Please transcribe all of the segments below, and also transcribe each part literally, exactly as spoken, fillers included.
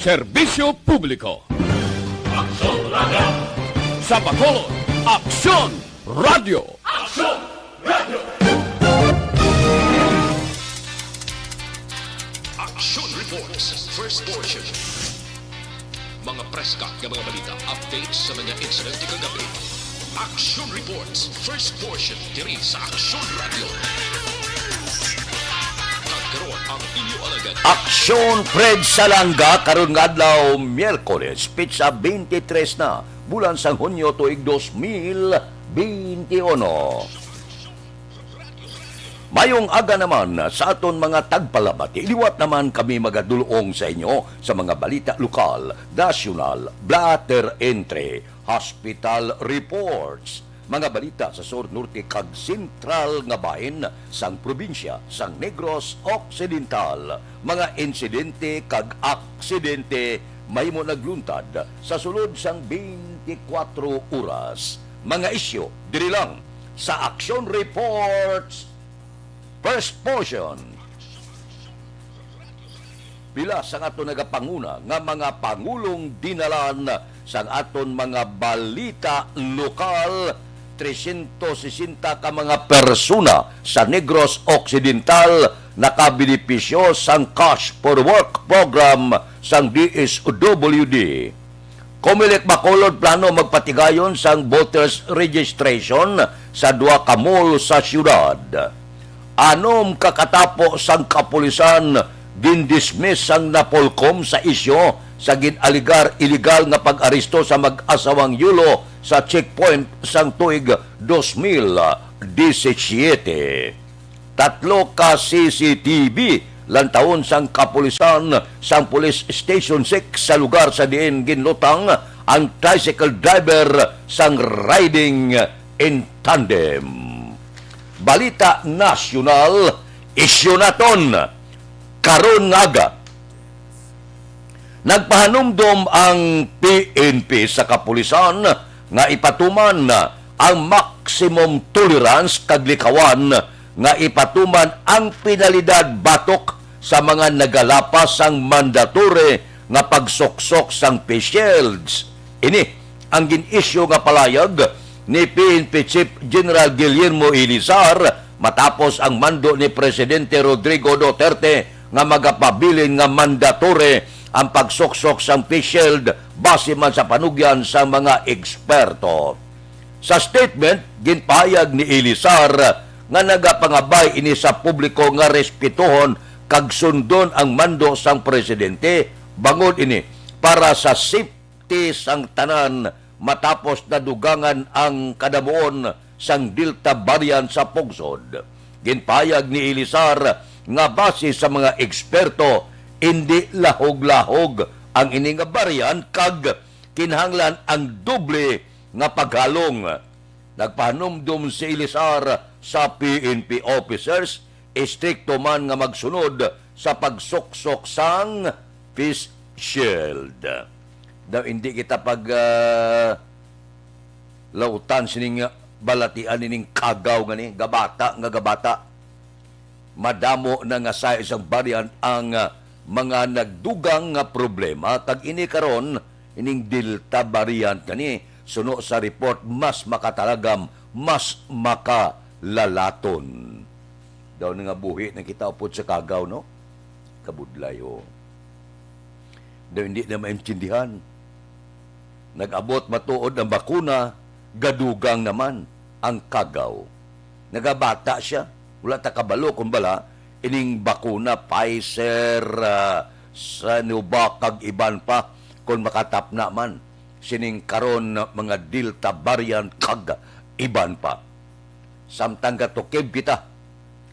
Serbisyo Publiko. Aksyon Radio. Sa Bacolod, Aksyon Radio. Aksyon Radio. Action Reports, first portion. Mga preska nga mga balita, updates sa mga insidente kagabi. Action Reports, first portion, diri sa Action Radio. Kag karon ang inyo alagad. Aksyon Fred Salanga, karon nga adlaw, Miyerkules, petsa twenty-three na, bulan sang Hunyo, tuig dos mil twenty-uno. Mayong aga naman sa aton mga tagpalamati. Liwat naman kami magadulong sa inyo sa mga balita lokal, nasyonal, blatter entry, hospital reports, mga balita sa sur, norte, kag sentral nga bahin sang probinsya sang Negros Occidental, mga insidente kag aksidente mahimo nagluntad sa sulod sang twenty-four oras. Mga isyu diri lang sa Action Reports First Portion. Pila sang aton nagapanguna nga mga pangulong dinalan sang aton mga balita lokal, trescientos sesenta ka mga persona sa Negros Occidental nakabenepisyo sang Cash for Work program sang D S W D. Comelec Bacolod plano magpatigayon sang voters registration sa duha ka mall sa siyudad. Anom ka katapo sang kapulisan gindismiss sang Napolcom sa isyu sa gin-alegar iligal nga pag-aresto sa mag-asawang Yulo sa checkpoint sang tuig dos mil disisiete. Tatlo ka C C T V lantawon sang kapulisan sang Police Station six sa lugar sa diin ginlutang ang tricycle driver sang riding in tandem. Balita nasyonal, isyu naton karon nga aga. Nagpahanumdom ang P N P sa kapulisan nga ipatuman ang maximum tolerance kag likawan nga ipatuman ang penalidad batok sa mga nagalapas sang mandatory nga pagsuksok sang face shields. Ini ang gin-isyu nga palayag ni P N P Chief General Guillermo Elizar matapos ang mando ni Presidente Rodrigo Duterte nga magapabilin nga mandatory ang pagsuksok sang face shield base man sa panugyan sang mga eksperto. Sa statement, ginpahayag ni Elizar nga nagapangabay ini sa publiko nga respetuhon kag sundon ang mando sang presidente, bangod ini para sa safety sang tanan matapos nadugangan ang kadamuon sang Delta variant sa pungsod. Ginpahayag ni Elizar nga base sa mga eksperto, indi lahog-lahog ang ini nga variant kag kinahanglan ang doble nga paghalong. Nagpahanumdom si Elizar sa P N P officers, istrikto man nga magsunod sa pagsuksok sang face shield. Daw hindi kita pag, ah, lautan sining balatian nining kagaw nga ni, gabata nga gabata. Madamo na nga sa isang variant ang, ah, mga nagdugang nga problema, kag ini karon, ining Delta variant nga ni, suno sa report, mas makatalagam, mas makalalaton. Daw na nga buhi na kita upod sa kagaw, no? Kabudlay, ho. Daw hindi na maintindihan. Nag-abot matuod ang bakuna, gadugang naman ang kagaw. Nagabata siya. Wala ta kabalo kung bala ining bakuna Pfizer, ah, Sinovac kag iban pa, kung makatapna man sining karon mga Delta variant kag iban pa. Samtang gatukib kita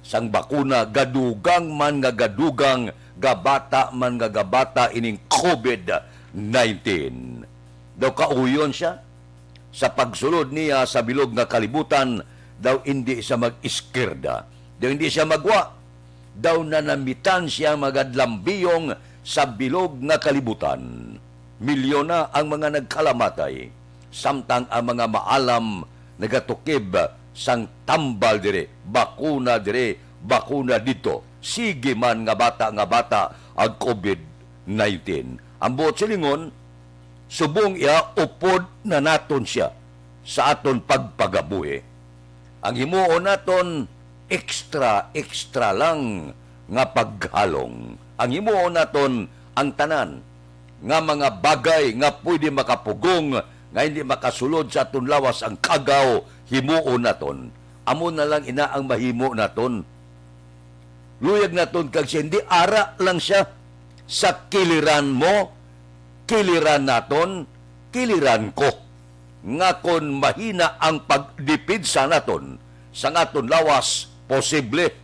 sang bakuna, gadugang man nga gadugang, gabata man nga gabata ining COVID nineteen. Daw kauyon siya sa pagsulod niya sa bilog nga kalibutan, daw indi siya mag-iskirda, daw indi siya magwa, daw nanamitan siya magadlambiyong sa bilog nga kalibutan. Milyon na ang mga nagkalamatay, samtang ang mga maalam nagatukib sang tambal diri, bakuna diri, bakuna didto. Sige man nga bata nga bata ang COVID nineteen. Ang buot silingon, subong iya, upod na naton sia sa aton pagpagabuhi. Ang himuon naton, extra, extra lang nga paghalong. Ang himuon naton, ang tanan nga mga bagay nga pwede makapugong, nga hindi makasulod sa aton lawas ang kagaw, himuon naton. Amo na lang ina ang mahimo naton. Luyag naton kag siya, hindi ara lang siya sa kiliran mo, kiliran naton, kiliran ko. Nga kon mahina ang pagdepensa naton sa aton lawas, posible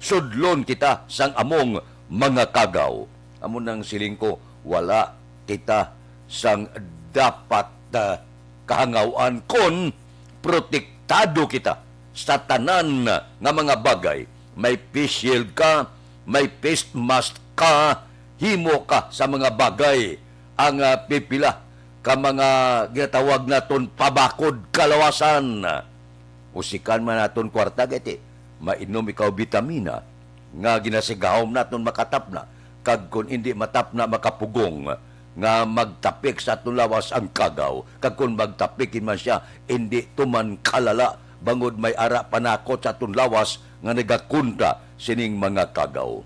sudlon kita sang among mga kagaw. Amo nang siling ko, wala kita sang dapat, ah, kahangawan kon protektado kita sa tanan nga mga bagay. May face shield ka, may face mask ka, himo ka sa mga bagay ang, ah, pipila ka mga ginatawag naton pabakod kalawasan. Usikan man naton kwarta, kay ti mainom ikaw bitamina nga ginasigahom naton makatapna, kag kon indi matapna, makapugong nga magtapik sa aton lawas ang kagaw, kag kon magtapik man sia, indi tuman kalala, bangod may ara panakot sa aton lawas nga nagakontra sining mga kagaw.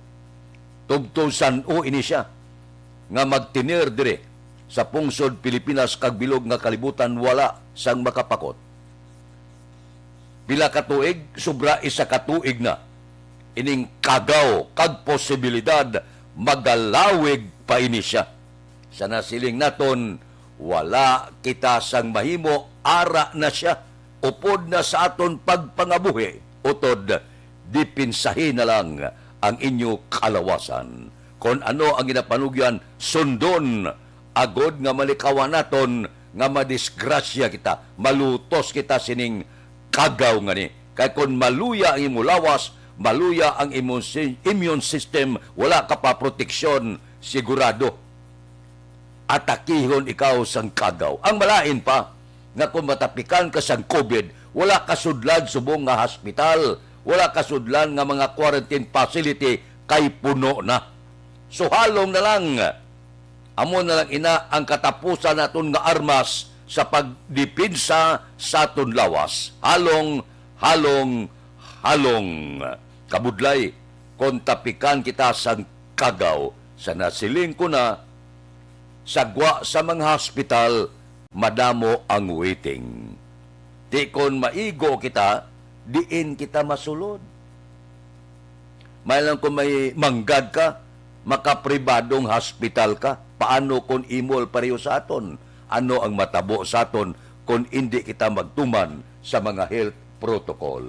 Tubtob san-o ini sia nga magtener diri sa pungsod Pilipinas kag bilog nga kalibutan, wala sang makapakot. Pila ka tuig? Sobra isa ka tuig na. Ining kagaw kag posibilidad magalawig pa ini sia. Sa nasiling naton, wala kita sang mahimo, ara na sia, upod na sa aton pagpangabuhi. Utod, depensahi na lang ang inyo kalawasan. Kon ano ang ginapanugyan, sundon, agod nga malikawan naton nga madisgrasya kita, malutos kita sining kagaw nga ni. Kay kon maluya ang imo lawas, maluya ang immune si-, immune system, wala ka pa proteksyon, sigurado atakihon ikaw sang kagaw. Ang malain pa, nga kung matapikan ka sang COVID, wala ka sudlan subong nga hospital, wala ka sudlan nga mga quarantine facility, kay puno na. So, halong na lang. Amo na lang ina ang katapusan naton nga armas sa pagdepensa sa aton lawas. Halong, halong, halong. Kabudlay, kon tapikan kita sang kagaw, sa nasiling ko na, sa gwa sa mga hospital, madamo ang waiting. Di kon maigo kita, diin kita masulod? May lang kung may manggad ka, makapribadong hospital ka, paano kung imol pareho sa aton? Ano ang matabo sa aton kung indi kita magtuman sa mga health protocol?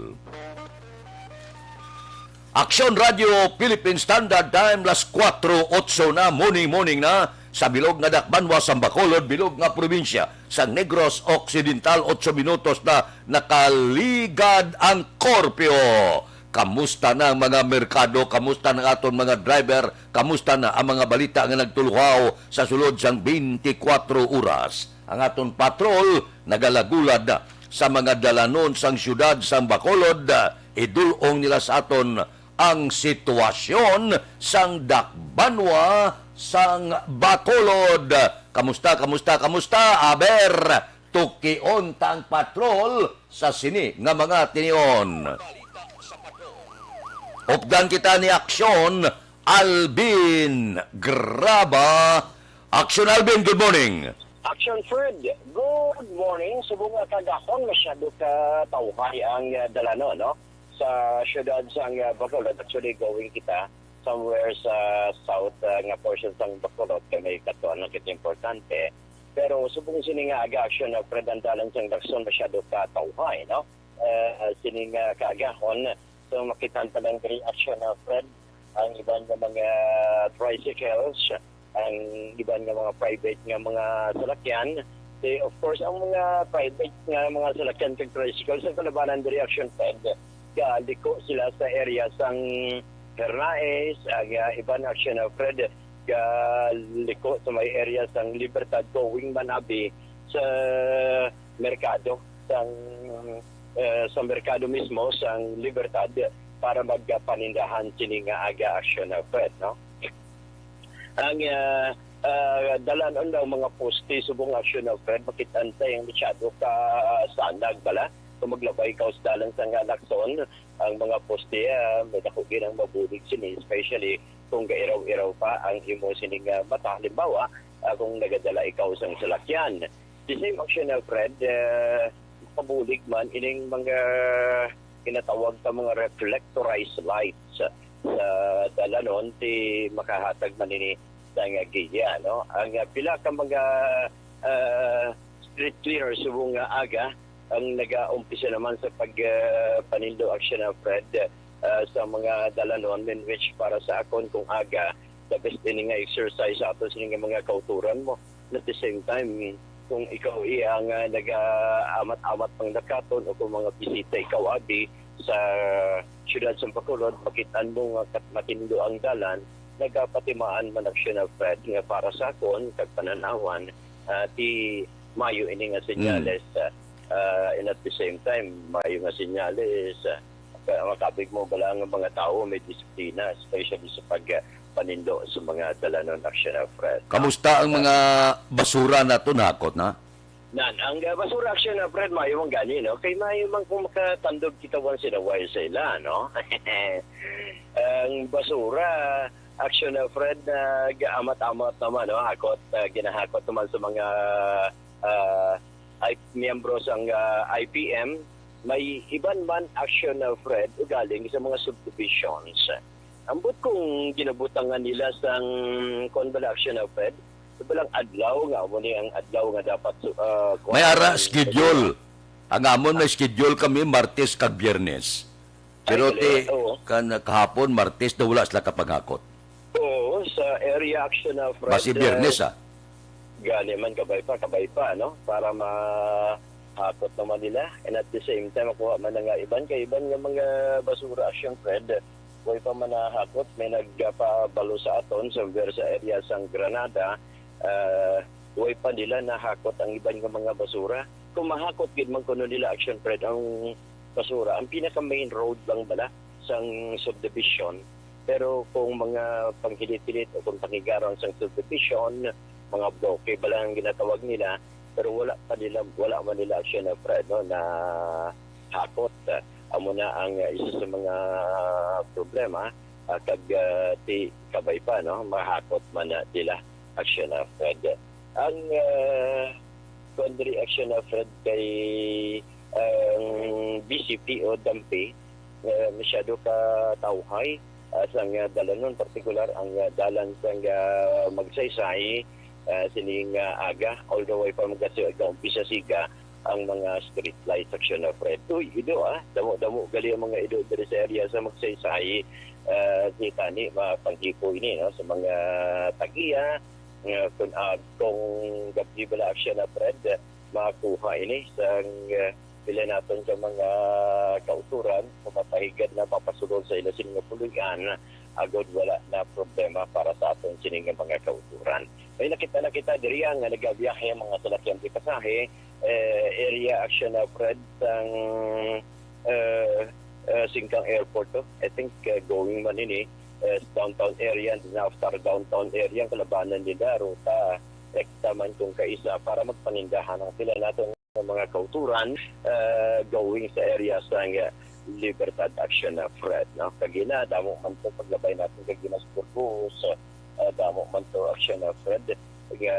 Aksyon Radio Philippine Standard Time, las kuwatro otso na, morning, morning na, sa bilog nga dakbanwa sang Bacolod, bilog nga probinsya sang Negros Occidental, otso minutos na nakaligad ang korpyo. Kamusta na ang mga merkado? Kamusta na aton mga driver? Kamusta na ang mga balita nga nagtuluhaw sa sulod sang twenty-four oras? Ang aton patrol nagalagulad na sa mga dalanon sang siyudad sang Bacolod. Idul-ong nila sa aton ang sitwasyon sang dakbanwa sang Bacolod. Kamusta, kamusta, kamusta? Aber, tukion ta ang patrol sa sini nga mga tinion. Updan kita ni Aksyon Alvin Graba. Aksyon Alvin, good morning. Action Fred, good morning. Subong nga kagahon, masyado ka tawhay ang, uh, dalanon, no? Sa siyudad sang, uh, Bacolod, actually going kita somewhere sa south, uh, nga portion sang Bacolod, kay may katuan lang kita importante. Pero subong sini nga aga, Action, uh, Fred, ang dalan sang Lacson masyado ka tawhay, no? Uh, sini nga kaagahon, so makita ang talang reaction, uh, Fred, ang iban nga mga tricycles, ang iban nga mga private nga mga salakyan. Di, of course, ang mga private nga mga salakyan kag tricycles, ang kalabanan diri, Action Fred, galiko sila sa area sang Hernaez, ang, ah, iban, Action Fred, galiko sa may area sang Libertad, going man abi sa merkado, sang, eh, sa merkado mismo sang Libertad para magpanindahan sini nga aga, Action Fred, no? Ang, ah, ah, dalan-on daw mga poste subong Action of Fred, makit-an ta ang masyado ka sanag bala. Kung maglabay ka sa dalan sa nga Lacson, ang mga poste, ah, may dako gid ang mabulig sini, especially kung gairaw-iraw pa ang imo sining, ah, mata. Halimbawa, ah, kung nagadala ikaw sang salakyan. The same Action of Fred, ah, makabulig man ining mga ginatawag ka mga reflectorized lights sa dalanon, ti makahatag man ini sa nga giya, no? Ang, ah, pila ka mga, ah, street cleaners subong nga aga ang nagaumpisa naman sa pag, ah, panindo, Action of Fred, ah, sa mga dalanon, in which para sa akon kung aga, the best ini nga exercise sa ato sini nga mga kauturan mo. At the same time, kung ikaw iya nga nagaamat-amat pang dakaton o kung mga bisita ikaw abi sa siyudad sa Bacolod, makit-an mo nga kat-, matindo ang dalan, nagapatimaan man Action of Fred nga para sa akon kag pananawan, ah, ti mayo ini nga senyales, ah, ah, and at the same time, mayo nga senyales, ah, ka-, makabig mo bala nga mga tawo may disiplina, especially sa pag, ah, panindo sa mga dalanon, Action of Fred. Kamusta ang mga basura nato, nahakot na? Nan, ang, ah, basura, Action of Fred, mayo man gani, no? Kay mayo man kung makatandog kita once in a while sa ila, no? Ang basura, Action of Fred, nag-amat-amat naman, no? Hakot, ah, ginahakot naman sa mga, ah, ay, miyembro sang, ah, I P M. May iban man, Action of Fred, ugaling sa mga subdivisions. Ambot kung ginabutangan nila sang, kuwan bala, Action of Fred, sa balang adlaw nga, amo ni ang adlaw nga dapat su-, ah, kuwan. May ara schedule. Ang amon, may schedule kami Martes kag Biyernes. Pero Ay, ti, oo. Kan kahapon, Martes, na wala sila kapanghakot. Oo, sa area, Action of Fred, Basi Biyernes, ah, ah. Gani man, kabay pa, kabay pa, no? Para mahakot naman nila. And at the same time, makuha man na nga iban, kay iban nga mga basura, Action Fred, way pa man nahakot. May nagpabalo sa aton, somewhere sa area sang Granada, ah, way pa nila nahakot ang iban nga mga basura. Kung mahakot gid man kuno nila, Action Fred, ang basura, ang pinaka main road lang bala sang subdivision. Pero kung mga panghilit-hilit o kung pangigarang sang subdivision, mga bloke bala ang ginatawag nila, pero wala pa nila, wala man nila, Action of Fred, no, nahakot. Amo na ang, uh, isa sa mga problema, uh, kag, uh, ti kabay pa, no, mahakot man na nila, Action of Fred. Ang, uh, kuwan diri, Action of Fred, kay ang B C P o Dampi, uh, masyado ka tawhay, uh, sang, uh, dalanon, partikular ang, uh, dalan sang, uh, Magsaysay, uh, sining, uh, aga, although way pa magkasi-, magkaumpisa siga ang mga street lights, Action of Fred. Uy, Ido, ah, damo-damo gali ang mga Ido diri sa area sa Magsaysay. Uh, kita ni, mapanghipo ini, no, sa mga tagiya, nga kung, ah, kung gabhi bala, Action of Fred, makuha ini sang, ah, pila naton ka mga kauturan, kung mapahigad na mapasulod sa ila sini nga puloy-an, agod wala na problema para sa aton sini nga mga kauturan. May nakita na kita diri nga nagabiyahe ang mga salakyan ti pasahe, eh, area, Action of Fred, sang, eh, eh, Singkang Airport to. I think, eh, going man ini, eh, downtown area, and then after downtown area, ang kalabanan nila, ruta, rekta man kung kaisa para magpanindahan ang pila naton nga mga kauturan, eh, going sa area sang, eh, Libertad, Action of Fred, no? Kagina, damo man to paglabay naton kagina sa Burgos, eh, damo man to, Action of Fred, nga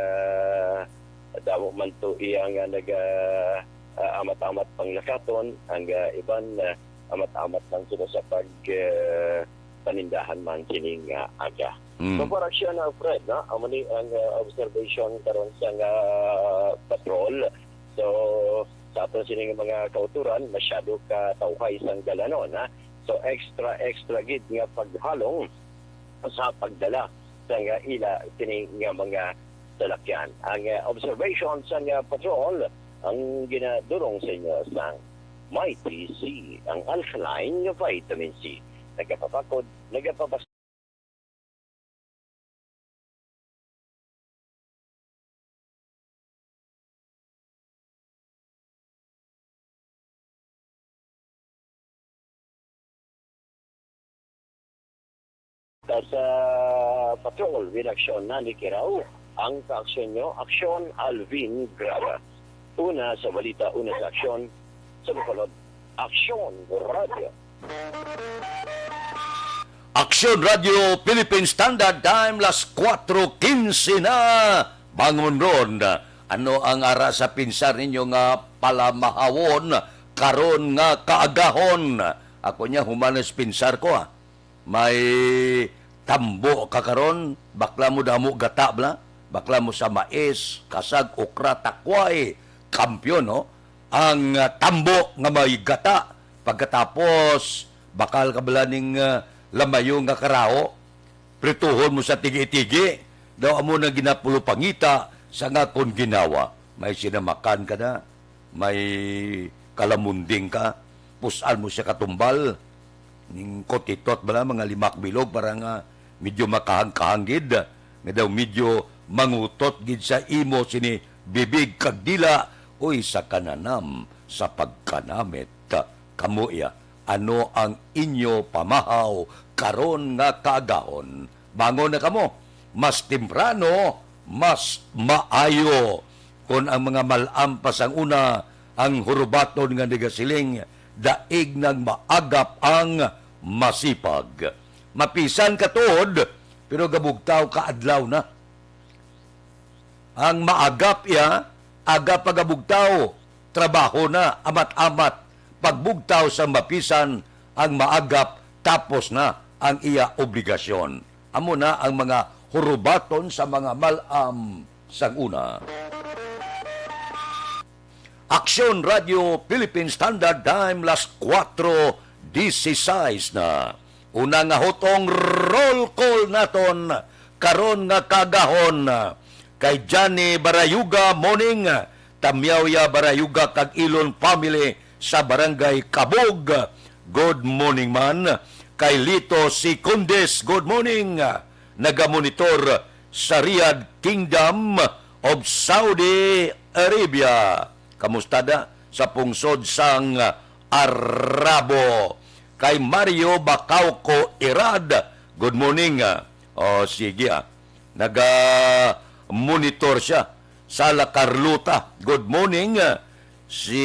damo man to iya nga naga, ah, amat-amat panglakaton, ang, ah, iban, ah, amat-amat lang sila sa pag, ah, panindahan man sining, ah, aga. Mm. So, for Action, ah, Fred, no? Amo ni ang, ah, observation karon sa nga patrol. So, sa aton sining mga kauturan, masyado ka tawhay sang dalanon, ha? So, extra, extra gid nga paghalong sa pagdala sang ila sini nga mga salakyan. Ang, eh, observation sang, eh, patrol ang ginadurong sa inyo sang Mighty C, ang alkaline nga vitamin C. Nagapabakod, nagapabas- Sa Patrol with Aksyon, Nani Kirao, ang kaaksyon nyo, Aksyon, Alvin Graba. Una sa balita, una sa aksyon, sa Bacolod, Aksyon Radio. Aksyon Radio Philippine Standard Time, las kuwatro quince na. Bangon ron. Ano ang ara sa pinsar ninyo nga palamahawon karon nga kaagahon? Ako niya, human sa pinsar ko, ah. May tambo ka karon, bakla mo damo gata bala, bakla mo sa mais, kasag, okra, takway, kampiyon, no? Ang, ah, tambo nga may gata, pagkatapos bakal ka bala ning, ah, lamayo nga karaho, prituhon mo sa tigi-tigi, daw amo na ginapulupangita sa nga kon ginawa. May sinamakan ka na, may kalamunding ka, pus-an mo siya katumbal, ning kutitot bala, mga lima ka bilog, para nga medyo makahangkahang gid, nga daw medyo mangutot gid sa imo sini bibig kag dila, uy, sa kananam, sa pagkanamit. Kamo iya, ano ang inyo pamahaw karon nga kaagahon? Bangon na kamo, mas temprano, mas maayo. Kon ang mga mal-am pa sang una, ang hurubaton nga nagasiling, "Daig nang maagap ang masipag." Mapisan ka tuod, pero gabugtaw ka adlaw na. Ang maagap iya, aga pa gabugtaw, trabaho na, amat-amat. Pagbugtaw sang mapisan, ang maagap, tapos na ang iya obligasyon. Amo na ang mga hurubaton sa mga mal-am sang una. Aksyon Radio Philippine Standard Time, las kuwatro dieciséis na. Una nga hutong, roll call naton karon nga kaagahon. Kay Johnny Barayuga, morning. Tamyaw ya Barayuga kag Ilon family sa Barangay Kabog. Good morning man. Kay Lito Secondes, good morning. Nagamonitor sa Riyadh, Kingdom of Saudi Arabia. Kamusta da sa pungsod sang Arabo? Kay Mario Bacauco Irad, good morning. O, sige, ah. Naga-monitor siya. Sala Carlota, good morning. Si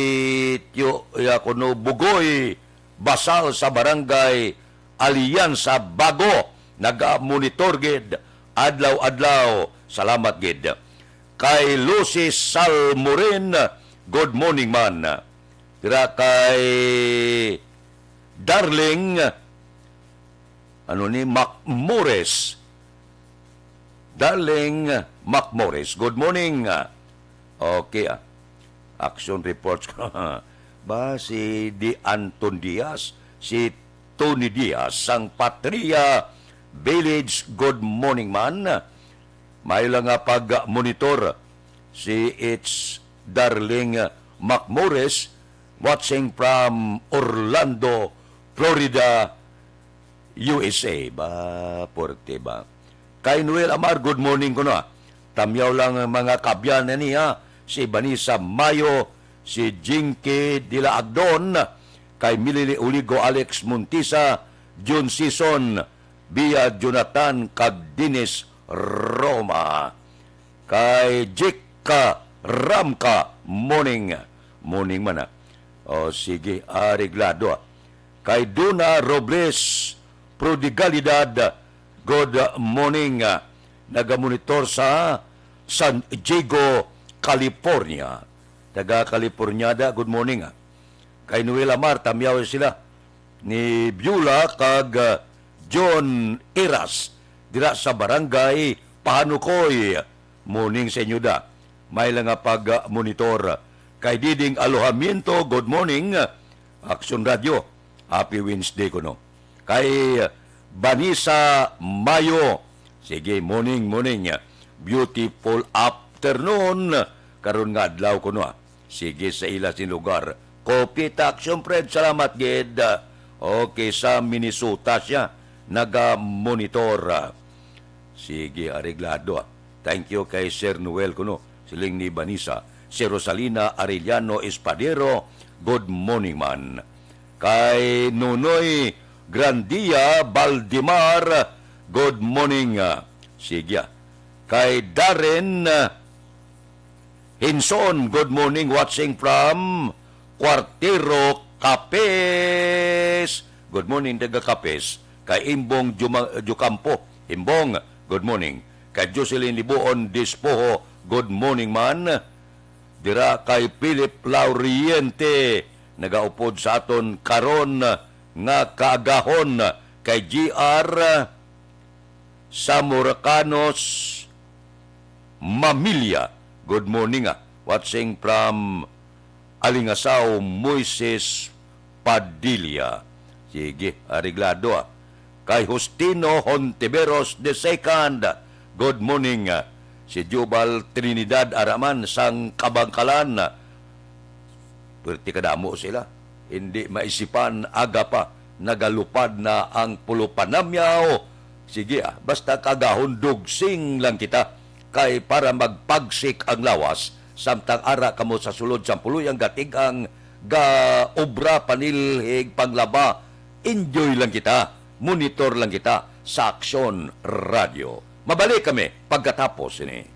Tio, ya, kuno, Bugoy Basal sa Barangay Alianza Bago, naga-monitor gid adlaw-adlaw. Salamat gid. Kay Lucy Salmorin, good morning man. Dira kay Darling, ano ni, Mac Morris. Darling Mac Morris, good morning. Okay, ah. Action reports ko. Ba, si Di Anton Diaz, si Tony Diaz, sang Patria Village, good morning man. May lang nga pag-monitor si It's Darling Mac Morris, watching from Orlando, Florida, U S A. Ba, porte ba? Kay Noel Amar, good morning kuno, ah. Tamyaw lang ang mga kaabyan na niya, si Vanessa Mayo, si Jinky Dila Agdon, kay Milili Uligo, Alex Montisa, Jun Sison, Bia Jonathan, kag Dennis Roma. Kay Jika Ramka, morning. Morning man, ah. O, sige, areglado, ah. Kay Duna Robles Prodigalidad, good morning, ah. Nagamonitor sa San Diego, California. Taga California da, good morning, ah. Kay Noel Amar, tamyaw sila ni Beulah kag, ah, John Eras dira sa Barangay Pahanukoy. Morning sa inyo da. May lang nga pag-monitor. Kay Diding Alojamiento, good morning. Action Radio, happy Wednesday kuno. Kay Vanessa Mayo, sige, morning, morning. Beautiful afternoon karon nga adlaw kuno, ah. Sige, sa ila sing lugar. Kopita, Action Fred, salamat gid. Okay, sa Minnesota siya naga-monitor. Sige, areglado, ah. Thank you kay Sir Noel kuno. Siling ni Vanessa. Si Rosalina Arellano Espadero, good morning man. Kay Nonoy Grandia Baldimar, Good morning. Ah, sige, ah. Kay Darren, ah, Hinson, good morning, watching from Cuartero, Capiz. Good morning, taga Capiz. Kay Imbong Juma-, Jucampo, Imbong, good morning. Kay Jocelyn Libuon Dispoho, good morning man. Dira kay Philip Lauriente, nagaupod sa aton karon nga kaagahon. Kay G R Samuracanos Mamilya, good morning, ah. Watching from Alingasaw, Moises Padilla. Sige, areglado, ah. Kay Justino Hontiveros the second, good morning, ah. Si Jubal Trinidad Araman sang Kabangkalan, ah. Pwerte kadamo sila. Hindi maisipan, aga pa, nagalupad na ang pulo panamyaw. Sige, ah, basta kagahon, dugsing lang kita. Kay para magpagsik ang lawas, samtang ara kamo sa sulod sang puluyang gatig-ang gaobra, panilhig, panglaba, enjoy lang kita, monitor lang kita sa Aksyon Radio. Mabalik kami pagkatapos ini.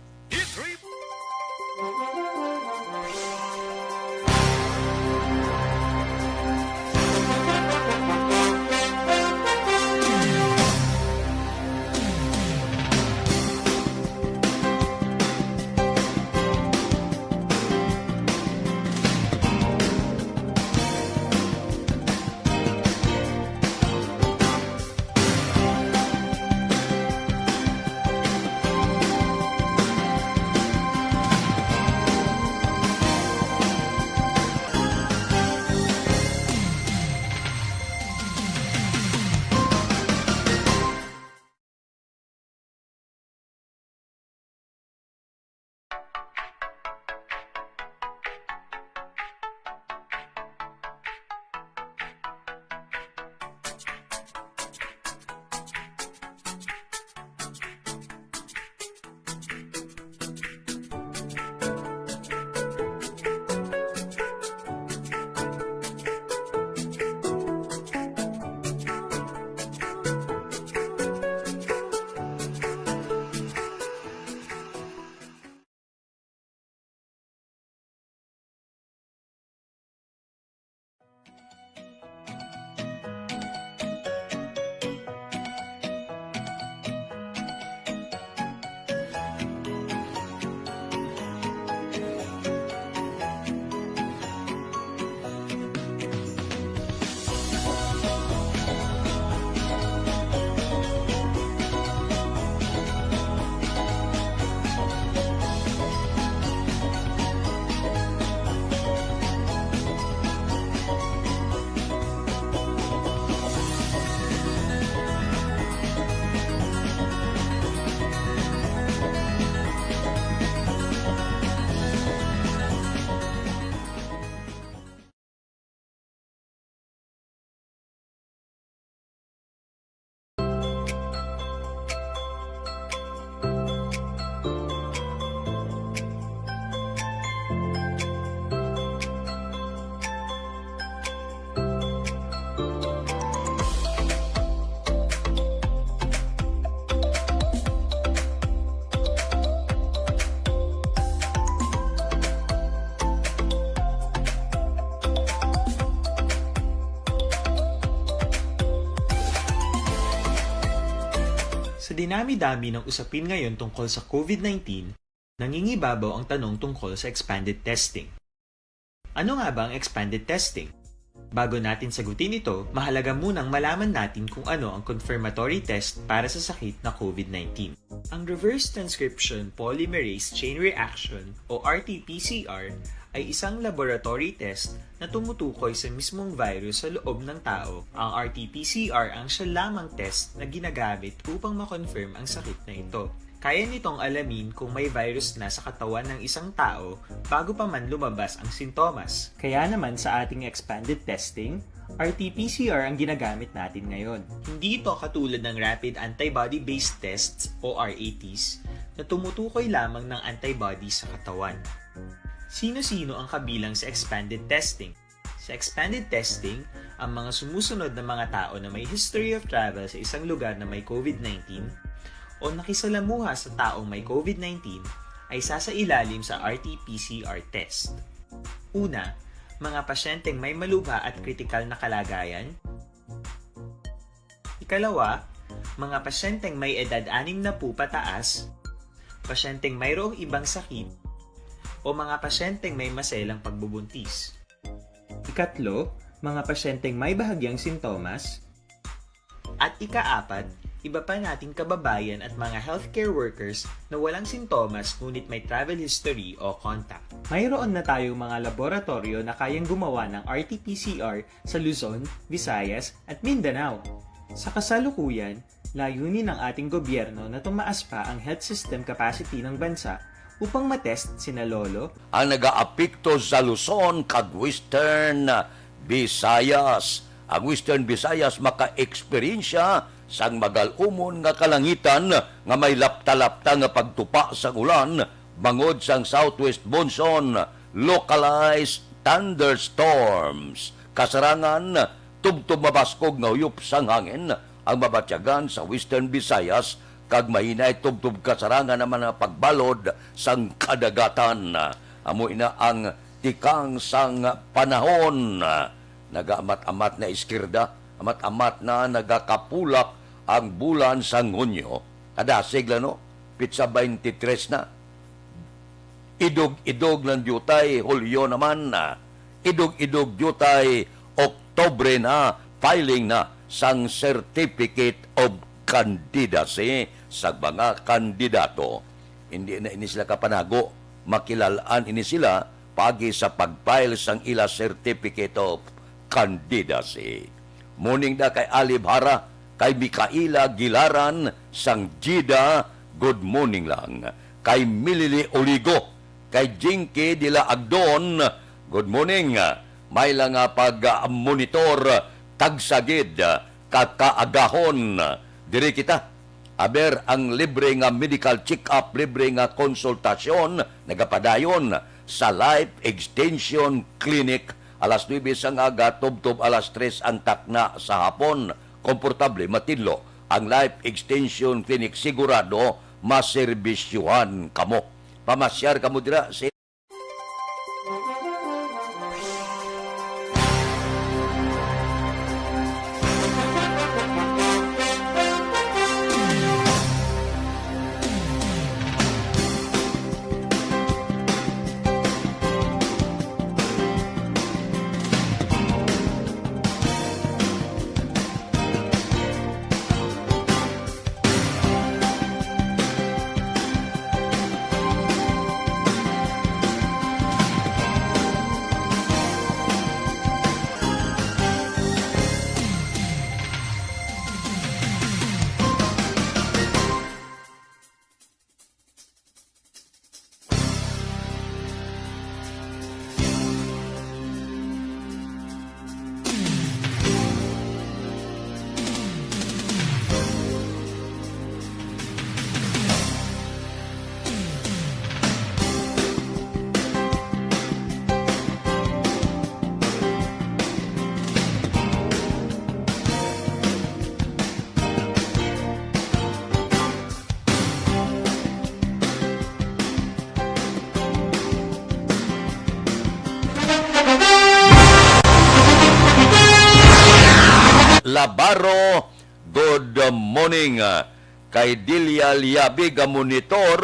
Sa dinami-dami ng usapin ngayon tungkol sa COVID nineteen, nangingibabaw ang tanong tungkol sa expanded testing. Ano nga ba ang expanded testing? Bago natin sagutin ito, mahalaga munang malaman natin kung ano ang confirmatory test para sa sakit na COVID nineteen. Ang reverse transcription polymerase chain reaction o R T P C R ay isang laboratory test na tumutukoy sa mismong virus sa loob ng tao. Ang R T P C R ang siya lamang test na ginagamit upang ma-confirm ang sakit na ito. Kaya nitong alamin kung may virus na sa katawan ng isang tao bago pa man lumabas ang sintomas. Kaya naman sa ating expanded testing, R T P C R ang ginagamit natin ngayon. Hindi ito katulad ng rapid antibody-based tests o R A Ts na tumutukoy lamang ng antibody sa katawan. Sino-sino ang kabilang sa expanded testing? Sa expanded testing, ang mga sumusunod na mga tao na may history of travel sa isang lugar na may COVID nineteen o nakisalamuha sa taong may COVID nineteen ay sasailalim sa R T P C R test. Una, mga pasyenteng may malubha at kritikal na kalagayan. Ikalawa, mga pasyenteng may edad anim na po pataas, pasyenteng mayroong ibang sakit, o mga pasyenteng may maselang pagbubuntis. Ikatlo, mga pasyenteng may bahagyang sintomas. At ikaapat, iba pa nating kababayan at mga healthcare workers na walang sintomas ngunit may travel history o contact. Mayroon na tayong mga laboratoryo na kayang gumawa ng R T P C R sa Luzon, Visayas, at Mindanao. Sa kasalukuyan, layunin ng ating gobyerno na tumaas pa ang health system capacity ng bansa upang matest sina lolo, ang nagaapekto sa Luzon kag Western Visayas. Ang Western Visayas makaeksperyensya sang magal-umon nga kalangitan nga may lapta-lapta nga pagtupa sang ulan bangod sang southwest monsoon, localized thunderstorms. Kasarangan, tubtob mabaskog nga huyop sang hangin ang mabatyagan sa Western Visayas, kag mahinay tubtob kasarangan naman ang pagbalod sang kadagatan. Amo ina ang tikang sang panahon. Nagaamat-amat na iskirda, amat-amat na nagakapulak ang bulan sang Hunyo. Kadasig lang, no? Pitsa twenty-three na. Idog-idog lang diutay, Hulyo naman na. Idog-idog diutay, Oktubre na, filing na sang Certificate of Candidacy sa mga kandidato. Hindi na ini sila kapanago, makilalaan ini sila paagi sa pag-file sang ila Certificate of Candidacy. Morning da kay Alib Hara, kay Mikaela Gilaran sang Jida, good morning lang. Kay Milili Oligo, kay Jinky de la Agdon, good morning. May lang nga pag-monitor, tagsagid, kakaagahon. Diri kita. Aber ang libre nga medical check-up, libre nga konsultasyon, nagapadayon sa Life Extension Clinic, alas nuebe sang aga tubtob alas tres ang takna sa hapon. Komportable, matinlo ang Life Extension Clinic, sigurado maserbisyuhan kamo. Pamasyar kamo dira sa Labaro, good morning. Kay Delia Liabig, ang monitor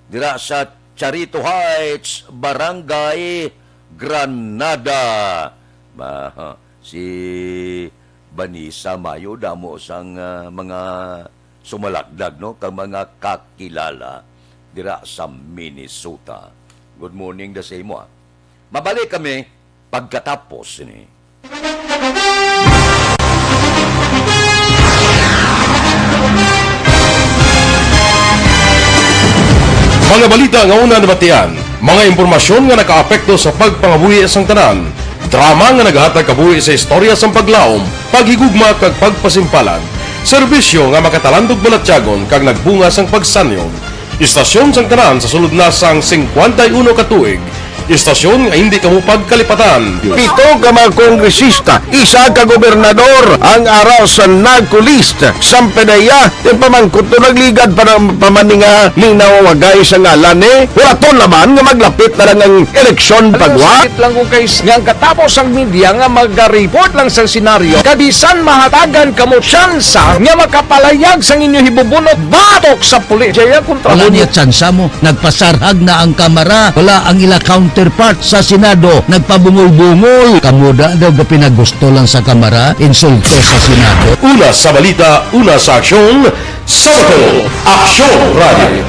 dira sa Charito Heights, Barangay Granada. Ma-, si Vanessa Mayo, damo sang, ah, mga sumalagdag, no, kag mga kakilala dira sa Minnesota. Good morning da sa imo, ah. Mabalik kami pagkatapos ni. Mga balita nga una nabatian, mga impormasyon nga nakaapekto sa pagpangabuhi sang tanan, drama nga nagahatag kabuhi sa istorya sang paglaom, paghigugma kag pagpasimpalan, serbisyo nga makatalandog balatyagon kag nagbunga sang pagsanyon, istasyon sang tanan sa sulod na sang singkwenta y uno ka tuig, Istasyon nga hindi kamo pagkalipatan. Pito ka mga kongresista, isa ka gobernador ang ara sa narco list. Sampedeya, yung pamangkot to nagligad pa ng pamaninga, linaw wagay sa ngalan eh. Wala to naman nga maglapit na lang ang eleksyon pagwa. Sakit lang kung kay nga ang katapos ang media nga mag-report lang sa senaryo, kabisan mahatagan kamo tsansa nga makapalayag sang inyo hibubunot batok sa pulis. Jaya kontra Wala mo niya tsansa mo. Nagpasarhag na ang kamara. Wala ang ila counterpart sa Senado. Nagpabungol-bungol. Kamo da daw gapinagusto lang sa kamara. Insulto sa Senado. Una sa balita, una sa aksyon, sa Bacolod, Aksyon Radio.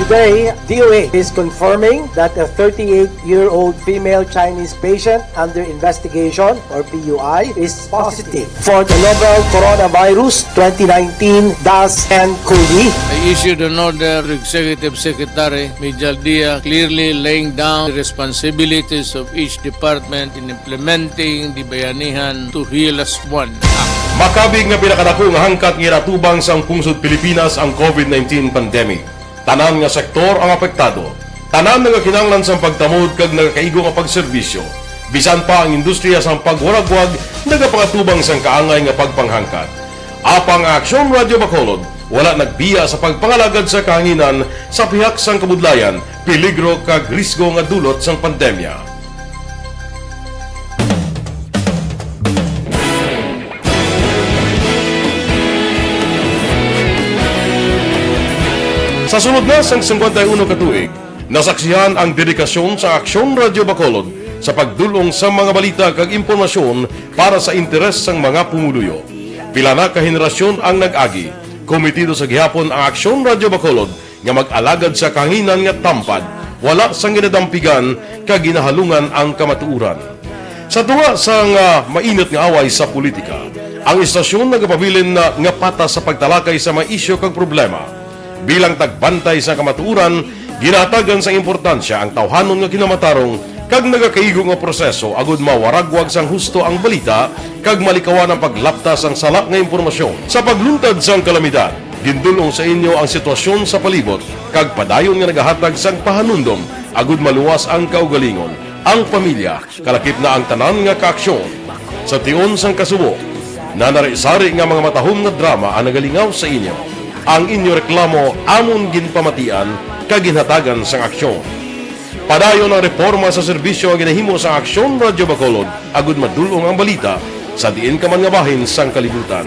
Today, D O A is confirming that a thirty-eight-year-old female Chinese patient under investigation, or P U I, is positive for the novel coronavirus twenty nineteen dash ten COVID. I issued an order to Executive Secretary Mijal Dia, clearly laying down the responsibilities of each department in implementing the Bayanihan to Heal As One Act. Makabig nga pinakadako nga hangkat nga ginatubang sang pungsod Pilipinas ang COVID nineteen pandemic. Tanan nga sektor ang apektado. Tanan nga kinahanglan sang pagtamod kag nagakaigo nga pagserbisyo. Bisan pa ang industriya sang pagwaragwag nagapangatubang sang kaangay nga pagpanghangkat. Apang ang Aksyon Radio Bacolod wala nagbiya sa pagpangalagad sa kahanginan sa pihak sang kabudlayan, peligro kag risgo nga dulot sang pandemya. Sa sulod na sang singkwenta y uno ka tuig, nasaksihan ang dedikasyon sa Aksyon Radio Bacolod sa pagdul-ong sa mga balita kag impormasyon para sa interes sang mga pumuluyo. Pila na ka henerasyon ang nag-agi. Komitido sa gihapon ang Aksyon Radio Bacolod nga mag-alagad sa kahanginan nga tampad, wala sang ginadampigan kag ginahalungan ang kamatuoran. Sa tunga sang, ah, mainit nga away sa politika, ang istasyon nagapabilin na nga patas sa pagtalakay sa mga isyu kag problema. Bilang tagbantay sa kamatuoran, ginahatagan sang importansya ang tawhanon nga kinamatarong kag nagakaigo nga proseso agud mawaragwag sang husto ang balita kag malikawan ang paglapta sang sala nga impormasyon. Sa pagluntad sang kalamidad, gindul-ong sa inyo ang sitwasyon sa palibot kag padayon nga nagahatag sang pahanumdom agud maluwas ang kaugalingon, ang pamilya, kalakip na ang tanan nga kaaksyon. Sa tion sang kasubo, nanari-sari nga mga matahom nga drama ang nagalingaw sa inyo. Ang inyo reklamo amon ginpamatian kag ginhatagan sang aksyon. Padayon ang reporma sa serbisyo nga ginahimo sa Aksyon Radio Bacolod agud madul-ong ang balita sa diin ka man nga bahin sang kalibutan.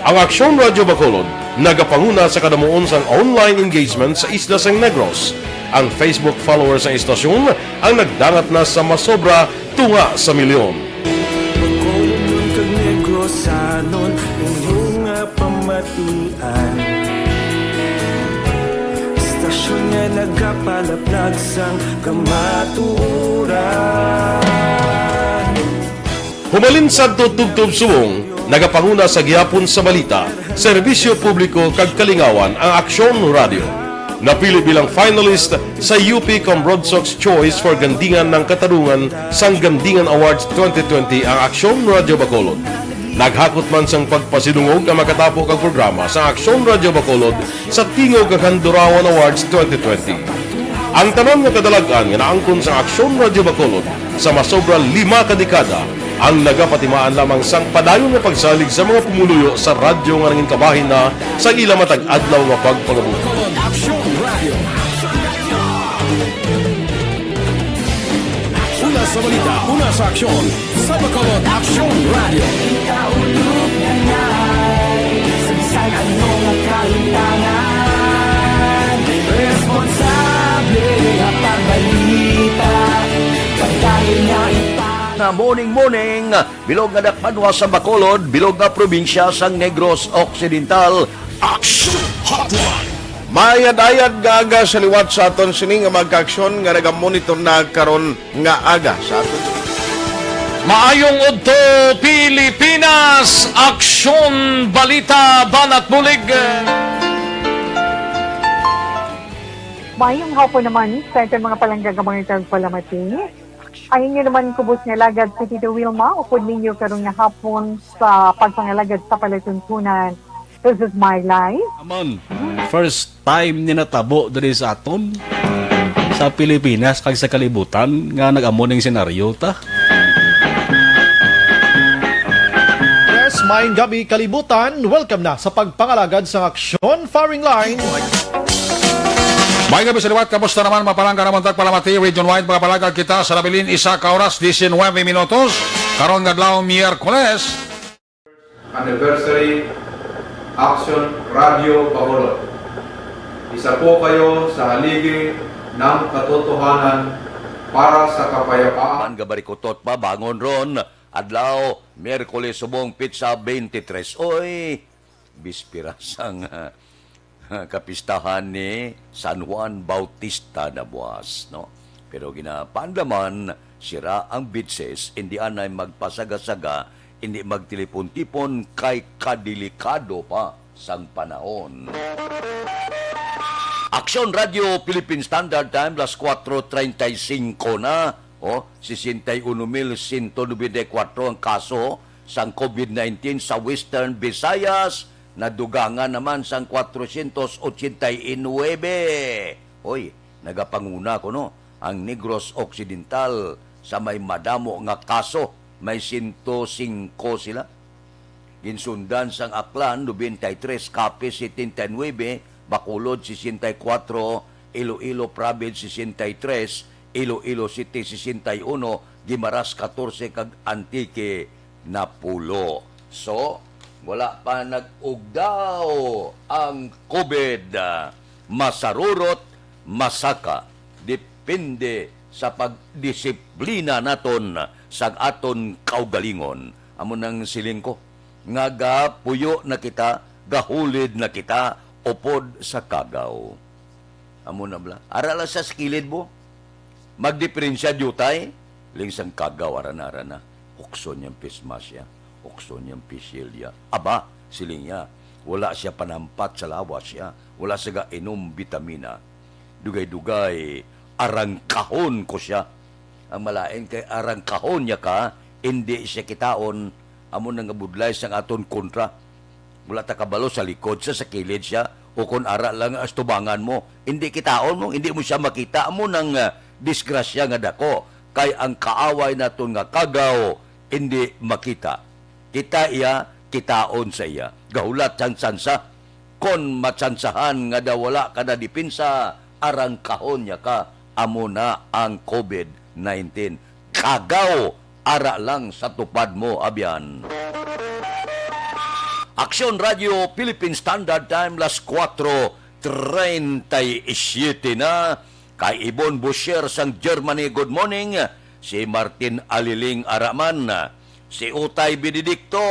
Ang Aksyon Radio Bacolod nagapanguna sa kadamuon sang online engagement sa isla sang Negros. Ang Facebook followers sang istasyon ang nagdangat na sa masobra tunga sa milyon. Bacolodnon kag Negrosanon, inyo nga pamatian. Istasyon nga nagapalaplag sang kamatuoran. Humalin sadto tubtob subong, nagapanguna sa gihapon sa balita, serbisyo publiko kag kalingawan ang Aksyon Radio. Napili bilang finalist sa U P Cambrodsoc's Choice for Gandingan ng Katarungan sang Gandingan Awards twenty twenty ang Aksyon Radio Bacolod. Naghakot man sang pagpasidungog ang makatapo kag programa sa Aksyon Radio Bacolod sa Tingog kag Handurawan Awards twenty twenty. Ang tanan nga kadalag-an nga naangkon sa Aksyon Radio Bacolod sa masobra lima ka dekada ang nagapatimaan lamang sang padayon nga pagsalig sa mga pumuluyo sa radyo nga nanginkabahin na sa ila matag adlaw nga pagpangabuhi. Bacolod Aksyon Radio. Una sa balita, una sa aksyon, sa Bacolod Aksyon Radio. Kita ulog na ngay, sa bisan ano nga kahintangan, responsable nga pagbalita, pagdahil nga ipa- Na morning, morning. Bilog nga dakpanwa sa Bacolod, bilog nga probinsya sang Negros Occidental. Action Hotline. Maayad-ayad nga aga sa liwat sa aton sini nga mga kaaksyon nga nagamonitor na karon nga aga sa aton. Maayong udto, Pilipinas! Aksyon, balita, banat, bulig. Maayong hapon naman sa aton mga palangga nga mga tagpalamati. Ang inyo naman kubos nga alagad si Tito Wilma, upod ninyo karon nga hapon sa pagpangalagad sa palatuntunan. This is my life. Amon, first time ni natabo diri sa aton. sa Pilipinas kag sa kalibutan nga nag-amo ning senaryo ta. Yes, maayong gabi, kalibutan. Welcome na sa pagpangalagad sa Aksyon Firing Line. May gabi sa liwat, kamusta naman? Mapalangga naman tagpalamati, Region Wide, mga palagad kita sa nabilin, isa ka oras, diecinuebe minutos. Karon nga adlaw, Miyerkules. Anniversary, Action Radio Bacolod. Isa po kayo sa haligi ng katotohanan para sa kapayapaan. Man gabarikutot pa, bangon ron, adlaw, Miyerkules, subong pitsa twenty-three. Oy, bispira sang, ah, kapistahan ni San Juan Bautista na buwas, no? Pero ginapandaman sira ang bitses, indi anay magpasagasaga, indi magtilipon-tipon kay kadelikado pa sang panahon. Aksyon Radio Philippine Standard Time, las kuwatro treinta y cinco na. O, sesenta y uno mil sento nobenta y kuwatro ang kaso sang COVID nineteen sa Western Visayas. Nadugangan naman sang kwatrocientos ochenta y nuebe. Hoy, nagapanguna kuno ang Negros Occidental sa may madamo nga kaso, may sento singko sila. Ginsundan sang Aklan, nobenta y tres, Capiz, setenta y nuebe, Bacolod, sesenta y kuwatro, Iloilo Province, sesenta y tres, Iloilo City, sesenta y uno, Guimaras, katorse, kag Antique, napulo. So, wala pa nag-ugdaw ang COVID. Masarurot, masaka, depende sa pagdisiplina naton sa aton kaugalingon. Amo nang siling ko, nga gapuyo na kita, gahulid na kita upod sa kagaw. Amo na bala. Ara lang sa kilid mo. Magdiperensya diutay, ling sang kagaw, ara na, ara na. Ukson niyang pismas siya, ukson niyang pisilya. Aba, siling niya, wala siya panampat sa lawas siya, wala siya gainom bitamina. Dugay-dugay, arangkahon ko siya. Ang malain kay arangkahon niya ka, indi siya kitaon, amo na nga budlay sang aton kontra. Wala ta kabalo sa likod sa, sa kilid siya, o kon ara lang as tubangan mo. Indi kitaon mo, indi mo siya makita, amo nang, ah, disgrasya nga dako. Kay ang kaaway naton nga kagaw, indi makita. Kita iya, kitaon sa iya. Gahulat sang tsansa. Kon matsansahan nga daw wala ka na depensa, arangkahon niya ka, amo na ang COVID nineteen. Kagaw, ara lang sa tupad mo, abyan. Aksyon Radio Philippine Standard Time, las kuwatro treinta y siete na. Kay Ibon Boucher sang Germany, good morning. Si Martin Aliling Araman, si Utay Benedicto,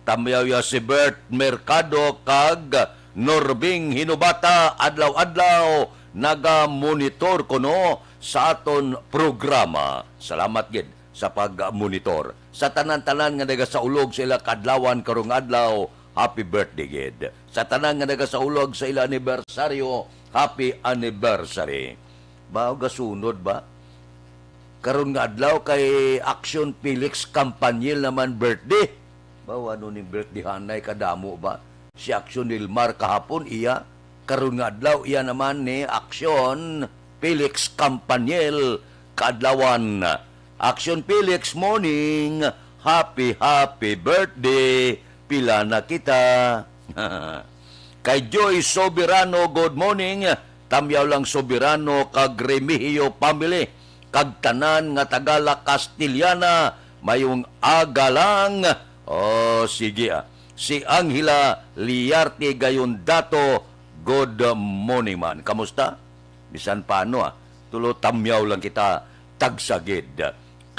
tamyaw ya si Bert Mercado kag Norbing Hinubata, adlaw-adlaw nagamonitor kuno sa aton programa. Salamat gid sa pagmonitor. Sa tanan-tanan nga nagasaulog sa ila kadlawan karong adlaw, happy birthday gid. Sa tanan nga nagasaulog sa ila anibersaryo, happy anniversary. Ba, gasunod ba? Karon nga adlaw kay Action Felix Campaniel naman birthday. Ba, ano ning birthday hanay kadamo ba? Si Action Nilmar kahapon iya. Karon nga adlaw iya naman ni Action Felix Campaniel kaadlawan. Action Felix, morning. Happy, happy birthday. Pila na kita? Kay Joy Soberano, good morning. Tamyaw lang Soberano kag Remigio family, kag tanan nga taga La Castellana, mayong aga lang. Oh, sige, ah. Si Angela Liarte Gayondato, good morning man. Kamusta? Bisan paano, ah, tulo tamyaw lang kita, tagsa gid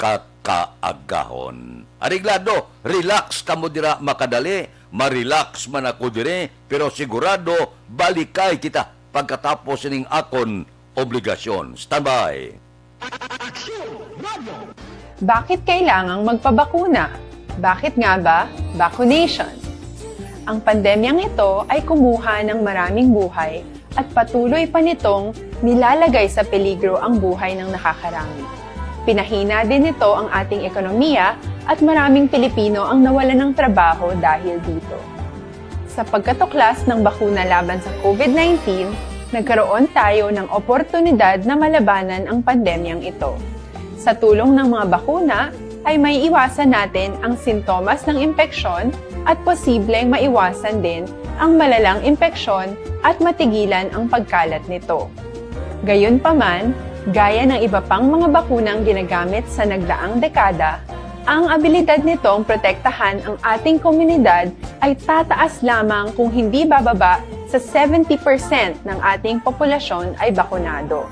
ka kaagahon. Areglado, relax kamo dira, makadali, ma-relax man ako diri, pero sigurado balikay kita pagkatapos ning akon obligasyon. Standby. Bakit kailangang magpabakuna? Bakit nga ba vacunation? Ang pandemyang ito ay kumuha ng maraming buhay at patuloy pa nitong nilalagay sa peligro ang buhay ng nakakarami. Pinahina din nito ang ating ekonomiya at maraming Pilipino ang nawalan ng trabaho dahil dito. Sa pagkatuklas ng bakuna laban sa COVID nineteen, Nagkaroon tayo ng oportunidad na malabanan ang pandemyang ito. Sa tulong ng mga bakuna, ay may iwasan natin ang sintomas ng impeksyon at posibleng maiwasan din ang malalang impeksyon at matigilan ang pagkalat nito. Gayunpaman, gaya ng iba pang mga bakunang ginagamit sa nagdaang dekada, ang abilidad nitong protektahan ang ating komunidad ay tataas lamang kung hindi bababa sa seventy percent ng ating populasyon ay bakunado.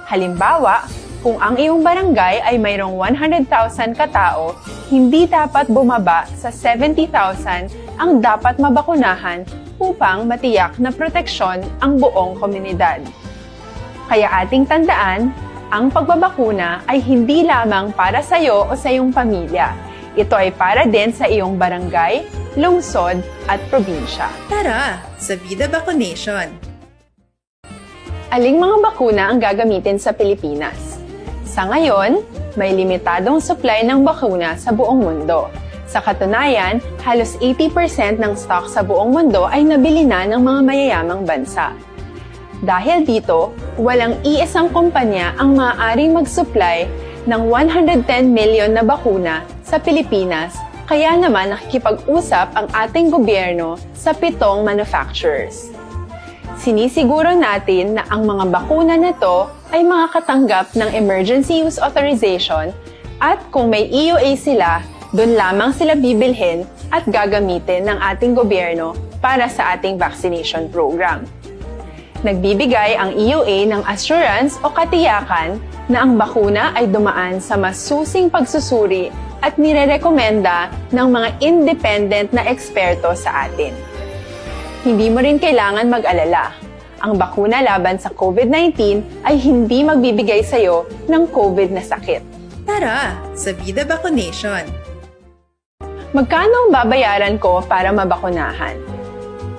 Halimbawa, kung ang iyong barangay ay mayroong one hundred thousand ka tao, hindi dapat bumaba sa seventy thousand ang dapat mabakunahan upang matiyak na proteksyon ang buong komunidad. Kaya ating tandaan, ang pagbabakuna ay hindi lamang para sa iyo o sa iyong pamilya. Ito ay para din sa iyong barangay, lungsod, at probinsya. Tara, sa Vida Vaccination! Aling mga bakuna ang gagamitin sa Pilipinas? Sa ngayon, may limitadong supply ng bakuna sa buong mundo. Sa katunayan, halos eighty percent ng stock sa buong mundo ay nabili na ng mga mayayamang bansa. Dahil dito, walang iisang kumpanya ang maaaring mag-supply ng one hundred ten million na bakuna sa Pilipinas, kaya naman nakikipag-usap ang ating gobyerno sa pitong manufacturers. Sinisiguro natin na ang mga bakuna na to ay makakatanggap ng emergency use authorization at kung may E U A sila, doon lamang sila bibilhin at gagamitin ng ating gobyerno para sa ating vaccination program. Nagbibigay ang E U A ng assurance o katiyakan na ang bakuna ay dumaan sa masusing pagsusuri at nirerekomenda ng mga independent na eksperto sa atin. Hindi mo rin kailangan mag-alala. Ang bakuna laban sa COVID nineteen ay hindi magbibigay sa iyo ng COVID na sakit. Tara, sa Vida Vaccination! Magkano ang babayaran ko para mabakunahan?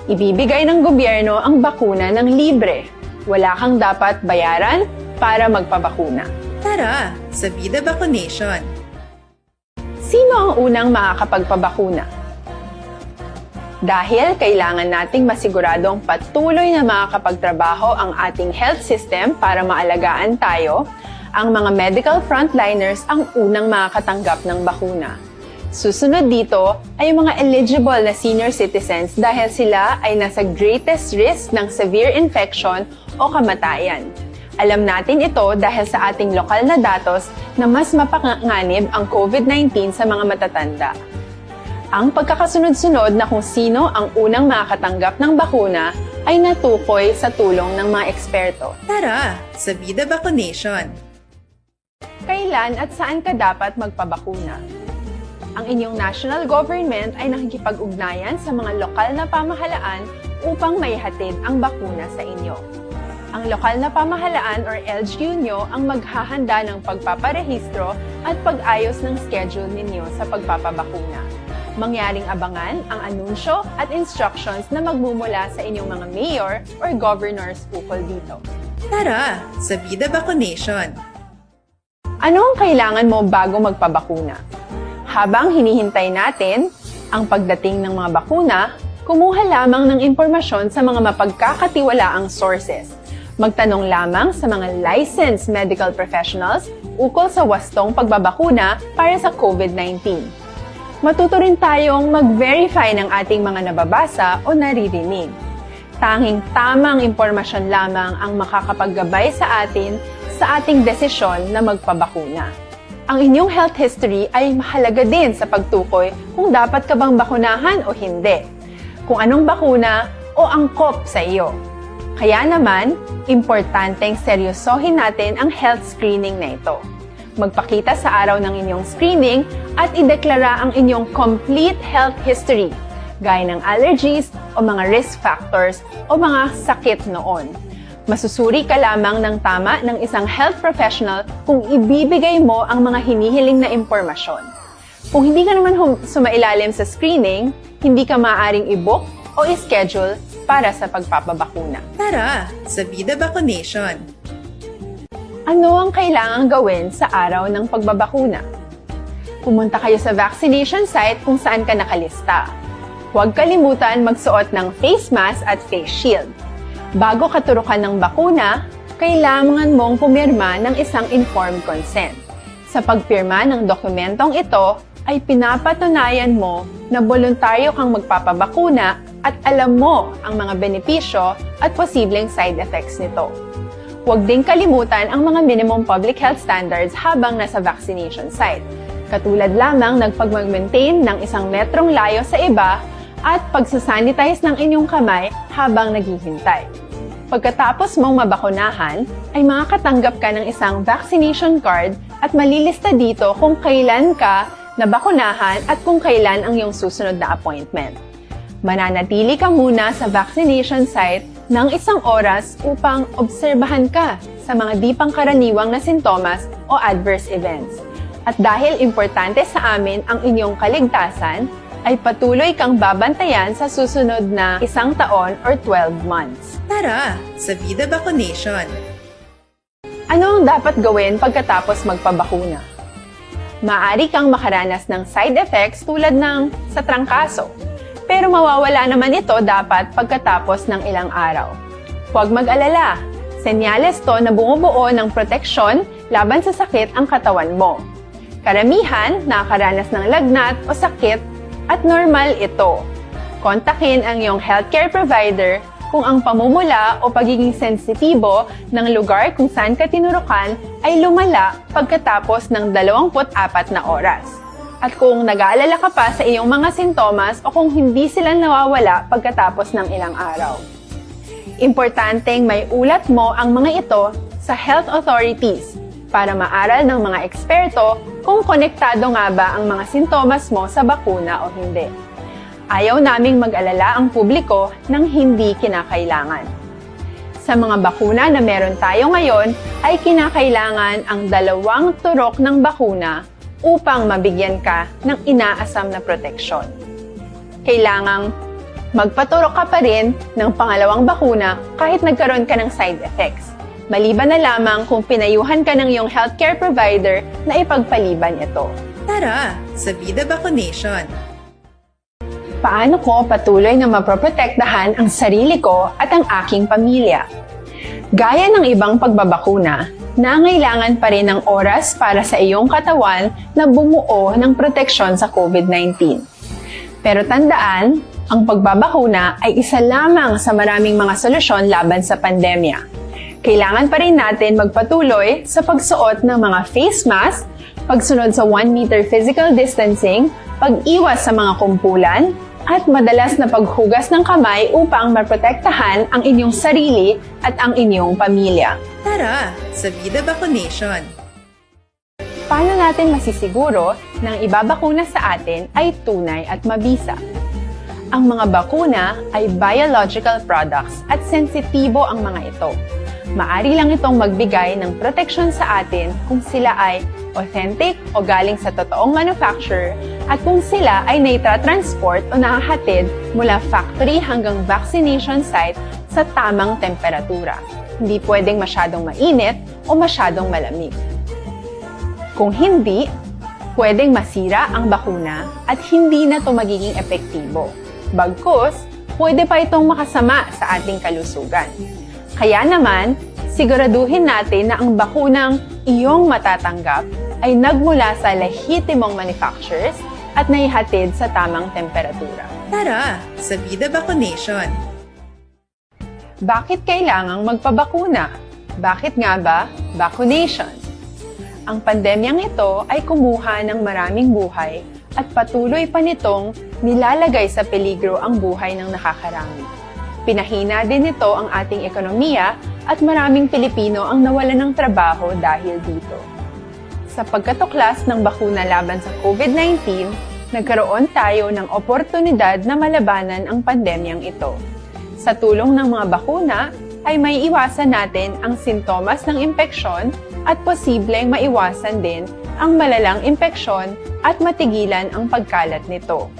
Ibibigay ng gobyerno ang bakuna ng libre. Wala kang dapat bayaran para magpabakuna. Tara, sa Vida Vaccination! Sino ang unang makakapagpabakuna? Dahil kailangan nating masiguradong patuloy na makakapagtrabaho ang ating health system para maalagaan tayo, ang mga medical frontliners ang unang makakatanggap ng bakuna. Susunod dito ay ang mga eligible na senior citizens dahil sila ay nasa greatest risk ng severe infection o kamatayan. Alam natin ito dahil sa ating lokal na datos na mas mapanganib ang COVID nineteen sa mga matatanda. Ang pagkakasunod-sunod na kung sino ang unang makakatanggap ng bakuna ay natukoy sa tulong ng mga eksperto. Tara, sa Vida Vaccination! Kailan at saan ka dapat magpabakuna? Ang inyong national government ay nakikipag-ugnayan sa mga lokal na pamahalaan upang maihatid ang bakuna sa inyo. Ang lokal na pamahalaan or L G U nyo ang maghahanda ng pagpaparehistro at pag-ayos ng schedule ninyo sa pagpapabakuna. Mangyaring abangan ang anunsyo at instructions na magmumula sa inyong mga mayor or governors ukol dito. Tara, sa Vida Vaccination! Ano ang kailangan mo bago magpabakuna? Habang hinihintay natin ang pagdating ng mga bakuna, kumuha lamang ng impormasyon sa mga mapagkakatiwalaang sources. Magtanong lamang sa mga licensed medical professionals ukol sa wastong pagbabakuna para sa COVID nineteen. Matuto rin tayong mag-verify ng ating mga nababasa o naririnig. Tanging tamang impormasyon lamang ang makakapaggabay sa atin sa ating desisyon na magpabakuna. Ang inyong health history ay mahalaga din sa pagtukoy kung dapat ka bang bakunahan o hindi, kung anong bakuna o angkop sa iyo. Kaya naman, importanteng seryosohin natin ang health screening na ito. Magpakita sa araw ng inyong screening at ideklara ang inyong complete health history, gaya ng allergies o mga risk factors o mga sakit noon. Masusuri ka lamang ng tama ng isang health professional kung ibibigay mo ang mga hinihiling na impormasyon. Kung hindi ka naman hum- sumailalim sa screening, hindi ka maaaring i-book o i-schedule para sa pagpapabakuna. Tara, sa Vida Vaccination! Ano ang kailangang gawin sa araw ng pagbabakuna? Pumunta kayo sa vaccination site kung saan ka nakalista. Huwag kalimutan magsuot ng face mask at face shield. Bago ka turukan ng bakuna, kailangan mong pumirma ng isang informed consent. Sa pagpirma ng dokumentong ito, ay pinapatunayan mo na boluntaryo kang magpapabakuna at alam mo ang mga benepisyo at posibleng side effects nito. Huwag ding kalimutan ang mga minimum public health standards habang nasa vaccination site, katulad lamang ng pagmag-maintain ng isang metrong layo sa iba at pagsasanitize ng inyong kamay habang naghihintay. Pagkatapos mong mabakunahan, ay makakatanggap ka ng isang vaccination card at malilista dito kung kailan ka nabakunahan at kung kailan ang iyong susunod na appointment. Mananatili ka muna sa vaccination site ng isang oras upang obserbahan ka sa mga di pangkaraniwang na sintomas o adverse events. At dahil importante sa amin ang inyong kaligtasan, ay patuloy kang babantayan sa susunod na isang taon or twelve months. Tara sa Vida Vaccination! Ano ang dapat gawin pagkatapos magpabakuna? Maaari kang makaranas ng side effects tulad ng sa trangkaso, pero mawawala naman ito dapat pagkatapos ng ilang araw. Huwag mag-alala, senyales to na bumubuo ng proteksyon laban sa sakit ang katawan mo. Karamihan nakakaranas ng lagnat o sakit at normal ito. Kontakin ang iyong healthcare provider kung ang pamumula o pagiging sensitibo ng lugar kung saan ka tinurukan ay lumala pagkatapos ng dalawampu't apat na oras, at kung nag-aalala ka pa sa iyong mga sintomas o kung hindi sila nawawala pagkatapos ng ilang araw. Importanteng maiulat mo ang mga ito sa health authorities para maaral ng mga eksperto kung konektado nga ba ang mga sintomas mo sa bakuna o hindi. Ayaw naming mag-alala ang publiko ng hindi kinakailangan. Sa mga bakuna na meron tayo ngayon, ay kinakailangan ang dalawang turok ng bakuna upang mabigyan ka ng inaasam na proteksyon. Kailangang magpaturok ka pa rin ng pangalawang bakuna kahit nagkaroon ka ng side effects, maliban na lamang kung pinayuhan ka ng iyong healthcare provider na ipagpaliban ito. Tara sa Vida Vaccination! Paano ko patuloy na mapoprotektahan ang sarili ko at ang aking pamilya? Gaya ng ibang pagbabakuna, nangailangan pa rin ng oras para sa iyong katawan na bumuo ng proteksyon sa COVID nineteen. Pero tandaan, ang pagbabakuna ay isa lamang sa maraming mga solusyon laban sa pandemya. Kailangan pa rin natin magpatuloy sa pagsuot ng mga face mask, pagsunod sa one meter physical distancing, pag-iwas sa mga kumpulan, at madalas na paghugas ng kamay upang maprotektahan ang inyong sarili at ang inyong pamilya. Tara sa Vida Vaccination! Paano natin masisiguro na ang ibabakuna sa atin ay tunay at mabisa? Ang mga bakuna ay biological products at sensitibo ang mga ito. Maari lang itong magbigay ng proteksyon sa atin kung sila ay authentic o galing sa totoong manufacturer at kung sila ay naitra-transport o nahahatid mula factory hanggang vaccination site sa tamang temperatura. Hindi pwedeng masyadong mainit o masyadong malamig. Kung hindi, pwedeng masira ang bakuna at hindi na ito magiging epektibo. Bagkus, pwede pa itong makasama sa ating kalusugan. Kaya naman, siguraduhin natin na ang bakunang iyong matatanggap ay nagmula sa lehitimong manufacturers at naihatid sa tamang temperatura. Tara sa Vida Vaccination! Bakit kailangang magpabakuna? Bakit nga ba vaccination? Ang pandemyang ito ay kumuha ng maraming buhay at patuloy pa nitong nilalagay sa peligro ang buhay ng nakakarami. Pinahina din nito ang ating ekonomiya at maraming Pilipino ang nawalan ng trabaho dahil dito. Sa pagkatuklas ng bakuna laban sa COVID nineteen, nagkaroon tayo ng oportunidad na malabanan ang pandemyang ito. Sa tulong ng mga bakuna, ay maiiwasan natin ang sintomas ng impeksyon at posibleng maiwasan din ang malalang impeksyon at matigilan ang pagkalat nito.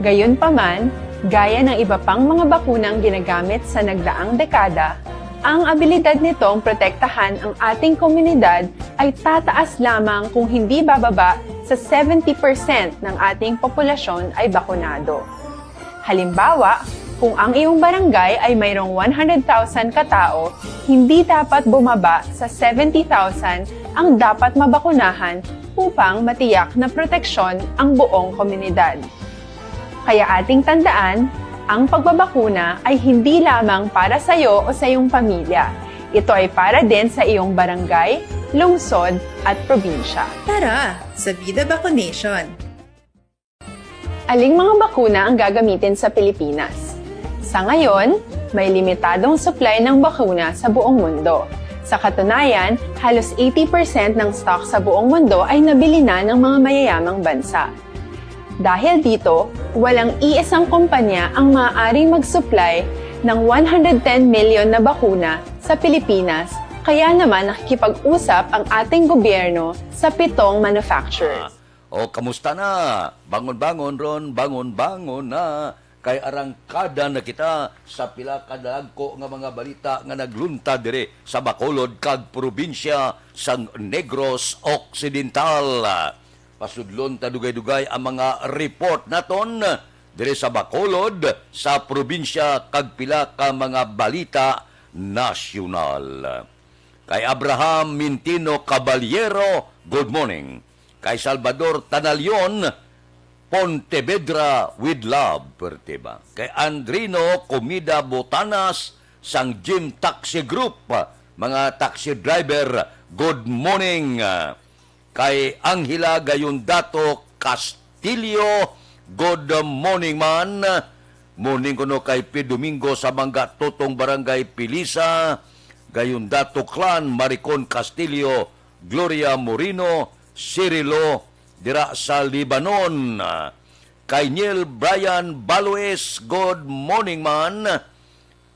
Gayunpaman, gaya ng iba pang mga bakunang ginagamit sa nagdaang dekada, ang abilidad nitong protektahan ang ating komunidad ay tataas lamang kung hindi bababa sa seventy percent ng ating populasyon ay bakunado. Halimbawa, Kung ang iyong barangay ay mayroong one hundred thousand ka tawo, hindi dapat bumaba sa seventy thousand ang dapat mabakunahan upang matiyak na proteksyon ang buong komunidad. Kaya ating tandaan, ang pagbabakuna ay hindi lamang para sa iyo o sa iyong pamilya. Ito ay para din sa iyong barangay, lungsod, at probinsya. Tara sa Vida Vaccination! Aling mga bakuna ang gagamitin sa Pilipinas? Sa ngayon, may limitadong supply ng bakuna sa buong mundo. Sa katunayan, halos eighty percent ng stock sa buong mundo ay nabili na ng mga mayayamang bansa. Dahil dito, walang iisang kumpanya ang maaaring mag-supply ng one hundred ten million na bakuna sa Pilipinas, kaya naman nakikipag-usap ang ating gobyerno sa pitong manufacturers. O, kamusta na? Bangon-bangon ron, bangon-bangon na. Kay arangkada na kita sa pila ka dalagko nga mga balita nga nagluntad diri sa Bacolod kag probinsya sang Negros Occidental. Pasudlon ta dugay-dugay ang mga report naton diri sa Bacolod, sa probinsya, kag pila ka mga balita nasyonal. Kay Abraham Mintino Caballero, good morning. Kay Salvador Tanalion, Pontevedra with love, perte ba? Kay Andrino Comida Botanas sang Gym Taxi Group, mga taxi driver, good morning. Kay Angela Gayondato Castillo, good morning man. Morning kuno kay P. Domingo Sabanga Totong, Barangay Pilisa, Gayondato Clan, Maricon Castillo, Gloria Moreno, Cirilo, dira sa Lebanon. Kay Neil Brian Baloes, good morning man.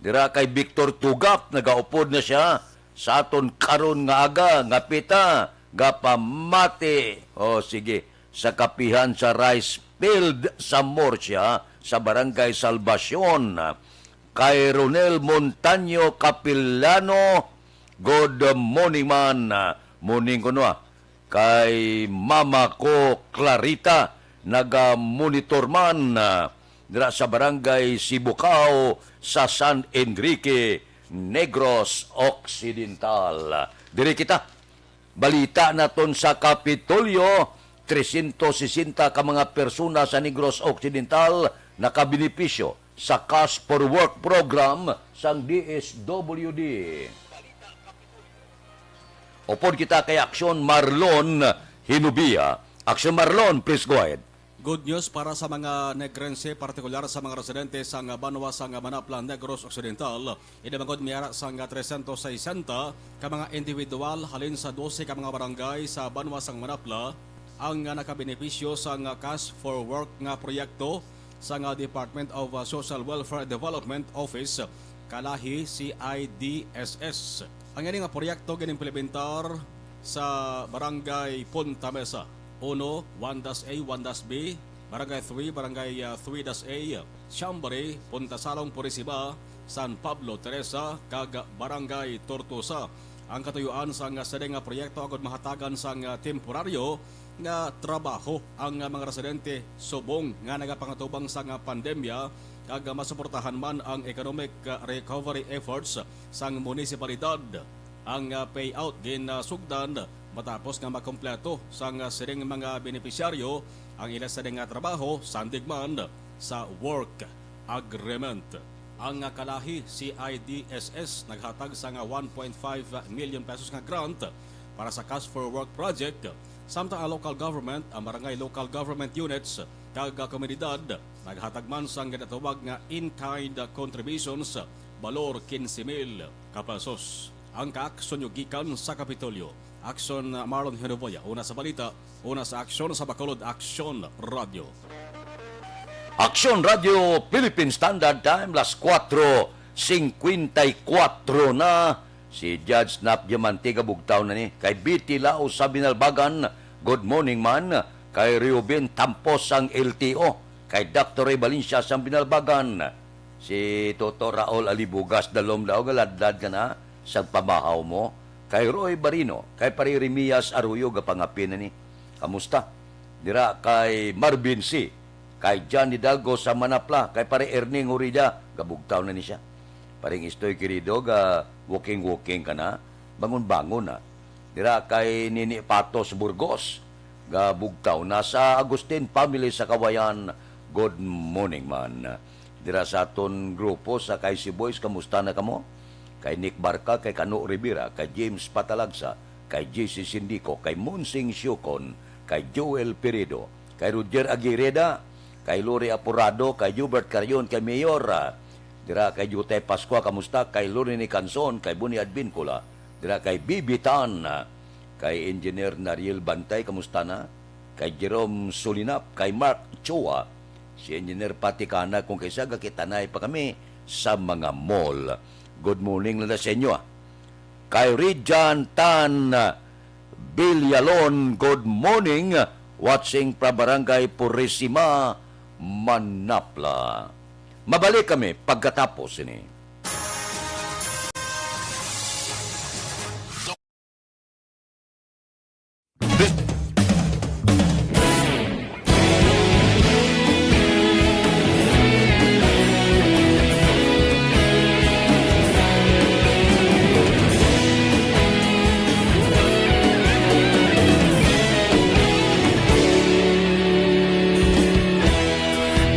Dira kay Victor Tugap, nagaupod na siya sa aton karon nga aga, nga pita, gapamati. O, sige, sa kapihan sa rice field sa Murcia, sa Barangay Salvacion. Kay Ronel Montaño Capilano, good morning man. Morning kuno, ah. Kay mama ko, Clarita, naga-monitor man, ah, dira sa Barangay Sibucao sa San Enrique, Negros Occidental. Diri kita. Balita naton sa Kapitolyo, tresyentos sesenta ka mga persona sa Negros Occidental nakabenepisyo sa Cash for Work program sang D S W D. Upod kita kay Aksyon Marlon Hinubia. Aksyon Marlon, please go ahead. Good news para sa mga Negrense, partikular sa mga residente sang banwa sang Manapla, Negros Occidental. Ini bangod may ara sang tresyentos sesenta ka mga individual halin sa dose ka mga barangay sa banwa sang Manapla ang nakabenepisyo sang Cash for Work nga proyekto sang Department of Social Welfare Development Office, kalahi C I D S S. Ang ini nga proyekto ginimplementar sa Barangay Punta Mesa uno, one dash A, one dash B, Barangay three, Barangay, ah, three dash A, Chambre, Punta Salong, Purisiba, San Pablo, Teresa, kag Barangay Tortosa. Ang katuyuan sang sining nga proyekto agud mahatagan sang temporaryo nga trabaho ang mga residente subong nga nagapangatubang sang pandemya kag masuportahan man ang economic recovery efforts sang munisipalidad. Ang, ah, payout ginasugdan matapos nga makompleto sang, ah, sining mga benepisyaryo ang ila sini nga trabaho sandig man sa work agreement. Ang, ah, kalahi C I D S S naghatag sa nga one point five million pesos nga grant para sa Cash for Work project, samtang ang local government, ang barangay local government units, kag, ah, komunidad naghatag man sang ginatawag nga in-kind contributions, balor quince mil ka pesos. Ang kaaksyon nyo gikan sa Kapitolyo. Aksyon, Marlon Hinoboya. Una sa balita, una sa aksyon sa Bacolod, Aksyon Radio. Aksyon Radio Philippine Standard Time, las kuwatro singkwenta y kuwatro na. Si Judge Nap Diamante, kabugtaw na ni. Kay B T Laos sa Binalbagan, good morning man. Kay Reuben Tampos sang L T O. Kay Doctor Ray Valencia sang Binalbagan. Si Toto Raul Alibugas, dalom daw, galadlad ka na sa pamahaw mo. Kay Roy Barino, kay Pare Remias Arroyo, gapangapin na ni. Kamusta? Dira kay Marvin C. kay John Hidalgo sa Manapla, kay Pare Erning Urida, gabugtaw na ni siya. Paring Istoy Querido, ga walking-walking ka na, bangon-bangon na. Dira kay Nini Patos Burgos, gabugtaw na sa Agustin family sa Kawayan. Good morning, man. Dira sa aton grupo sa K C Boys, kamusta na kamo? Kay Nick Barca, kay Kano Rivera, kay James Patalagsa, kay J C Sindico, kay Monsing Siocon, kay Joel Peredo, kay Roger Aguireda, kay Lori Aporado, kay Hubert Carion, kay Mayor, ah, dira kay Jutay Pascua, kamusta? Kay Lorini Canson, kay Boni Advincula, dira kay Bibi Tan, ah, kay Engineer Nariel Bantay, kamusta na? Kay Jerome Sulinap, kay Mark Chua, si Engineer Patikana, kung kay sa gakitanay pa kami sa mga mall. Good morning na sa inyo, ah. Kay Rijan Tan Villalon, good morning. Watching from Barangay Purisima, Manapla. Mabalik kami pagkatapos ini.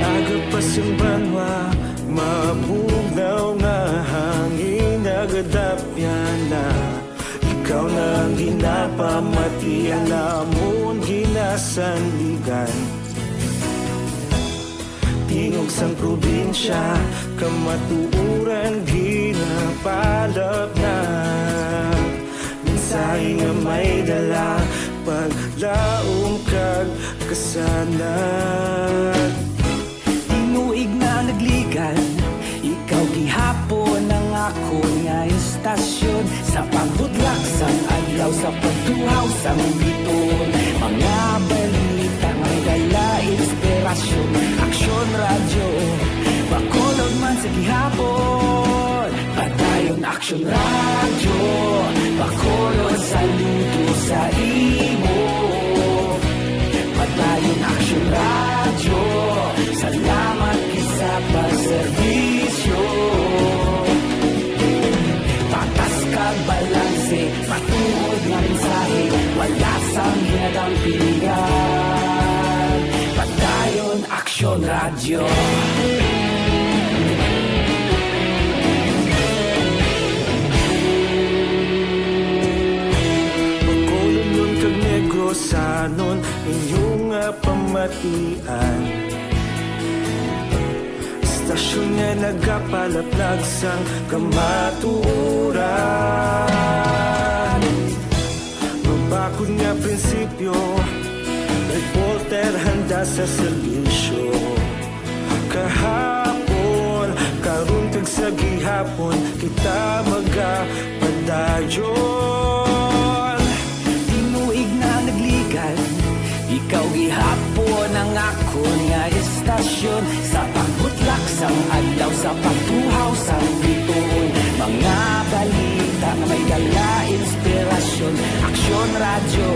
Aga pa sing banwa, mabugnaw nga hangin, nagadapyan na. Ikaw na ang ginapamati, ang amon ginasandigan. Tingog sang probinsya, kamatuoran ginapalapnag. Mensahe nga may dala, paglaom kag kasanag. Tinuig na nagligan, ikaw gihapon ang akon nga istasyon. Sa pagbutlak sang adlaw, sa pagtuhaw sang biton, mga balita may dala inspirasyon. Aksyon Radyo, Bacolod man sa gihapon. Padayon Aksyon Radyo, Bacolod, saludo sa imo. Padayon Aksyon Radyo, salamat gid sa pagserbisyo. Patas kag balanse, matuod nga mensahe, wala sang ginadampigan. Padayon Aksyon Radyo. Bacolodnon kag Negrosanon, inyo nga pamatian. Istasyon nga nagapalaplag sang kamatuoran. Mabakod nga prinsipyo, reporter handa sa serbisyo. Kahapon, karon kag sa gihapon, kita magapadayon. Tinuig na nagligan, ikaw gihapon ang akon nga istasyon. Sa pagbutlak sang adlaw, sa pagtuhaw sang biton, mga balita nga may dala inspirasyon. Aksyon Radyo,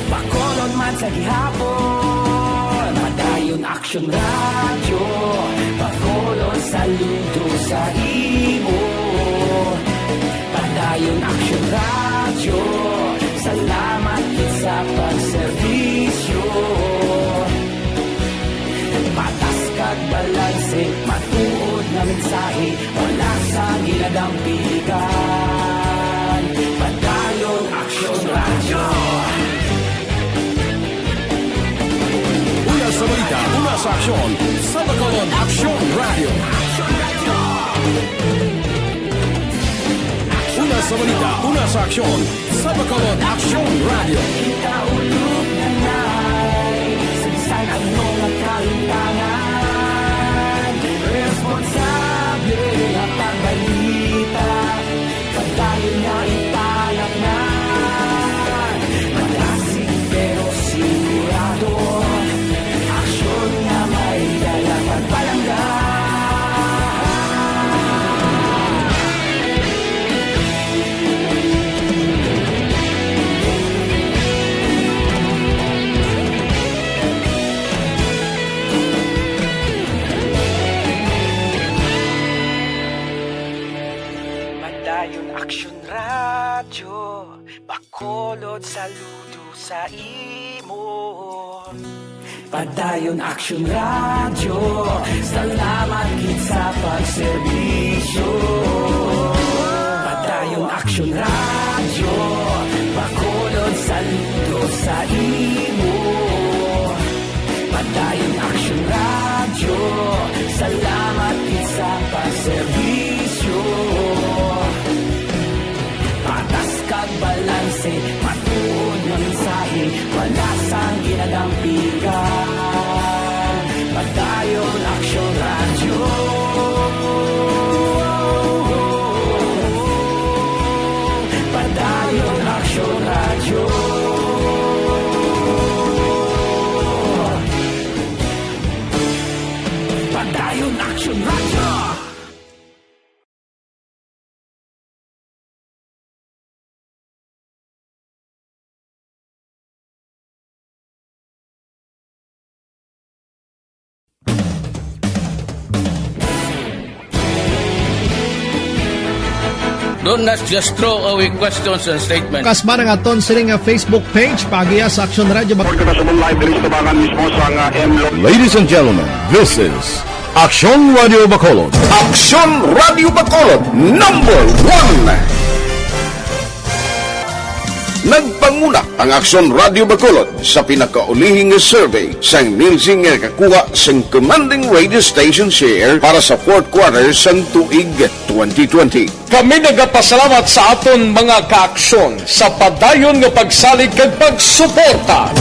Bacolod man sa gihapon. Padayon Aksyon Radyo, Bacolod, saludo sa imo. Padayon Aksyon Radyo, salamat gid sa pagserbisyo. Patas kag balanse, matuod nga mensahe, wala sang ginadampigan. Padayon Aksyon Radyo. Una sa balita, una sa aksyon, sa Bacolod Aksyon Radyo. Una sa balita, una sa aksyon, sa Bacolod Aksyon Radyo. Kita ulog na nay, sa bisan ano nga kahimtangan, responsable nga pagbalita. Padayon nga ipalapngan, malasig pero sigurado. Aksyon nga may dala pagpalangga. Bacolod, saludo sa imo. Padayon Aksyon Radyo, salamat gid sa pagserbisyo. Padayon Aksyon Radyo, Bacolod, saludo sa imo. Padayon Aksyon Radyo, salamat gid sa pagserbisyo. Patas kag balanse, matuod nga mensahe, wala sang ginadampigan. Padayon Aksyon Radyo. Padayon Aksyon Radyo. Padayon Aksyon Radyo. Don't not just throw away questions and statements. Kasba nga aton sini nga Facebook page, paagiha sa Aksyon Radyo Bac- Report kita sa live diri sa tabangan mismo sa nga M Lo- Ladies and gentlemen, this is Aksyon Radio Bacolod. Aksyon Radio Bacolod, number one. Nagpanguna ang Aksyon Radio Bacolod sa pinakaulihi nga survey sang Nielsen nga nakakuha sang commanding radio station share para sa fourth quarter sang tuig twenty twenty. Kami nagapasalamat sa aton mga kaaksyon sa padayon nga pagsalig kag pagsuporta.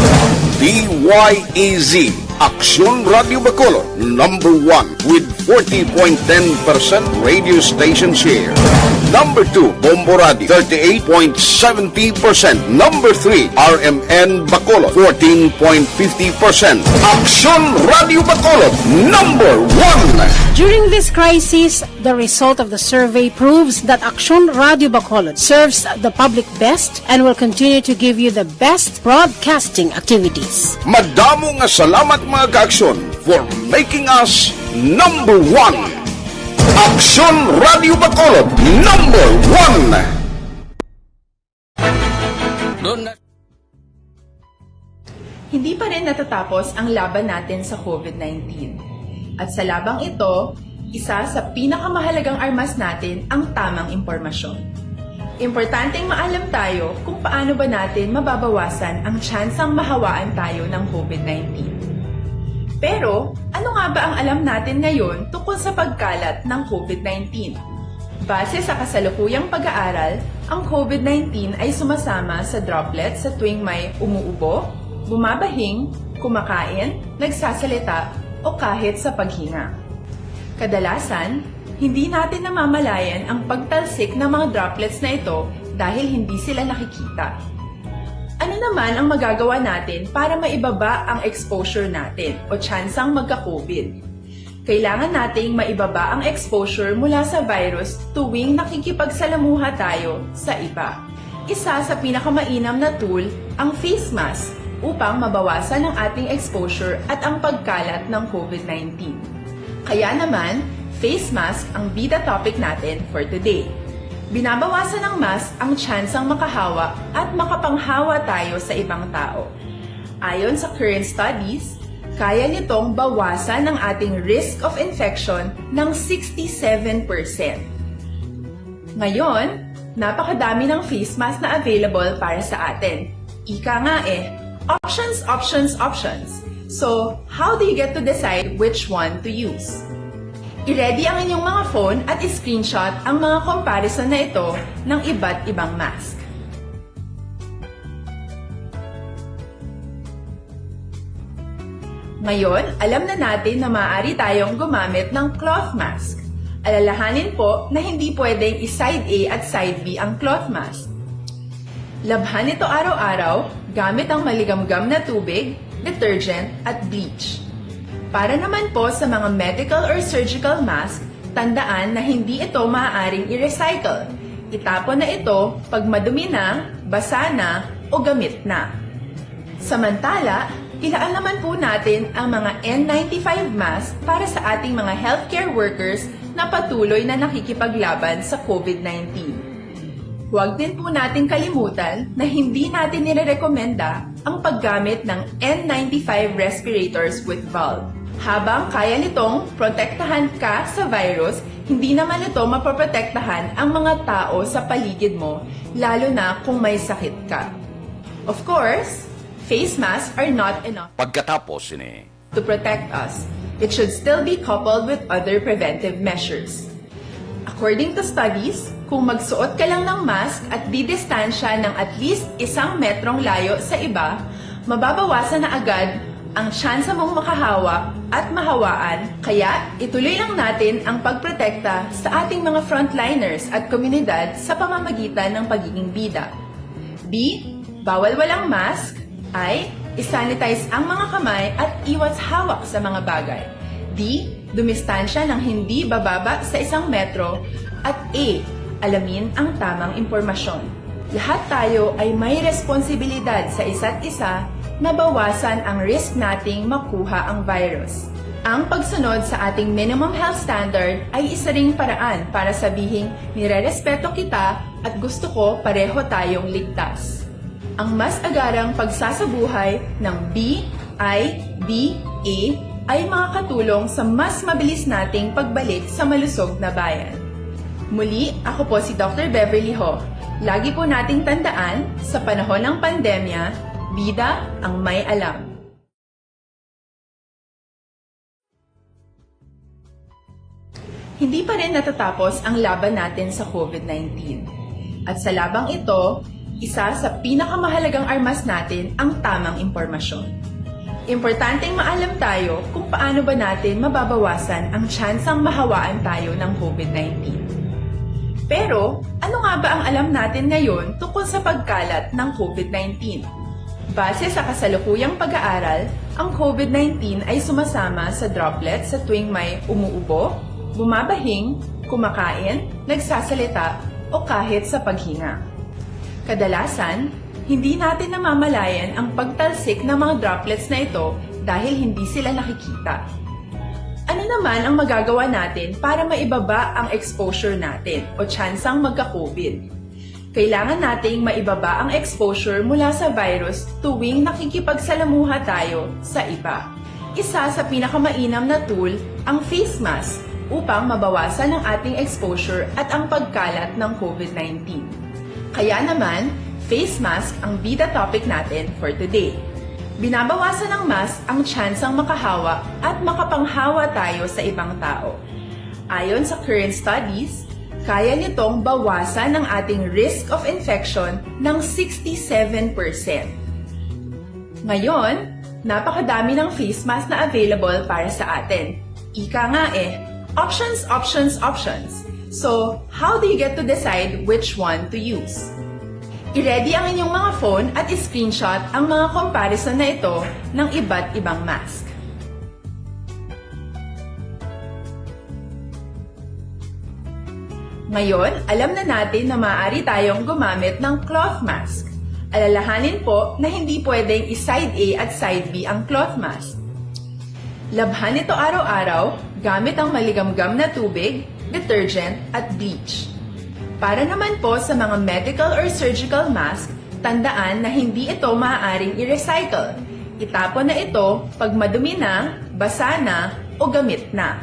D Y E Z, Aksyon Radio Bacolod, number one with forty point ten percent radio station share. Number two, Bombo Radio, thirty-eight point seventy percent. Number three, R M N Bacolod, fourteen point fifty percent. Aksyon Radio Bacolod, number one. During this crisis, the result of the survey proves that Aksyon Radio Bacolod serves the public best and will continue to give you the best broadcasting activities. Madamo nga salamat, mga kaaksyon, for making us number one. Aksyon Radio Bacolod, number one. Doon na. Hindi pa rin natatapos ang laban natin sa COVID nineteen. At sa labang ito, isa sa pinakamahalagang armas natin ang tamang impormasyon. Importanteng maalam tayo kung paano ba natin mababawasan ang tsansang mahawaan tayo ng COVID nineteen. Pero, ano nga ba ang alam natin ngayon tungkol sa pagkalat ng COVID nineteen? Base sa kasalukuyang pag-aaral, ang COVID nineteen ay sumasama sa droplets sa tuwing may umuubo, bumabahing, kumakain, nagsasalita, o kahit sa paghinga. Kadalasan, hindi natin namamalayan ang pagtalsik ng mga droplets na ito dahil hindi sila nakikita. Ano naman ang magagawa natin para maibaba ang exposure natin o tsansang magka-COVID? Kailangan nating maibaba ang exposure mula sa virus tuwing nakikipagsalamuha tayo sa iba. Isa sa pinakamainam na tool ang face mask upang mabawasan ang ating exposure at ang pagkalat ng COVID nineteen. Kaya naman, face mask ang bida topic natin for today. Binabawasan ng mask ang tsansang makahawa at makapanghawa tayo sa ibang tao. Ayon sa current studies, kaya nitong bawasan ang ating risk of infection ng sixty-seven percent. Ngayon, napakadami ng face mask na available para sa atin. Ika nga eh, options, options, options. So, how do you get to decide which one to use? I-ready ang inyong mga phone at i-screenshot ang mga comparison na ito ng iba't ibang mask. Ngayon, alam na natin na maaari tayong gumamit ng cloth mask. Alalahanin po na hindi pwedeng i-side A at side B ang cloth mask. Labhan ito araw-araw gamit ang maligamgam na tubig, detergent, at bleach. Para naman po sa mga medical or surgical mask, tandaan na hindi ito maaaring i-recycle. Itapon na ito pag madumi na, basa na, o gamit na. Samantala, ilaan naman po natin ang mga N ninety-five mask para sa ating mga healthcare workers na patuloy na nakikipaglaban sa COVID nineteen. Huwag din po nating kalimutan na hindi natin nirerekomenda ang paggamit ng N ninety-five respirators with valve. Habang kaya nitong protektahan ka sa virus, hindi naman ito mapoprotektahan ang mga tao sa paligid mo, lalo na kung may sakit ka. Of course, face masks are not enough. Pagkatapos sini, to protect us. It should still be coupled with other preventive measures. According to studies, kung magsuot ka lang ng mask at didistansya ng at least isang metrong layo sa iba, mababawasan na agad ang tsansa mong makahawa at mahawaan, kaya ituloy lang natin ang pagprotekta sa ating mga frontliners at komunidad sa pamamagitan ng pagiging bida. B. Bawal walang mask. I. I-sanitize ang mga kamay at iwas hawak sa mga bagay. D. Dumistansya ng hindi bababa sa isang metro. At E. Alamin ang tamang impormasyon. Lahat tayo ay may responsibilidad sa isa't isa na bawasan ang risk nating makuha ang virus. Ang pagsunod sa ating minimum health standard ay isa ring paraan para sabihing nirerespeto kita at gusto ko pareho tayong ligtas. Ang mas agarang pagsasabuhay ng B I B A ay makakatulong sa mas mabilis nating pagbalik sa malusog na bayan. Muli, ako po si Doctor Beverly Ho. Lagi po nating tandaan, sa panahon ng pandemya, bida ang may alam. Hindi pa rin natatapos ang laban natin sa COVID nineteen. At sa labang ito, isa sa pinakamahalagang armas natin ang tamang impormasyon. Importanteng maalam tayo kung paano ba natin mababawasan ang tsansang mahawaan tayo ng COVID nineteen. Pero, ano nga ba ang alam natin ngayon tungkol sa pagkalat ng COVID nineteen? Base sa kasalukuyang pag-aaral, ang COVID nineteen ay sumasama sa droplets sa tuwing may umuubo, bumabahing, kumakain, nagsasalita, o kahit sa paghinga. Kadalasan, hindi natin namamalayan ang pagtalsik ng mga droplets na ito dahil hindi sila nakikita. Ano naman ang magagawa natin para maibaba ang exposure natin o tsansang magka-COVID? Kailangan nating maibaba ang exposure mula sa virus tuwing nakikipagsalamuha tayo sa iba. Isa sa pinakamainam na tool ang face mask upang mabawasan ang ating exposure at ang pagkalat ng COVID nineteen. Kaya naman, face mask ang bida topic natin for today. Binabawasan ng mask ang tsansang makahawa at makapanghawa tayo sa ibang tao. Ayon sa current studies, kaya nitong bawasan ang ating risk of infection ng sixty-seven percent. Ngayon, napakadami ng face mask na available para sa atin. Ika nga eh, options, options, options. So, how do you get to decide which one to use? I-ready ang inyong mga phone at i-screenshot ang mga comparison na ito ng iba't ibang mask. Ngayon, alam na natin na maaari tayong gumamit ng cloth mask. Alalahanin po na hindi pwedeng i-side A at side B ang cloth mask. Labhan ito araw-araw gamit ang maligamgam na tubig, detergent, at bleach. Para naman po sa mga medical or surgical mask, tandaan na hindi ito maaaring i-recycle. Itapon na ito pag madumi na, basa na, o gamit na.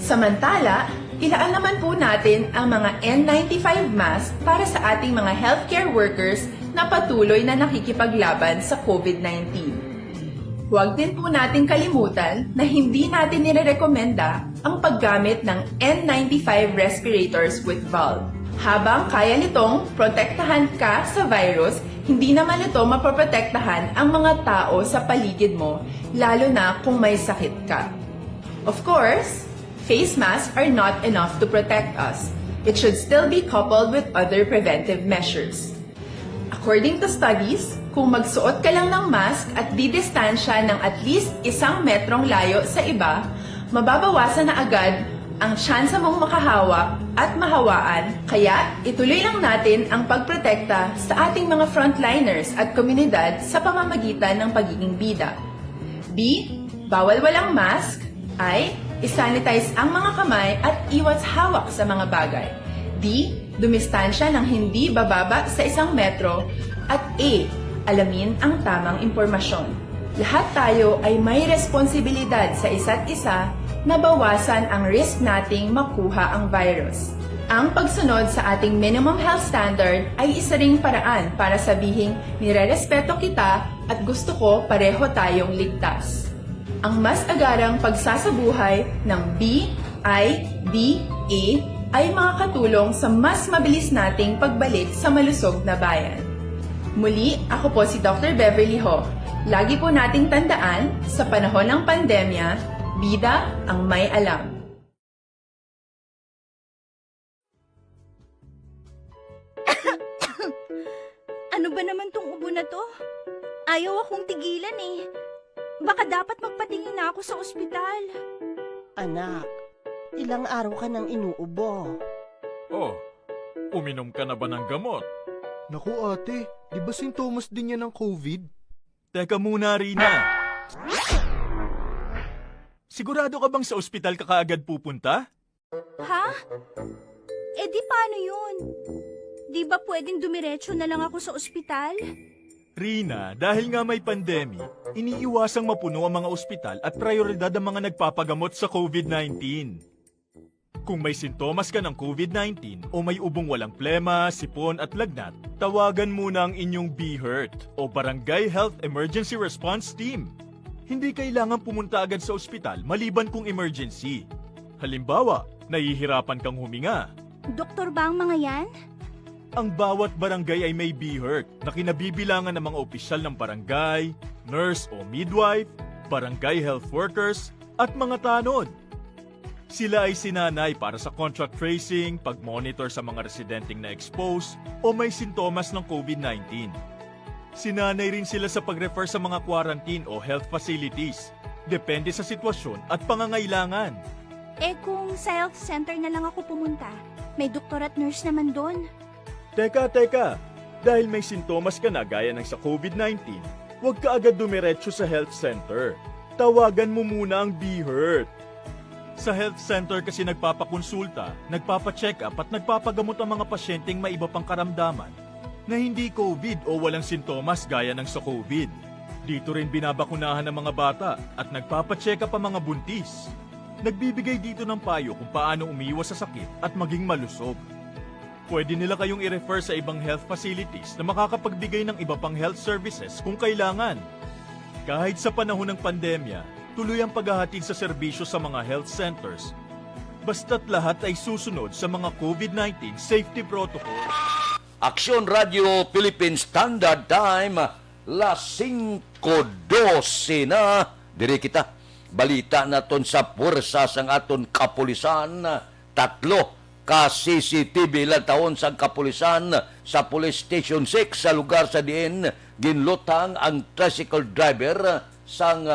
Samantala, ilaan naman po natin ang mga N ninety-five mask para sa ating mga healthcare workers na patuloy na nakikipaglaban sa COVID nineteen. Huwag din po nating kalimutan na hindi natin nirerekomenda ang paggamit ng N ninety-five respirators with valve. Habang kaya nitong protektahan ka sa virus, hindi naman ito mapoprotektahan ang mga tao sa paligid mo, lalo na kung may sakit ka. Of course, face masks are not enough to protect us. It should still be coupled with other preventive measures. According to studies, kung magsuot ka lang ng mask at didistansya ng at least isang metrong layo sa iba, mababawasan na agad ang tsansa mong makahawa at mahawaan, kaya ituloy lang natin ang pagprotekta sa ating mga frontliners at komunidad sa pamamagitan ng pagiging bida. B. Bawal walang mask. I. I-sanitize ang mga kamay at iwas hawak sa mga bagay. D. Dumistansya ng hindi bababa sa isang metro, at A, alamin ang tamang impormasyon. Lahat tayo ay may responsibilidad sa isa't isa na bawasan ang risk nating makuha ang virus. Ang pagsunod sa ating minimum health standard ay isa ring paraan para sabihing nirerespeto kita at gusto ko pareho tayong ligtas. Ang mas agarang pagsasabuhay ng B I D A ay makakatulong sa mas mabilis nating pagbalik sa malusog na bayan. Muli, ako po si Doctor Beverly Ho. Lagi po nating tandaan, sa panahon ng pandemya, bida ang may alam. Ano ba naman tong ubo na to? Ayaw akong tigilan eh. Baka dapat magpatingin na ako sa ospital. Anak, ilang araw ka nang inuubo. Oh, uminom ka na ba ng gamot? Naku ate, di ba sintomas din yan ng COVID? Teka muna, Rina. Sigurado ka bang sa ospital ka kaagad pupunta? Ha? Eh di paano yun? Di ba pwedeng dumiretso na lang ako sa ospital? Rina, dahil nga may pandemic, iniiwasang mapuno ang mga ospital at prioridad ang mga nagpapagamot sa COVID nineteen. Kung may sintomas ka ng COVID nineteen o may ubong walang plema, sipon at lagnat, tawagan muna ang inyong BHERT o Barangay Health Emergency Response Team. Hindi kailangan pumunta agad sa ospital maliban kung emergency. Halimbawa, nahihirapan kang huminga. Doktor ba ang mga yan? Ang bawat barangay ay may BHERT na kinabibilangan ng mga opisyal ng barangay, nurse o midwife, barangay health workers, at mga tanod. Sila ay sinanay para sa contact tracing, pag-monitor sa mga residenteng na-expose o may sintomas ng COVID nineteen. Sinanay rin sila sa pag-refer sa mga quarantine o health facilities, depende sa sitwasyon at pangangailangan. Eh kung sa health center na lang ako pumunta, may doktor at nurse naman doon. Teka, teka! Dahil may sintomas ka na gaya ng sa COVID nineteen, huwag ka agad dumiretso sa health center. Tawagan mo muna ang BHERT. Sa health center kasi nagpapakonsulta, nagpapacheck-up at nagpapagamot ang mga pasyenteng may iba pang karamdaman na hindi COVID o walang sintomas gaya ng sa COVID. Dito rin binabakunahan ang mga bata at nagpapacheck-up ang mga buntis. Nagbibigay dito ng payo kung paano umiwas sa sakit at maging malusog. Pwede nila kayong i-refer sa ibang health facilities na makakapagbigay ng iba pang health services kung kailangan. Kahit sa panahon ng pandemya, tuloy ang paghahatid sa serbisyo sa mga health centers, basta't lahat ay susunod sa mga COVID nineteen safety protocol. Aksyon Radio Philippine Standard Time, las singko dose na. Diri kita. Balita naton sa puwersa sang aton kapulisan. Tatlo ka C C T V lantawon sang kapulisan sa Police Station six sa lugar sa diin ginlutang ang tricycle driver sang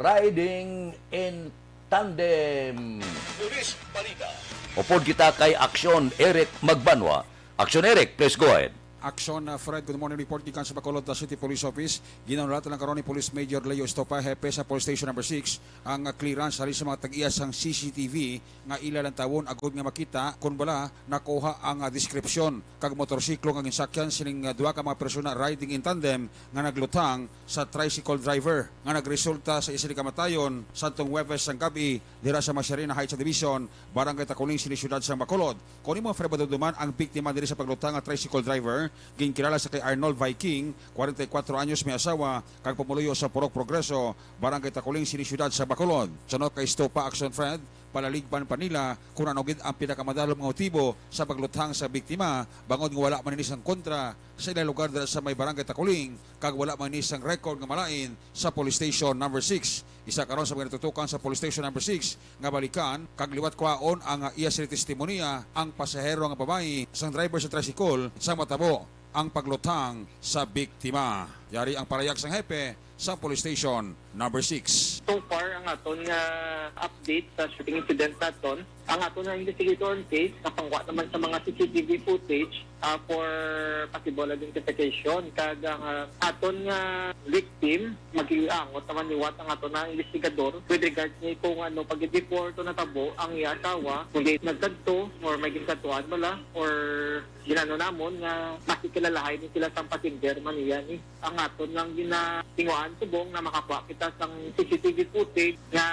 riding in tandem. Police Balita. Upod kita kay Aksyon Eric Magbanwa. Aksyon Eric, please go ahead. Aksyon, uh, Fred, good morning report gikan sa Bacolod, uh, City Police Office. Ginahulat lang karon ni Police Major Leo Estopa, hepe sa Police Station Number six, ang, uh, clearance halin sa mga tag-iya sang C C T V nga ila lantawon agod nga makita kon bala nakuha ang, uh, deskripsyon kag motorsiklo nga ginsakyan sining, uh, duha ka mga persona riding in tandem nga naglutang sa tricycle driver nga nagresulta sa isa ni kamatayon sadtong Huwebes sang gab-i dira sa Masharina Heights Subdivision, Barangay Taculing, sini siyudad sang Bacolod. Kon imo, Fred, madumduman, ang biktima diri sa paglutang nga tricycle driver ginkilala sa kay Arnold Viking, kwarenta y kuwatro anyos, may asawa, kag pumuluyo sa Purok Progreso, Barangay Taculing, sini siyudad sa Bacolod. Suno kay Estopa, Aksyon Fred, palaligpan pa nila kon ano gid ang pinakamadalom nga motibo sa paglutang sa biktima, bangod nga wala man ini sang kontra sa ila lugar dira sa may Barangay Taculing, kag wala man ini sang record nga malain sa Police Station Number six. Isa karon sa mga natutukan sa Police Station Number six nga balikan kag liwat kuhaon ang iya sini testimonya ang pasahero nga babayi sang driver sa tricycle sa matabo ang paglutang sa biktima. Yari ang parayag sang hepe sa Police Station Number six. So far, ang aton nga update sa shooting incident naton, ang aton nga investigator on case, nakapangwa naman sa mga C C T V footage, ah, for possible identification. Kag ang, ah, aton nga victim, mag-iangot naman liwat ang aton nga investigador with regards ni kung ano, pag before to natabo, ang iya asawa, kung di nagkadto, or may ginkadtuan bala, or ginano namon nga makikilalahay ni sila sang passenger man niya ni. Ang aton lang ginatinguhaan subong na makakuha kita sang C C T V footage nga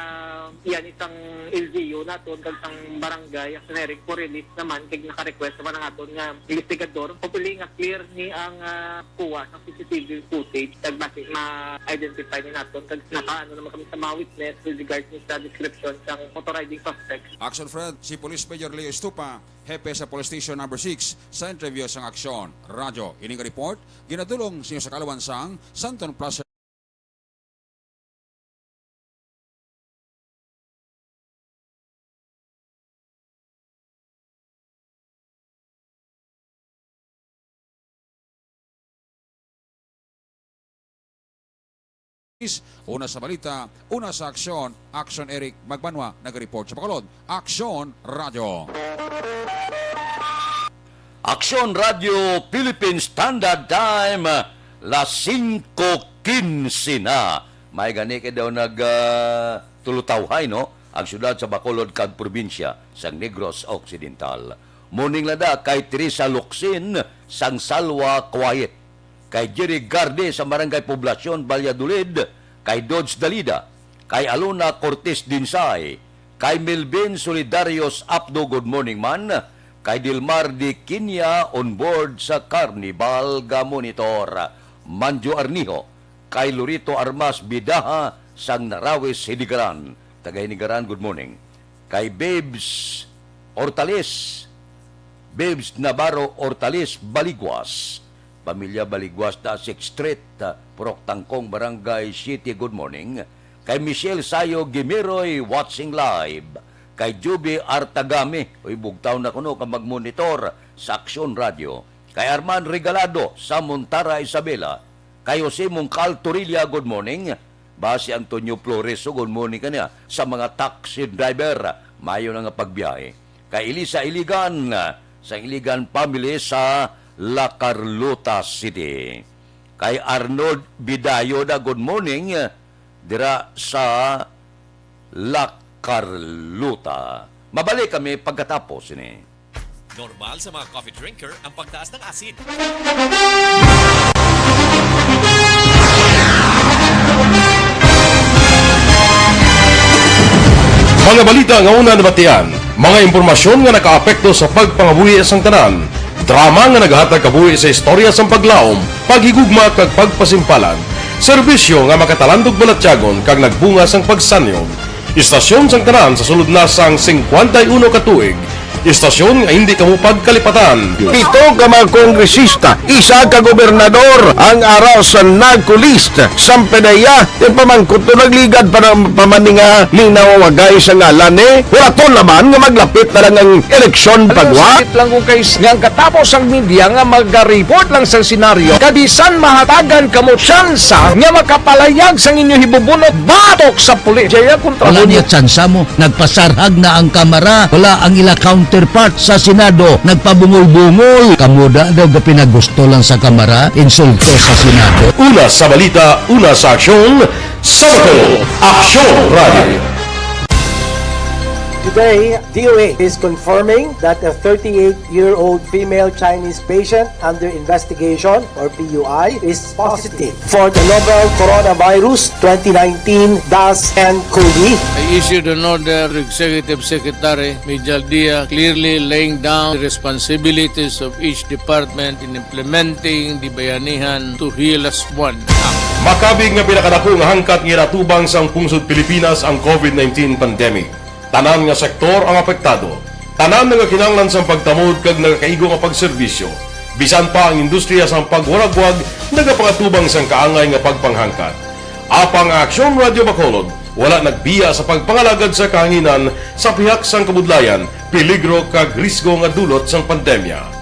iyan isang L G U naton kag sang barangay, ang generic for release naman, kag naka-request naman ang aton nga investigador. Hopefully nga clear ni ang, ah, kuha sang C C T V footage kag basi ma-identify ni naton kag nakaano naman kami sa mga witness with regards ni sa description sang motor riding suspect. Action Fred, si Police Major Leo Estupa, hepe sa Police Station Number Six, sa interview sang Aksyon Radyo. Ining report ginadulong sa inyo sa kaalawan sang Santon Plaza. Una sa balita, una sa aksyon, Aksyon Eric Magbanwa, nag-report sa Bacolod. Aksyon Radyo. Aksyon Radyo Philippine Standard Time, las singko quince na. May gani kay daw nag, ah, tulutawhay, no? Ang siyudad sa Bacolod kag probinsya sang Negros Occidental. Morning lang da kay Teresa Locsin sang Salwa Quiet, kay Jerry Garde sa Barangay Poblacion, Valladolid, kay Dodge Dalida, kay Alona Cortez Dinsay, kay Melvin Solidarios Apdo, good morning man, kay Dilmar Di Quiña on board sa Carnival ga monitor, Manjo Arnijo, kay Lorito Armas Bidaha sang Narawis, Hinigaran, taga Hinigaran, good morning, kay Babes Hortales, Babes Navarro Hortales Baliguas, Pamilya Baliguas, da Sixth Street, ah, Purok Tangkong, Barangay City, good morning. Kay Michelle Sayo Gimiroy, watching live. Kay Juby Artagami, uy, bugtaw na kuno ka mag-monitor sa Aksyon Radyo. Kay Arman Regalado sa Montara, Isabela. Kay Jose Mongcal Torilla, good morning. Basi Antonio Flores, so good morning kaniya sa mga taxi driver. Mayo na nga pagbiyahe. Kay Elisa Iligan, sa Iligan family sa La Carlota City. Kay Arnold Bidayo da, good morning, dira sa La Carlota. Mabalik kami pagkatapos ini. Normal sa mga coffee drinker ang pagtaas ng asid. Mga balita nga una nabatian, mga impormasyon nga nakaapekto sa pagpangabuhi sang tanan, drama nga nagahatag kabuhi sa istorya sang paglaom, paghigugma kag pagpasimpalan, serbisyo nga makatalandog balatyagon kag nagbunga sang pagsanyog. Istasyon sang tanan sa sulod na sang singkwenta y uno ka tuig. Istasyon nga hindi kamo pagkalipatan. Pito ka mga kongresista, isa ka gobernador ang ara sa narco list. Sang P D E A, ipamangkot to, nagligad pa na, pa man ni nga linawagay sa ngalan, eh. Huraton naman nga maglapit na lang ang eleksyon. Ano, pagwa? Sakit lang kung kay s-, nga ang katapos ang media nga maga-report lang sa senaryo, kabisan mahatagan kamo tsansa nga makapalayag sang inyo hibubunot batok sa pulis. Jaya kontra. Wala mo niya tsansa mo. Nagpasarhag na ang Kamara. Wala ang ila counterpart sa Senado. Nagpabungol-bungol. Kamo da daw gapinagusto lang sa Kamara, insulto sa Senado. Una sa balita, una sa aksyon, sa Bacolod, Aksyon Radio. Today, D O H is confirming that a thirty-eight-year-old female Chinese patient under investigation, or P U I, is positive for the novel coronavirus twenty nineteen dash ten COVID. I issued an order to Executive Secretary Mijal Dia, clearly laying down the responsibilities of each department in implementing the Bayanihan to Heal As One Act. Makabig nga pinakadako nga hangkat nga ginatubang sang pungsod Pilipinas ang COVID nineteen pandemic. Tanan nga sektor ang apektado. Tanan nagakinahanglan sang pagtamod kag nagakaigo nga pagserbisyo. Bisan pa ang industriya sang pagwaragwag nagapangatubang sang kaangay nga pagpanghangkat. Apang ang Aksyon Radio Bacolod wala nagbiya sa pagpangalagad sa kahanginan sa pihak sang kabudlayan, peligro kag risgo nga dulot sang pandemya.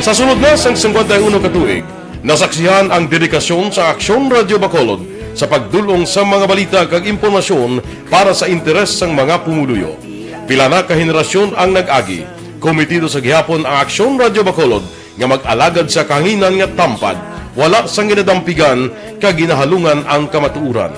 Sa sulod na sang singkwenta y uno ka tuig, nasaksihan ang dedikasyon sa Aksyon Radyo Bacolod sa pagdul-ong sa mga balita kag impormasyon para sa interes sang mga pumuluyo. Pila na ka henerasyon ang nag-agi. Komitido sa gihapon ang Aksyon Radyo Bacolod nga mag-alagad sa kahanginan nga tampad, wala sang ginadampigan kag ginahalungan ang kamatuoran.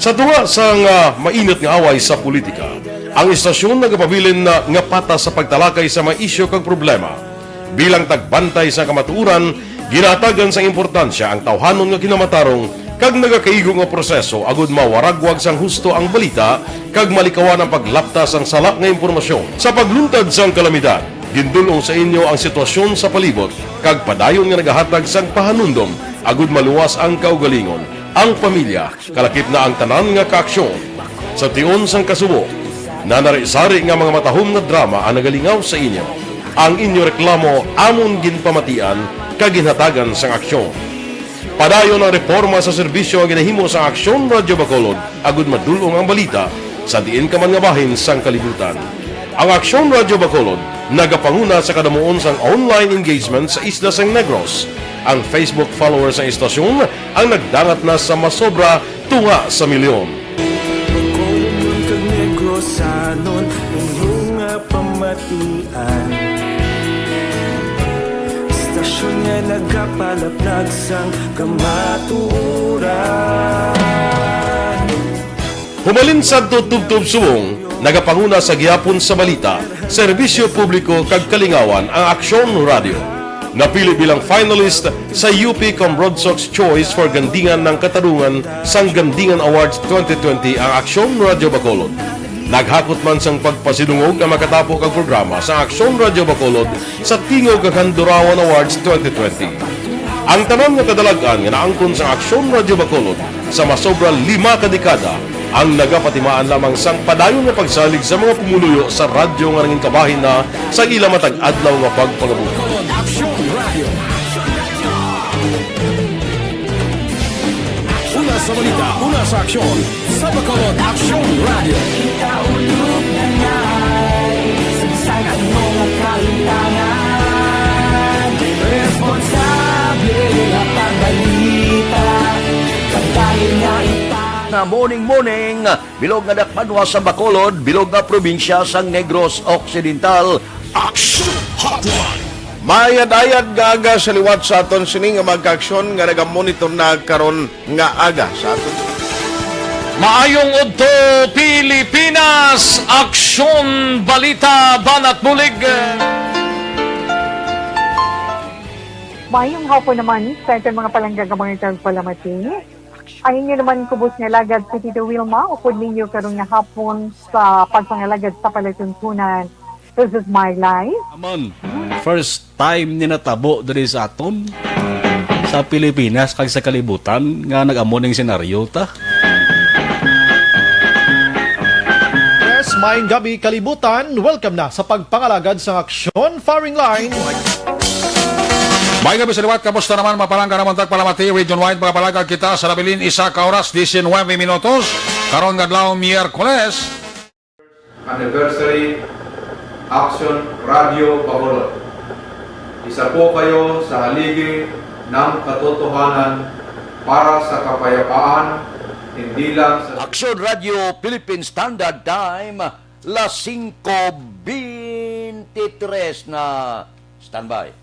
Sa tunga sang, ah, mainit nga away sa politika, ang istasyon nagapabilin na nga patas sa pagtalakay sa mga isyu kag problema. Bilang tagbantay sa kamatuoran, ginahatagan sang importansya ang tawhanon nga kinamatarong kag nagakaigo nga proseso agud mawaragwag sang husto ang balita kag malikawan ang paglapta sang sala nga impormasyon. Sa pagluntad sang kalamidad, gindul-ong sa inyo ang sitwasyon sa palibot kag padayon nga nagahatag sang pahanumdom agud maluwas ang kaugalingon, ang pamilya, kalakip na ang tanan nga kaaksyon. Sa tion sang kasubo, nanari-sari nga mga matahom nga drama ang nagalingaw sa inyo. Ang inyo reklamo amon ginpamatian kag ginhatagan sang aksyon. Padayon ang reporma sa serbisyo nga ginahimo sang Aksyon Radyo Bacolod agud madul-ong ang balita sa diin ka man nga bahin sang kalibutan. Ang Aksyon Radyo Bacolod nagapanguna sa kadamuon sang online engagement sa isla sang Negros. Ang Facebook followers sang istasyon ang nagdangat na sa masobra tunga sa milyon. Bacolodnon kag Negrosanon, inyo nga pamatian. Istasyon nga nagapalaplag sang kamatuoran. Humalin sadto tubtob subong, nagapanguna sa gihapon sa balita, serbisyo publiko kag kalingawan ang Aksyon Radio. Napili bilang finalist sa U P Cambronsox Choice for Gandingan ng Katarungan sang Gandingan Awards twenty twenty ang Aksyon Radio Bacolod. Naghakot man sang pagpasidungog ang makatapo kag programa sa Aksyon Radio Bacolod sa Tingog kag Handurawan Awards twenty twenty. Ang tanan nga kadalag-an nga naangkon sang Aksyon Radio Bacolod sa masobra lima ka dekada ang nagapatimaan lamang sang padayon nga pagsalig sa mga pumuluyo sa radyo nga nangin kabahin na sa ila matag adlaw nga pagpangabuhi. Bacolod Aksyon Radio. Una sa balita, una sa aksyon, sa Bacolod Aksyon Radio. Kita ulog na ngay, sagsag ang mga kahitangan, responsable nga pagbalita, pagdahil nga ita- Na morning, morning. Bilog nga dakbanwa sa Bacolod, bilog nga probinsya sang Negros Occidental. Action Hotline. Maayad-ayad nga aga sa liwat sa aton sini nga mga kaaksyon nga nagamonitor na karon nga aga sa aton. Maayong udto, Pilipinas! Aksyon, balita, banat bulig. Maayong hapon naman sa aton mga palangga nga mga tagpalamati. Ang inyo naman kubos nga alagad si Tito Wilma, upod ninyo karon nga hapon sa pagpangalagad sa palatuntunan. This is my life. Aman, first time ni natabo diri sa aton, sa Pilipinas kag sa kalibutan nga nag-amo ning senaryo ta. Yes, maayong gabi, kalibutan. Welcome na sa pagpangalagad sa aksyon firing line. May gabi sa liwat, kamusta naman, mapalangga naman tagpalamati, region-wide, mga palagag kita sa nabilin, isa ka oras, diecinuebe minutos, karon nga adlaw, Miyerkules. Anniversary Action Radio Bacolod. Isa po kayo sa haligi ng katotohanan para sa kapayapaan, hindi lang sa Action Radio Philippine Standard Time, las singko beintitres na. Standby.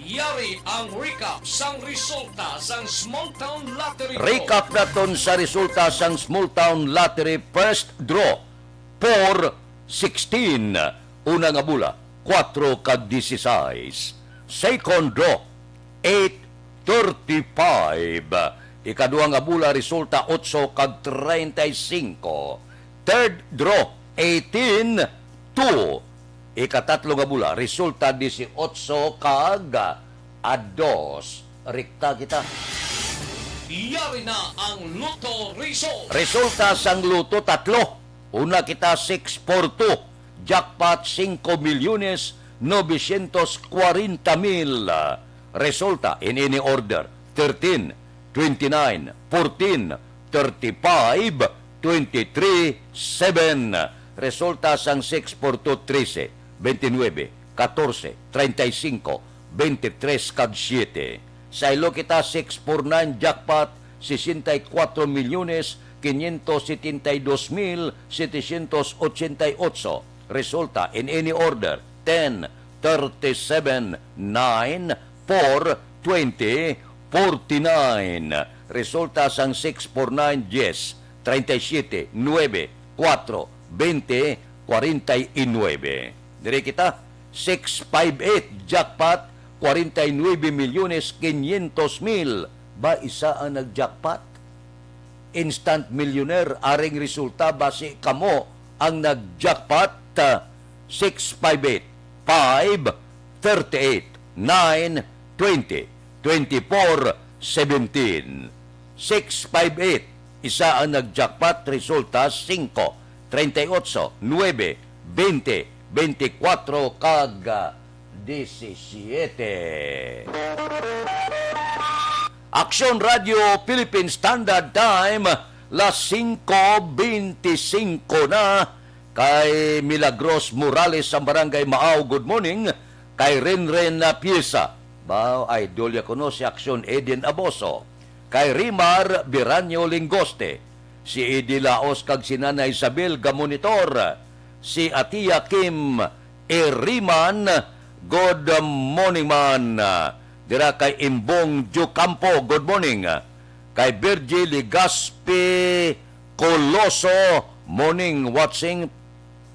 Yari ang recap sang resulta sang Small Town Lottery Draw. Recap naton sa resulta sang Small Town Lottery First Draw four sixteen. Una nga bula, kuwatro kag dieciséis. Second Draw, eight thirty-five. Ikadua nga bula, resulta, otso kag treinta y cinco. Third Draw, eighteen two. Ikatatlo nga bula, resulta, dieciocho kag, ah, dos. Rekta kita. Yari na ang Lotto result. Resulta sang Lotto, tatlo. Una kita, six four two. Jackpot, singko milyones novecientos kwarenta mil. Resulta, in any order, thirteen, twenty-nine, fourteen, thirty-five, twenty-three, seven. Resulta sang six four two, trese, veintinuebe, katorse, treinta y cinco, twenty-three kag siete. Saylo kita, six four nine jackpot, sesenta y cuatro milyones quinientos setenta y dos mil setecientos ochenta y ocho. Resulta, in any order, ten, thirty-seven, nine, four, twenty, forty-nine. Resulta sang six four nine, dies, treinta y siete, nuebe, kuwatro, bente, kwarenta y nuebe. Diri kita, six five eight, jackpot, kwarenta y nuebe milyones quinientos mil. Ba, isa ang nag-jackpot? Instant millionaire, aring resulta, basi kamo ang nag-jackpot, ah, six five eight, five, thirty-eight, nine, twenty, twenty-four, seventeen. Six five eight, isa ang nag-jackpot, resulta, singko, treinta y ocho, nuebe, bente, bente kuwatro, kag, ah, disisiete. Aksyon Radio Philippine Standard Time, las singko bente singko na. Kay Milagros Morales sa Barangay Maaw, good morning. Kay Renren na Piesa, ba, idol ya kuno si Aksyon Eden Aboso. Kay Rimar Biranyo Lingoste, si Edi Laos kag si Nana Isabel gamonitor. Si Atia Kim Eriman, good morning man. Dira kay Imbong Jucampo, good morning. Kay Virgie Legaspi Coloso, morning watching.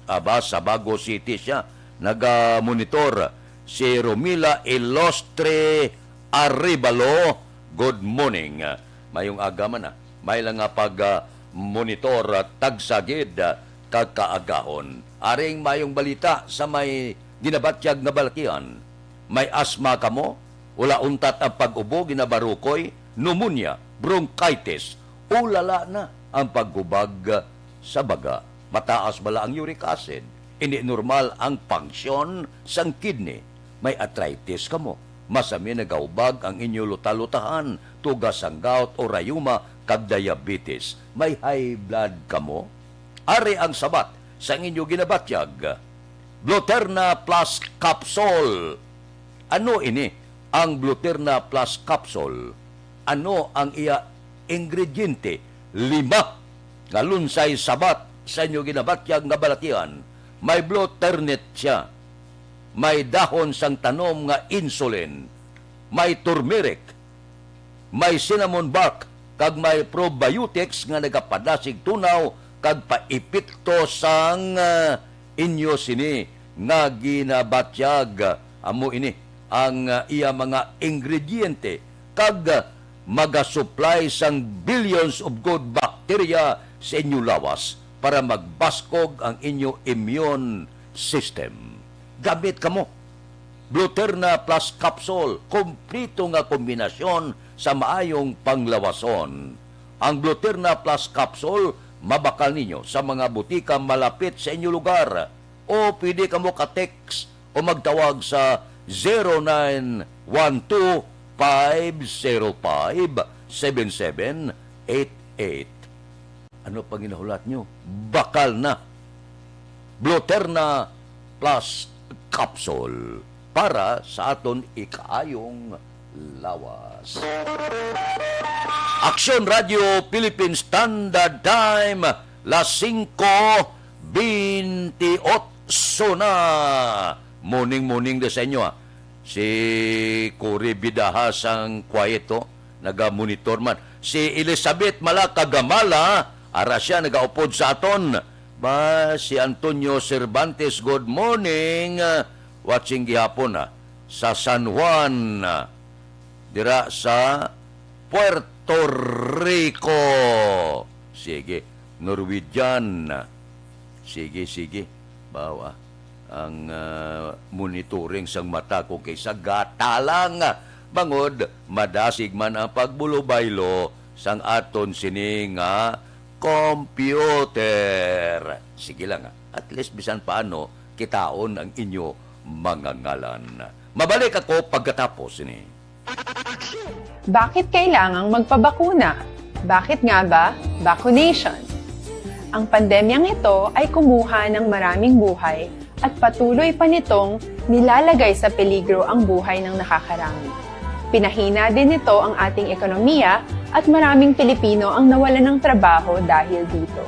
Aba, sa Bago City siya naga-monitor. Si Romila Ilostre Arevalo, good morning. Mayong aga man, ah. May lang nga pag, ah, monitor, ah, tagsa gid, ah, kag kaagahon. Aring mayong balita sa may ginabatyag nga balatian. May asma kamo? Ula untat ang pag-ubo, ginabarukoy, pneumonia, bronchitis, ulala na ang paghubag sa baga. Mataas bala ang uric acid? Hindi normal ang function sang kidney? May arthritis kamo? Masami nagahubag ang inyo luta-lutahan, tuga sang gout o rayuma kag diabetes? May high blood kamo? Ari ang sabat sang inyo ginabatyag. Bluterna Plus Capsule. Ano ini ang Bluterna Plus Capsule? Ano ang iya ingrediente? Lima nga lunsay sabat sa inyo ginabatyag nga balatian. May bluternit siya. May dahon sang tanom nga insulin. May turmeric. May cinnamon bark kag may probiotics nga nagapadasig tunaw kag paepekto sang, ah, inyo sini nga ginabatyag. Amo ini ang, ah, iya mga ingrediente kag, ah, magasupply sang billions of good bacteria sa inyo lawas para magbaskog ang inyo immune system. Gamit kamo Bluterna Plus Capsule, kompleto nga kombinasyon sa maayong panglawason. Ang Bluterna Plus Capsule mabakal ninyo sa mga butika malapit sa inyo lugar, o pwede kamo ka-text o magtawag sa zero nine one two, five zero five, seven seven eight eight. Ano pa ginahulat nyo? Bakal na. Bluterna Plus Capsule para sa aton ikaayong lawas. Aksyon Radio Philippine Standard Time, las singko bintiocho na. Morning, morning da sa inyo, ah. Si Cory Bidaha sang Quiet, oh, naga-monitor man. Si Elizabeth Malaka Gamala, ara siya, nagaupod sa aton. Ba, si Antonio Cervantes, good morning. Ah, watching gihapon, ah, sa San Juan, ah, dira sa Puerto Rico. Sige, Norwegian. Sige, sige. Bawa ang, ah, monitoring sang mata ko kay sa gata lang. Bangod, madasig man ang pagbulobaylo sang aton sini nga computer. Sige lang, ah. At least, bisan paano, kitaon ang inyo mga ngalan. Mabalik ako pagkatapos sini. Bakit kailangang magpabakuna? Bakit nga ba vaccination? Ang pandemyang ito ay kumuha ng maraming buhay at patuloy pa nitong nilalagay sa peligro ang buhay ng nakakarami. Pinahina din nito ang ating ekonomiya at maraming Pilipino ang nawalan ng trabaho dahil dito.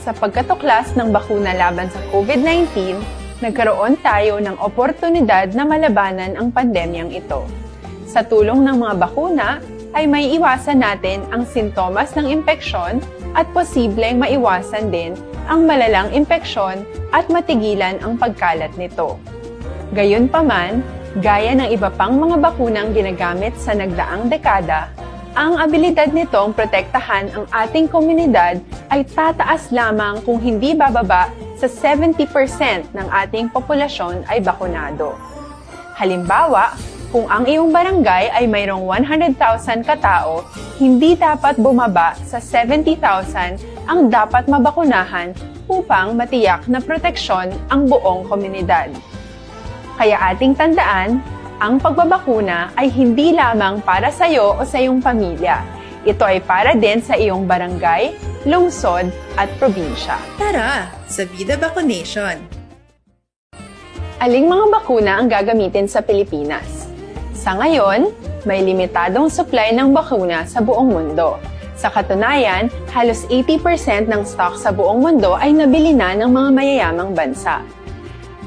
Sa pagkatuklas ng bakuna laban sa COVID nineteen, nagkaroon tayo ng oportunidad na malabanan ang pandemyang ito. Sa tulong ng mga bakuna, ay maiiwasan natin ang sintomas ng impeksyon at posibleng maiwasan din ang malalang impeksyon at matigilan ang pagkalat nito. Gayunpaman, gaya ng iba pang mga bakunang ginagamit sa nagdaang dekada, ang abilidad nitong protektahan ang ating komunidad ay tataas lamang kung hindi bababa sa seventy percent ng ating populasyon ay bakunado. Halimbawa, kung ang iyong barangay ay mayroong one hundred thousand ka tao, hindi dapat bumaba sa seventy thousand ang dapat mabakunahan upang matiyak na proteksyon ang buong komunidad. Kaya ating tandaan, ang pagbabakuna ay hindi lamang para sa iyo o sa iyong pamilya. Ito ay para din sa iyong barangay, lungsod, at probinsya. Tara, sa Vida Vaccination! Aling mga bakuna ang gagamitin sa Pilipinas? Sa ngayon, may limitadong supply ng bakuna sa buong mundo. Sa katunayan, halos eighty percent ng stock sa buong mundo ay nabili na ng mga mayayamang bansa.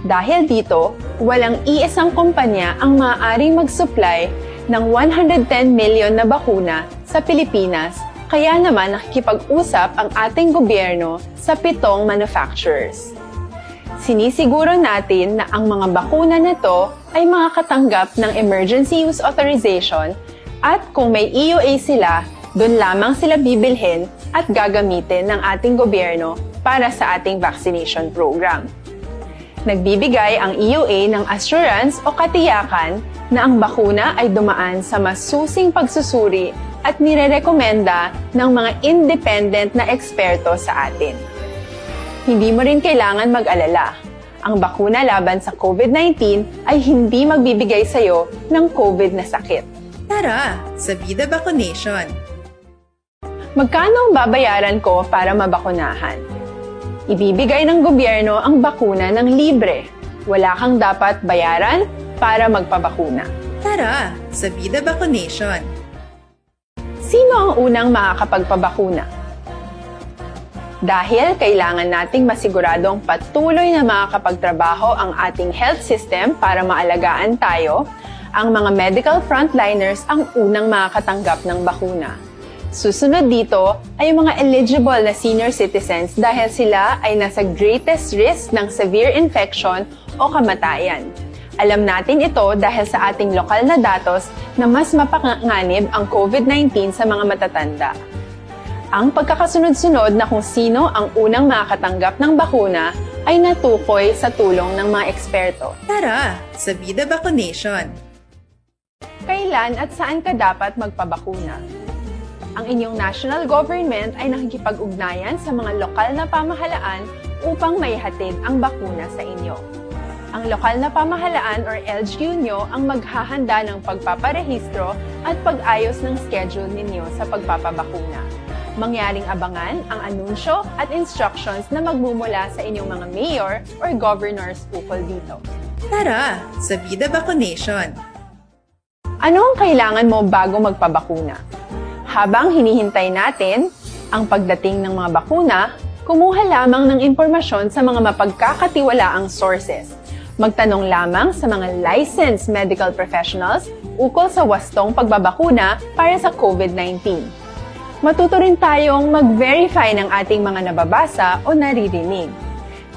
Dahil dito, walang iisang kumpanya ang maaaring mag-supply ng one hundred ten million na bakuna sa Pilipinas, kaya naman nakikipag-usap ang ating gobyerno sa pitong manufacturers. Sinisiguro natin na ang mga bakuna na to ay makakatanggap ng emergency use authorization at kung may E U A sila, doon lamang sila bibilhin at gagamitin ng ating gobyerno para sa ating vaccination program. Nagbibigay ang E U A ng assurance o katiyakan na ang bakuna ay dumaan sa masusing pagsusuri at nirerekomenda ng mga independent na eksperto sa atin. Hindi mo rin kailangan mag-alala. Ang bakuna laban sa COVID nineteen ay hindi magbibigay sa iyo ng COVID na sakit. Tara, sa Vida Vaccination! Magkano ang babayaran ko para mabakunahan? Ibibigay ng gobyerno ang bakuna ng libre. Wala kang dapat bayaran para magpabakuna. Tara, sa Vida Vaccination! Sino ang unang makakapagpabakuna? Dahil kailangan nating masiguradong patuloy na makakapagtrabaho ang ating health system para maalagaan tayo, ang mga medical frontliners ang unang makakatanggap ng bakuna. Susunod dito ay ang mga eligible na senior citizens dahil sila ay nasa greatest risk ng severe infection o kamatayan. Alam natin ito dahil sa ating lokal na datos na mas mapanganib ang COVID nineteen sa mga matatanda. Ang pagkakasunod-sunod na kung sino ang unang makakatanggap ng bakuna ay natukoy sa tulong ng mga eksperto. Tara, sa Vida Vaccination! Kailan at saan ka dapat magpabakuna? Ang inyong national government ay nakikipag-ugnayan sa mga lokal na pamahalaan upang maihatid ang bakuna sa inyo. Ang lokal na pamahalaan or L G U nyo ang maghahanda ng pagpaparehistro at pag-ayos ng schedule ninyo sa pagpapabakuna. Mangyaring abangan ang anunsyo at instructions na magmumula sa inyong mga mayor or governors ukol dito. Tara, sa Vida Vaccination! Ano ang kailangan mo bago magpabakuna? Habang hinihintay natin ang pagdating ng mga bakuna, kumuha lamang ng impormasyon sa mga mapagkakatiwalaang sources. Magtanong lamang sa mga licensed medical professionals ukol sa wastong pagbabakuna para sa COVID nineteen. Matuto rin tayong mag-verify ng ating mga nababasa o naririnig.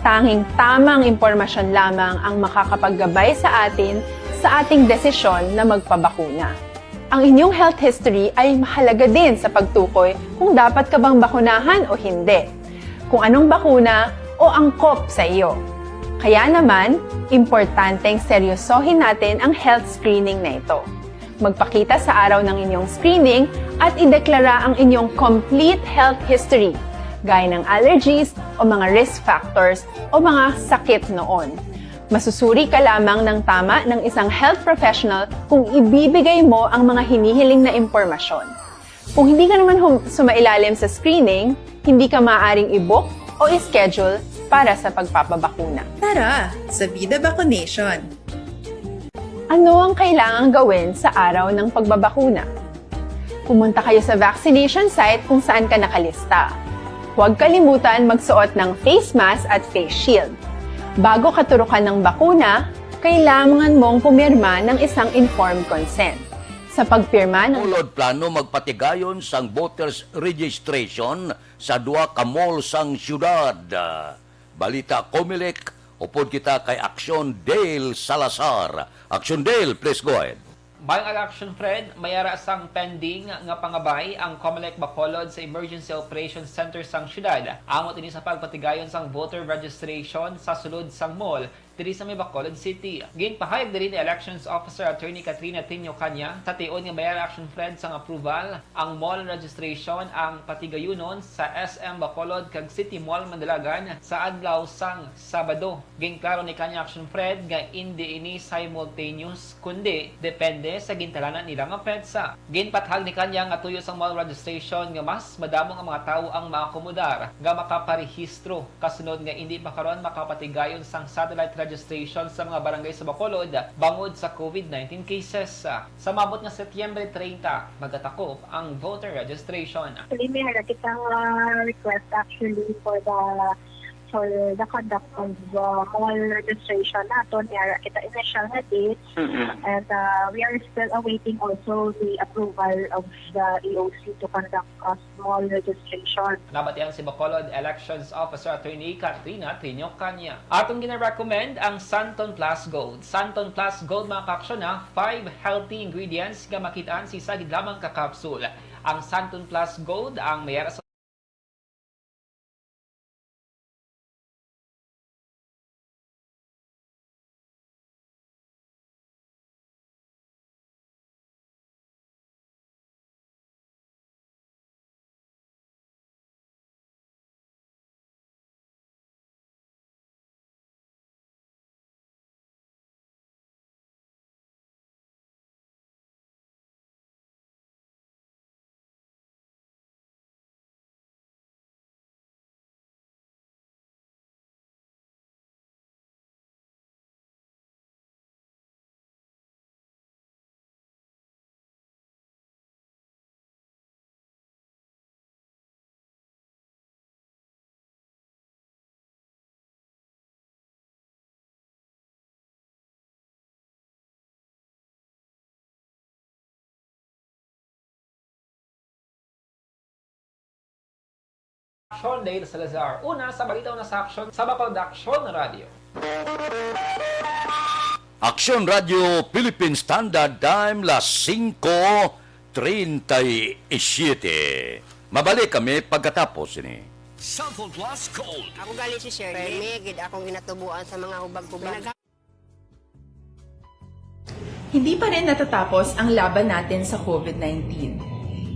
Tanging tamang impormasyon lamang ang makakapaggabay sa atin sa ating desisyon na magpabakuna. Ang inyong health history ay mahalaga din sa pagtukoy kung dapat ka bang bakunahan o hindi, kung anong bakuna o angkop sa iyo. Kaya naman, importanteng seryosohin natin ang health screening na ito. Magpakita sa araw ng inyong screening at ideklara ang inyong complete health history, gaya ng allergies o mga risk factors o mga sakit noon. Masusuri ka lamang ng tama ng isang health professional kung ibibigay mo ang mga hinihiling na impormasyon. Kung hindi ka naman hum- sumailalim sa screening, hindi ka maaaring i-book o i-schedule para sa pagpapabakuna. Tara sa Vida Vaccination! Ano ang kailangang gawin sa araw ng pagbabakuna? Pumunta kayo sa vaccination site kung saan ka nakalista. Huwag kalimutan magsuot ng face mask at face shield. Bago ka turukan ng bakuna, kailangan mong pumirma ng isang informed consent. Sa pagpirma ng Bacolod plano magpatigayon sang voters registration sa duha ka mall sang siyudad. Balita Comelec, upod kita kay Action Dale Salazar. Action Dale, please go ahead. Bayang Action Fred, may ara sang pending nga pangabay ang Comelec Bacolod sa Emergency Operations Center sang siyudad. Amo ini sa pagpatigayon sang voter registration sa sulod sang mall diri sa may Bacolod City. Ginpahayag diri ni Elections Officer Attorney Katrina Tinio Caña, sa tion nga may ara Action Fred sang approval, ang mall registration ang patigayunon sa S M Bacolod kag City Mall Mandalagan sa adlaw sang Sabado. Ginklaro ni Caña Action Fred nga indi ini simultaneous, kundi depende sa gintalanan nila nga petsa. Ginpahayag ni Caña nga tuyo sang mall registration nga mas madamo nga mga tawo ang maakomodar nga makaparehistro, kasunod nga indi pa karon makapatigayon sang satellite registration sa mga barangay sa Bacolod bangod sa COVID nineteen cases. Sa maabot nga Setyembre treinta, magatakop ang voter registration. Actually, may ara kita nga request actually for the, for the conduct of, uh, mall registration naton. May ara kita initial nga date. Mm-mm. And, uh, we are still awaiting also the approval of the E O C to conduct a small registration. Nabatian si Bacolod Elections Officer Attorney Katrina Tinio Caña. Atong gina-recommend ang Santon Plus Gold. Santon Plus Gold, mga kaaksyon, ha, five healthy ingredients nga makit-an sa isa gid lamang ka capsule. Ang Santon Plus Gold ang may ara sa Action, Dale Salazar. Una sa balita, una sa aksyon sa Bacolod Action Radio. Action Radio Philippine Standard Time, las singko treinta y siete. Mabalik kami pagkatapos ini. Sample Plus Gold. Ako gali si Shirley. Permi gid akong ginatubuan sa mga hubag-hubag. Hindi pa rin natatapos ang laban natin sa COVID nineteen.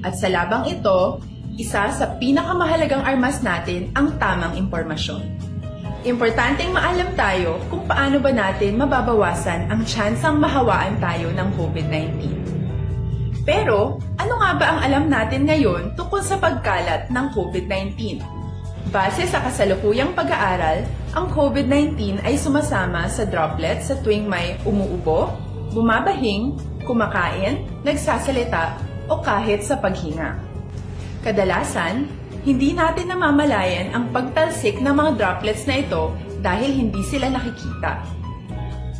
At sa labang ito, isa sa pinakamahalagang armas natin ang tamang impormasyon. Importanteng maalam tayo kung paano ba natin mababawasan ang tsansang mahawaan tayo ng COVID nineteen. Pero, ano nga ba ang alam natin ngayon tungkol sa pagkalat ng COVID nineteen? Base sa kasalukuyang pag-aaral, ang COVID nineteen ay sumasama sa droplets sa tuwing may umuubo, bumabahing, kumakain, nagsasalita, o kahit sa paghinga. Kadalasan, hindi natin namamalayan ang pagtalsik ng mga droplets na ito dahil hindi sila nakikita.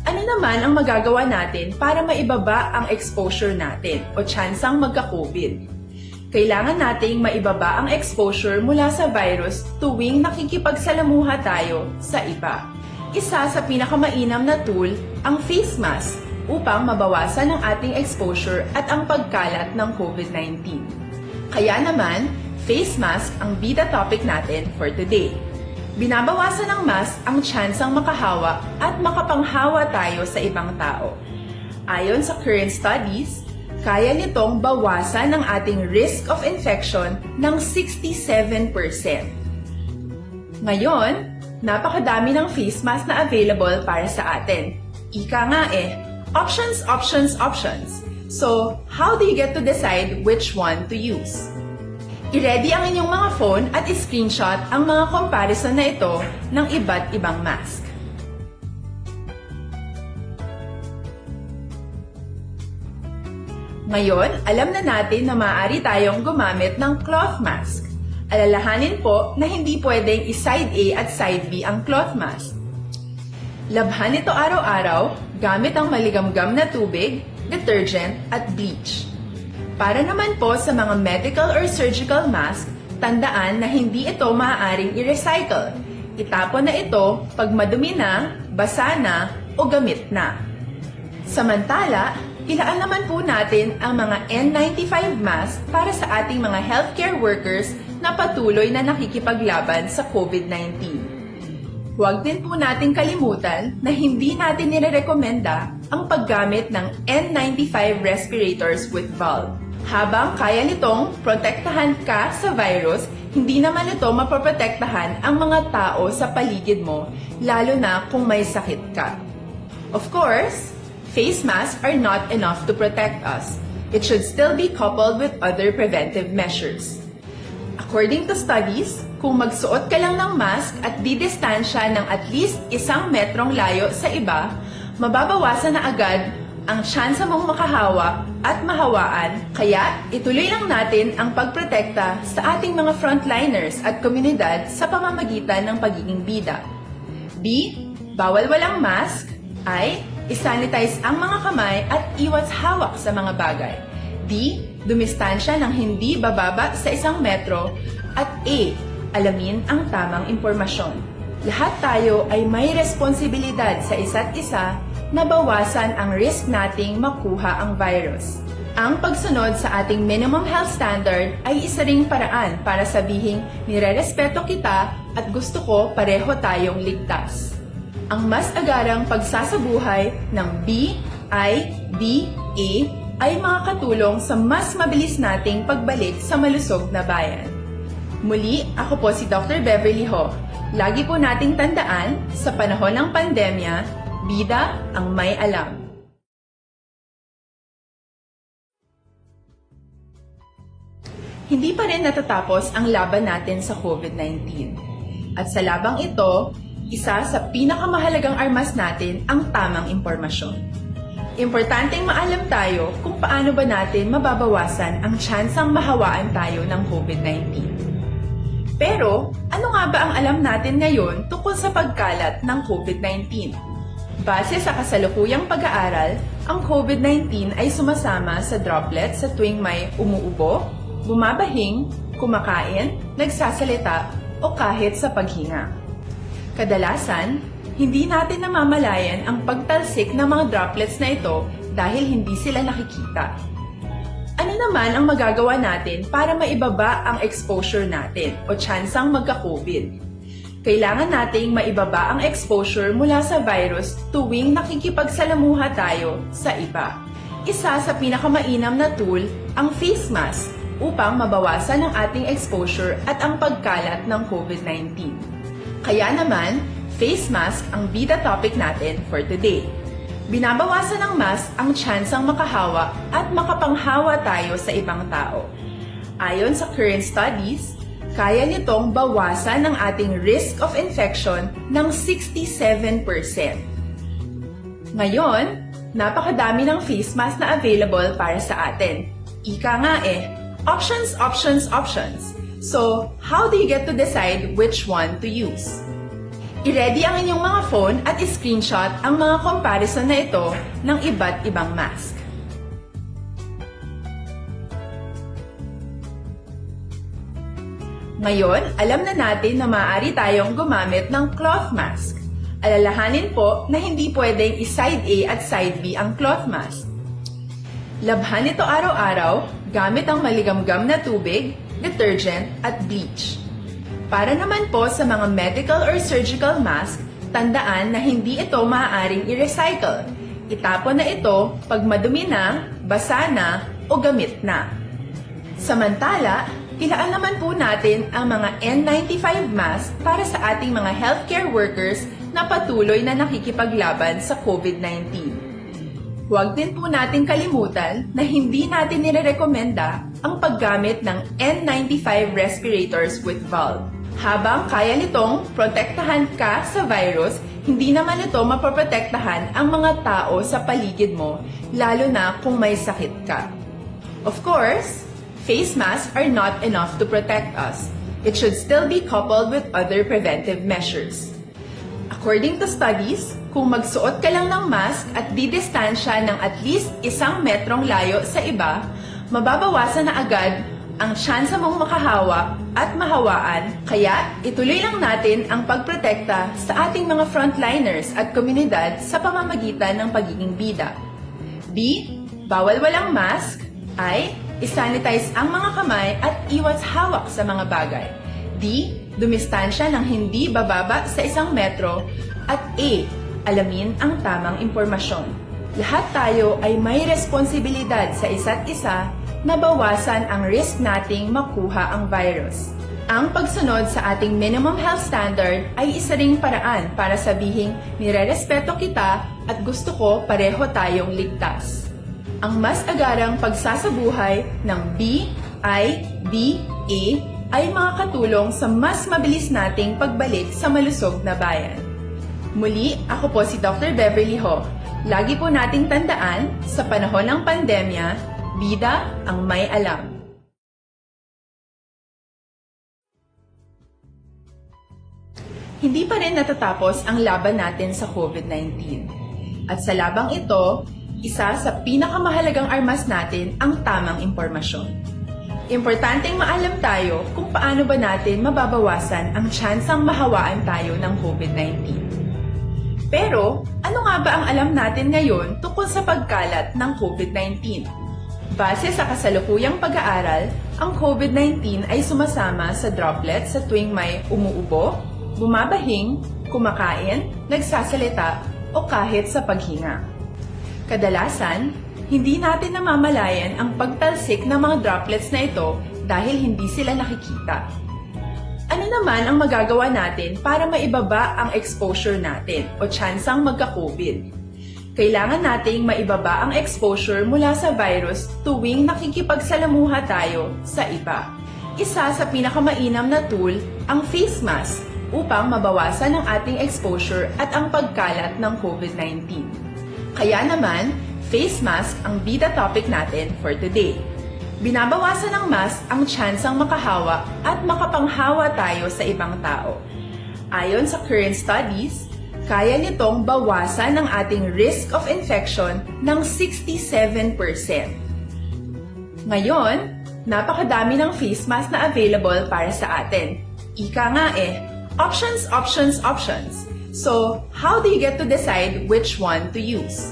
Ano naman ang magagawa natin para maibaba ang exposure natin o tsansang magka-COVID? Kailangan nating maibaba ang exposure mula sa virus tuwing nakikipagsalamuha tayo sa iba. Isa sa pinakamainam na tool ang face mask upang mabawasan ang ating exposure at ang pagkalat ng COVID nineteen. Kaya naman, face mask ang bida topic natin for today. Binabawasan ng mask ang tsansang makahawa at makapanghawa tayo sa ibang tao. Ayon sa current studies, kaya nitong bawasan ang ating risk of infection ng sixty-seven percent. Ngayon, napakadami ng face mask na available para sa atin. Ika nga eh, options, options, options. So, how do you get to decide which one to use? I-ready ang inyong mga phone at i-screenshot ang mga comparison na ito ng iba't ibang mask. Ngayon, alam na natin na maaari tayong gumamit ng cloth mask. Alalahanin po na hindi pwedeng i-side A at side B ang cloth mask. Labhan ito araw-araw gamit ang maligamgam na tubig, detergent, at bleach. Para naman po sa mga medical or surgical mask, tandaan na hindi ito maaaring i-recycle. Itapon na ito pag madumi na, basa na, o gamit na. Samantala, ilaan naman po natin ang mga N ninety-five mask para sa ating mga healthcare workers na patuloy na nakikipaglaban sa COVID nineteen. Huwag din po nating kalimutan na hindi natin nirerekomenda ang paggamit ng N ninety-five respirators with valve. Habang kaya nitong protektahan ka sa virus, hindi naman ito mapoprotektahan ang mga tao sa paligid mo, lalo na kung may sakit ka. Of course, face masks are not enough to protect us. It should still be coupled with other preventive measures. According to studies, kung magsuot ka lang ng mask at didistansya ng at least isang metrong layo sa iba, mababawasan na agad ang tsansa mong makahawa at mahawaan. Kaya, ituloy lang natin ang pagprotekta sa ating mga frontliners at komunidad sa pamamagitan ng pagiging bida. B, bawal walang mask. I, i-sanitize ang mga kamay at iwas hawak sa mga bagay. D, dumistansya ng hindi bababa sa isang metro. At E, alamin ang tamang impormasyon. Lahat tayo ay may responsibilidad sa isa't isa na bawasan ang risk nating makuha ang virus. Ang pagsunod sa ating minimum health standard ay isa ring paraan para sabihing nirerespeto kita at gusto ko pareho tayong ligtas. Ang mas agarang pagsasabuhay ng B I D A ay makakatulong sa mas mabilis nating pagbalik sa malusog na bayan. Muli, ako po si Doctor Beverly Ho. Lagi po nating tandaan, sa panahon ng pandemya, bida ang may alam. Hindi pa rin natatapos ang laban natin sa COVID nineteen. At sa labang ito, isa sa pinakamahalagang armas natin ang tamang impormasyon. Importanteng maalam tayo kung paano ba natin mababawasan ang tsansang mahawaan tayo ng COVID nineteen. Pero, ano nga ba ang alam natin ngayon tungkol sa pagkalat ng COVID nineteen? Base sa kasalukuyang pag-aaral, ang COVID nineteen ay sumasama sa droplets sa tuwing may umuubo, bumabahing, kumakain, nagsasalita, o kahit sa paghinga. Kadalasan, hindi natin namamalayan ang pagtalsik ng mga droplets na ito dahil hindi sila nakikita. Ano naman ang magagawa natin para maibaba ang exposure natin o tsansang magka-COVID? Kailangan nating maibaba ang exposure mula sa virus tuwing nakikipagsalamuha tayo sa iba. Isa sa pinakamainam na tool ang face mask upang mabawasan ang ating exposure at ang pagkalat ng COVID nineteen. Kaya naman, face mask ang bida topic natin for today. Binabawasan ng mask ang tsansang makahawa at makapanghawa tayo sa ibang tao. Ayon sa current studies, kaya nitong bawasan ang ating risk of infection ng sixty-seven percent. Ngayon, napakadami ng face mask na available para sa atin. Ika nga eh, options, options, options. So, how do you get to decide which one to use? I-ready ang inyong mga phone at i-screenshot ang mga comparison na ito ng iba't ibang mask. Ngayon, alam na natin na maaari tayong gumamit ng cloth mask. Alalahanin po na hindi pwedeng i-side A at side B ang cloth mask. Labhan ito araw-araw gamit ang maligamgam na tubig, detergent, at bleach. Para naman po sa mga medical or surgical mask, tandaan na hindi ito maaaring i-recycle. Itapon na ito pag madumi na, basa na, o gamit na. Samantala, ilaan naman po natin ang mga N ninety-five mask para sa ating mga healthcare workers na patuloy na nakikipaglaban sa COVID nineteen. Huwag din po nating kalimutan na hindi natin nirerekomenda ang paggamit ng N ninety-five respirators with valve. Habang kaya nitong protektahan ka sa virus, hindi naman ito mapoprotektahan ang mga tao sa paligid mo, lalo na kung may sakit ka. Of course, face masks are not enough to protect us. It should still be coupled with other preventive measures. According to studies, kung magsuot ka lang ng mask at didistansya ng at least isang metrong layo sa iba, mababawasan na agad ang tsansa mong makahawa at mahawaan. Kaya, ituloy lang natin ang pagprotekta sa ating mga frontliners at komunidad sa pamamagitan ng pagiging bida. B, bawal walang mask. I, isanitize ang mga kamay at iwas hawak sa mga bagay. D, dumistansya ng hindi bababa sa isang metro. At A, alamin ang tamang impormasyon. Lahat tayo ay may responsibilidad sa isa't isa na bawasan ang risk nating makuha ang virus. Ang pagsunod sa ating minimum health standard ay isa ring paraan para sabihing nirerespeto kita at gusto ko pareho tayong ligtas. Ang mas agarang pagsasabuhay ng B I D A ay makakatulong sa mas mabilis nating pagbalik sa malusog na bayan. Muli, ako po si Doctor Beverly Ho. Lagi po nating tandaan, sa panahon ng pandemya, bida ang may alam. Hindi pa rin natatapos ang laban natin sa COVID nineteen. At sa labang ito, isa sa pinakamahalagang armas natin ang tamang impormasyon. Importanteng maalam tayo kung paano ba natin mababawasan ang tsansang mahawaan tayo ng COVID nineteen. Pero, ano nga ba ang alam natin ngayon tungkol sa pagkalat ng COVID nineteen? Base sa kasalukuyang pag-aaral, ang COVID nineteen ay sumasama sa droplets sa tuwing may umuubo, bumabahing, kumakain, nagsasalita, o kahit sa paghinga. Kadalasan, hindi natin namamalayan ang pagtalsik ng mga droplets na ito dahil hindi sila nakikita. Ano naman ang magagawa natin para maibaba ang exposure natin o tsansang magka-COVID? Kailangan nating maibaba ang exposure mula sa virus tuwing nakikipagsalamuha tayo sa iba. Isa sa pinakamainam na tool ang face mask upang mabawasan ang ating exposure at ang pagkalat ng COVID nineteen. Kaya naman, face mask ang bida topic natin for today. Binabawasan ng mask ang tsansang makahawa at makapanghawa tayo sa ibang tao. Ayon sa current studies, kaya nitong bawasan ang ating risk of infection ng sixty-seven percent. Ngayon, napakadami ng face mask na available para sa atin. Ika nga eh, options, options, options. So, how do you get to decide which one to use?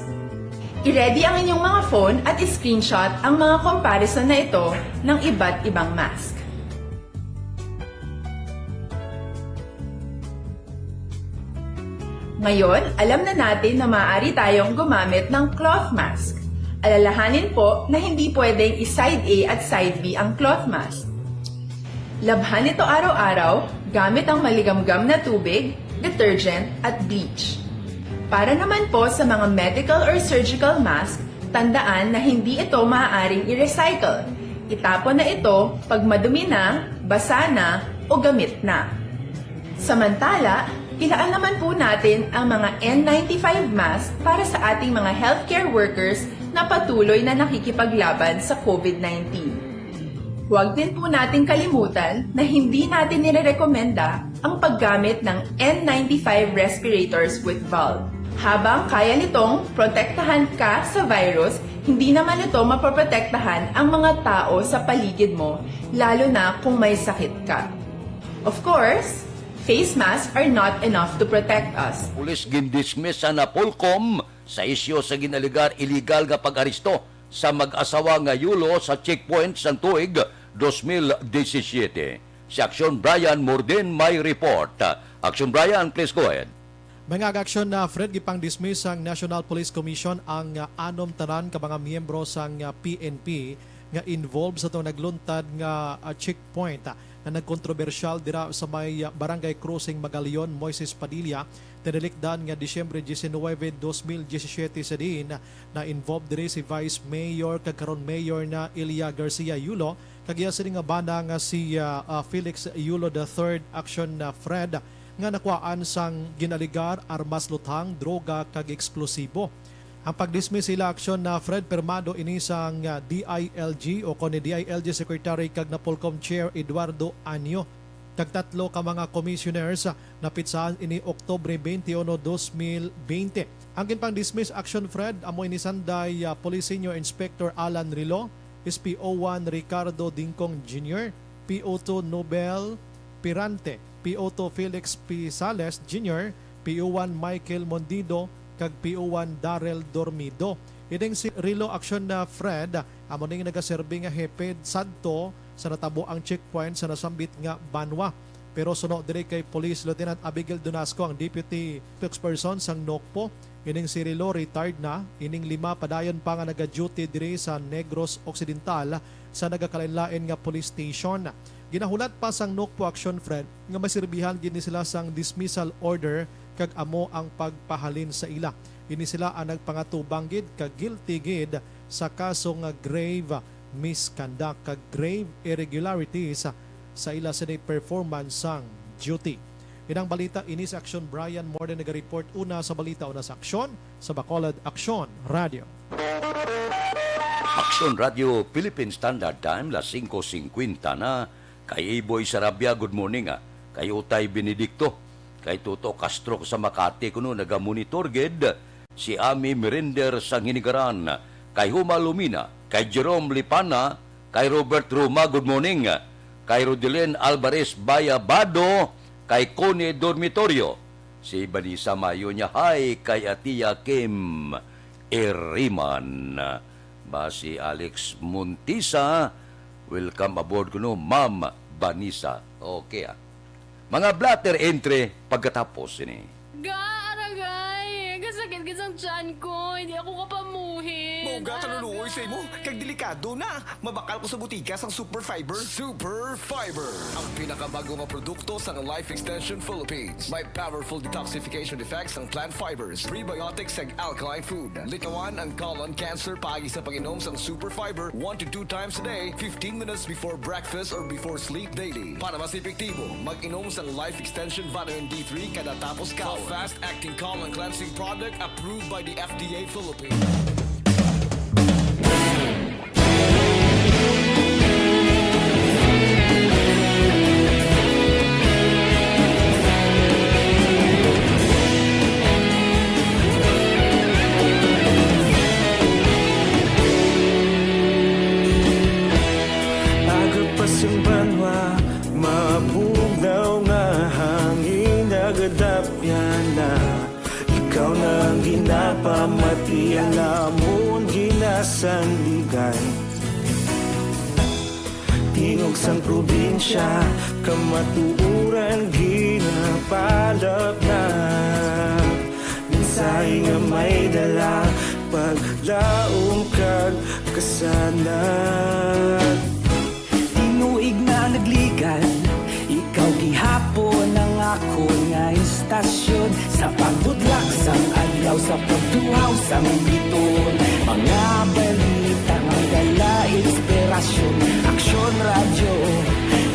I-ready ang inyong mga phone at i-screenshot ang mga comparison na ito ng iba't ibang mask. Ngayon, alam na natin na maaari tayong gumamit ng cloth mask. Alalahanin po na hindi pwedeng i-side A at side B ang cloth mask. Labhan ito araw-araw gamit ang maligamgam na tubig, detergent, at bleach. Para naman po sa mga medical or surgical mask, tandaan na hindi ito maaaring i-recycle. Itapon na ito pag madumi na, basa na, o gamit na. Samantala, ilaan naman po natin ang mga N ninety-five mask para sa ating mga healthcare workers na patuloy na nakikipaglaban sa COVID nineteen. Huwag din po nating kalimutan na hindi natin nirerekomenda ang paggamit ng N ninety-five respirators with valve. Habang kaya nitong protektahan ka sa virus, hindi naman ito mapoprotektahan ang mga tao sa paligid mo, lalo na kung may sakit ka. Of course, face masks are not enough to protect us. Pulis gindismiss sa Napolcom sa isyu sa ginaligar iligal nga pag-aresto sa mag-asawa nga Yulo sa checkpoint sang tuig dos mil disisiete. Si Action Brian Mordin may report. Action Brian, please go ahead. Mga aksyon na Fred, gipang-dismiss sang National Police Commission ang ah, anom tanan ka mga miyembro sang ah, P N P nga involved sa tong nagluntad nga ah, checkpoint ah, nga nagkontrobersyal dira sa may ah, Barangay Crossing Magalion, Moises Padilla, tinalikdan nga Disyembre diecinuebe, dos mil diecisiete, sa diin na involved diri si Vice Mayor kag karon Mayor na Ilia Garcia Yulo, kag iya sini nga bana nga si ah, ah, Felix Yulo the third, Action na Fred, nga nakuhaan sang ginaligar, armas luthang, droga kag eksplosibo. Ang pag-dismiss sila aksyon na Fred, pirmado ini sang, ah, D I L G o kon ni D I L G Secretary kag Napolcom Chair Eduardo Anyo, kag tatlo ka mga commissioners, ah, napitsahan ini Oktubre twenty-one, dos mil bente. Ang ginpang-dismiss action, Fred, amo ini sanday, ah, Police Senior Inspector Alan Rilo, S P O one Ricardo Dingcong Junior, P O two Nobel Pirante, P O two Felix P Sales Junior, P O one Michael Mondido, kag P O one Darrell Dormido. Ining si Rilo Action na Fred, amo ning nagaserbi nga hepe sadto sa natabo ang checkpoint sa nasambit nga banwa. Pero suno diri kay Police Lieutenant Abigail Donasco, ang deputy spokesperson sang NOCPO, ining si Rilo retired na, ining lima padayon pa nga naga-duty diri sa Negros Occidental sa nagakalain-lain nga police station. Ginahulat pa sang NOCPO Action, Fred, nga masirbihan gid ni sila sang dismissal order kag amo ang pagpahalin sa ila. Ini sila ang nagpangatubang gid kag guilty gid sa kaso nga grave misconduct kag grave irregularities sa ila sini performance sang duty. Inang balita ini sa Aksyon, Brian Morden naga-report. Una sa balita, una sa Aksyon, sa Bacolod Aksyon Radio. Aksyon Radio Philippine Standard Time, las singko singkwenta na. Kay Iboy Sarabia, good morning, ah. Kay Utay Benedicto, kay Toto Castro sa Makati, kuno naga-monitor gid. Si Ami Merinder sang Hinigaran, kay Huma Lumina, kay Jerome Lipana, kay Robert Roma, good morning, kay Rodelin Alvarez Bayabado, kay Connie Dormitorio, si Vanessa Mayo niya, hi, kay Atia Kim Eriman, ba si Alex Montisa, welcome aboard kuno, Ma'am Vanessa. Okay, ah. Mga blotter entry pagkatapos sini. Ga, aragay! Kasakit gid sang tiyan ko. Hindi ako kapamuhin. Mao ga, kaluluoy sa imo. Kag delikado na. Mabakal ko sa butika sang Super Fiber. Super Fiber, ang pinakabago nga produkto sang Life Extension Philippines. May powerful detoxification effects ang plant fibers, prebiotics, kag alkaline food. Likawan ang colon cancer paagi sa pag-inom sang Super Fiber one to two times a day, fifteen minutes before breakfast or before sleep daily. Para mas epektibo, mag-inom sang Life Extension Vitamin D three kada tapos kaon. A fast-acting colon cleansing product approved by the F D A Philippines. Aga pa sang banwa, mabugnaw nga hangin, nagadapyan na. Ikaw na ang ginapamati, ang amon ginasandigan. Tingog sang probinsya, kamatuoran ginapalapnap. Mensahe nga may dala, paglaom kag kasanag. Tinuig na nagligad, ikaw gihapon ang akon nga istasyon. Sa pagbutlak sang adlaw, sa pagtuhaw sang bituon, mga balita nga dala inspirasyon. Aksyon Radyo,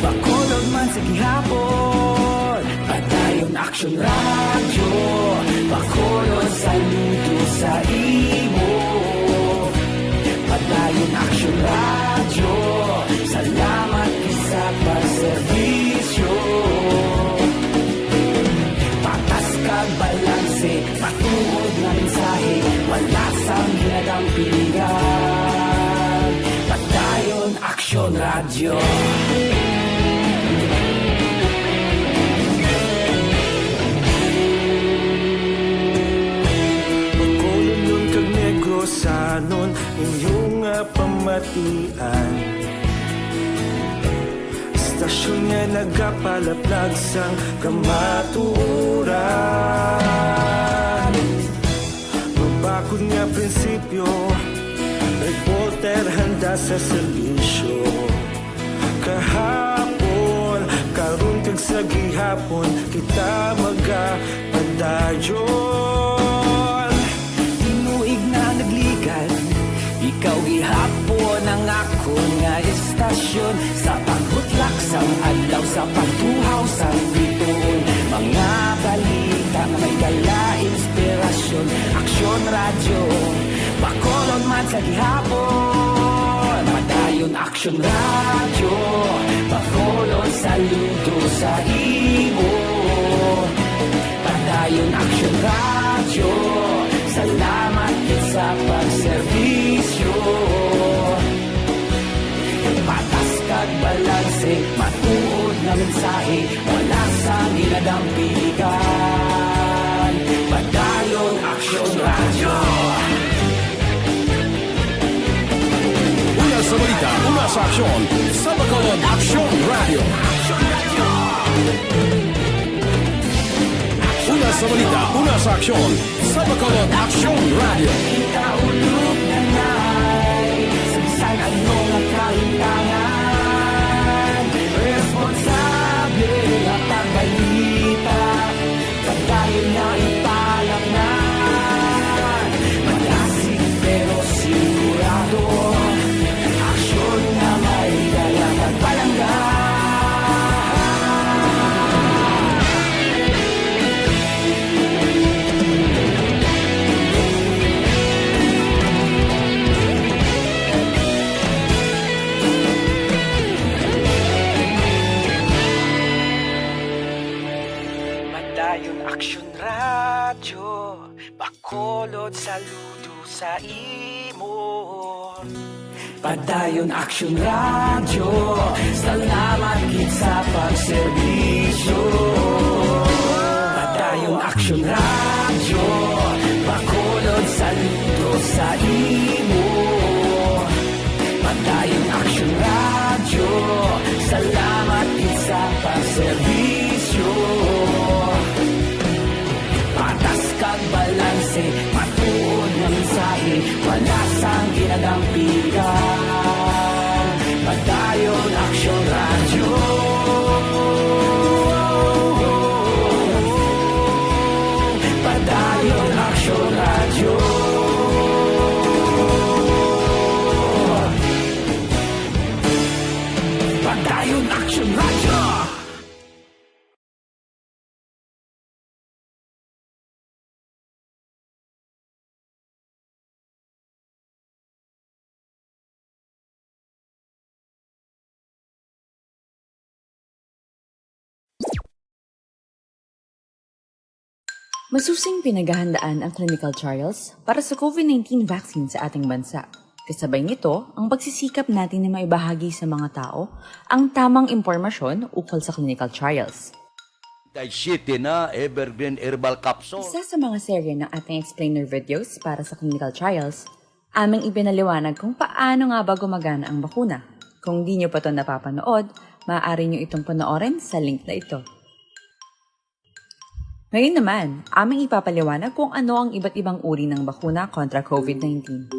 Bacolod man sa gihapon. Padayon Aksyon Radyo, Bacolod, saludo sa imo. Padayon Aksyon Radyo, salamat sa pagserbisyo. Patas kag balanse, matuod nga mensahe, wala sang ginadampingan. Padayon Aksyon Radyo. Bacolodnon kag Negrosanon, inyo nga pamatian. Istasyon nga nagapalaplag sang kamatuoran. Mabakod nga prinsipyo, reporter handa sa serbisyo. Kahapon, karon kag sa gihapon, kita magapadayon. Tinuig na nagligad, ikaw gihapon ang akon nga istasyon. Sa pagbutlak sang adlaw, sa pagtuhaw sang bituon, mga balita nga may dala inspirasyon. Aksyon Radyo, Sa gihapon, Padayon Aksyon Radyo, Bacolod, saludo sa imo. Padayon Aksyon Radyo, salamat gid sa pagserbisyo. Patas kag balanse, matuod nga mensahe, wala sang ginadampigan. Padayon Aksyon Radyo. Una sa balita, una sa aksyon, sa Bacolod Aksyon Radyo. Una sa balita, una sa aksyon, sa Bacolod Aksyon Radyo. Kita ulog na na'y sa bisan ano nga kahintangan, responsable nga pagbalita, pagdayon na ipalaknan. Malasig pero sigurado, aksyon nga may dala kag palangga. Padayon Aksyon Radyo, Bacolod, saludo sa imo. Padayon Aksyon Radyo, salamat gid sa pagserbisyo. Padayon Aksyon Radyo, Bacolod, saludo sa imo. Padayon Aksyon Radyo, salamat gid sa pagserbisyo. Patas kag balanse, matuod nga mensahe, wala sang ginadampigan. Padayon Aksyon Radyo. Padayon Aksyon Radyo. Padayon Aksyon Radyo. Masusing pinaghahandaan ang clinical trials para sa COVID nineteen vaccine sa ating bansa. Kasabay nito, ang pagsisikap natin na maibahagi sa mga tao ang tamang impormasyon ukol sa clinical trials. Kay City na Evergreen Herbal Capsule. Isa sa mga serye ng ating explainer videos para sa clinical trials, aming ipinaliwanag kung paano nga ba gumagana ang bakuna. Kung di nyo pa to napapanood, maaari nyo itong panoorin sa link na ito. Ngayon naman, aming ipapaliwanag kung ano ang iba't ibang uri ng bakuna kontra COVID nineteen.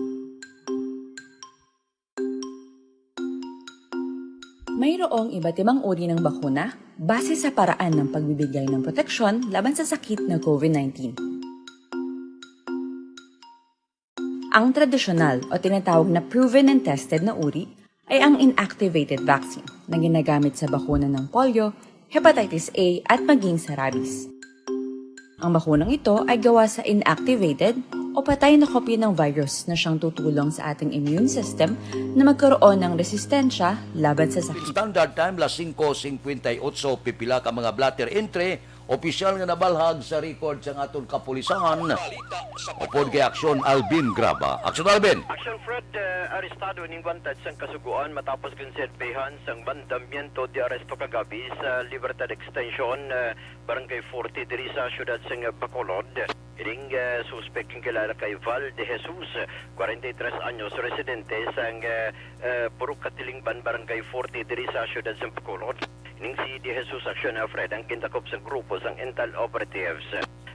Mayroong iba't ibang uri ng bakuna base sa paraan ng pagbibigay ng proteksyon laban sa sakit na COVID nineteen. Ang tradisyonal o tinatawag na proven and tested na uri ay ang inactivated vaccine na ginagamit sa bakuna ng polio, hepatitis A, at maging sa rabies. Ang bakunang ito ay gawa sa inactivated o patay na kopya ng virus na siyang tutulong sa ating immune system na magkaroon ng resistensya laban sa sakit. Standard time, las singko singkwenta y otso, pipila ka mga blotter entry, opisyal nga nabalhag sa record sang aton kapulisan. Upod kay Aksyon, Alvin Graba. Aksyon, Alvin! Aksyon, Fred, eh, arestado ning gwantad sang Kasugoan matapos ginserbihan sang mandamiento de arresto kagabi sa Libertad Extension, eh, Barangay forty diri sa siyudad sang Bacolod. Ining, eh, suspek ginakilala kay Val de Jesus, kwarenta y tres anyos, residente sang, eh, eh, Purok Katilingban, Barangay forty diri sa siyudad sang Bacolod. Ining si De Jesus Action, uh, Fred, ang gindakop sang grupo sang Intel Operatives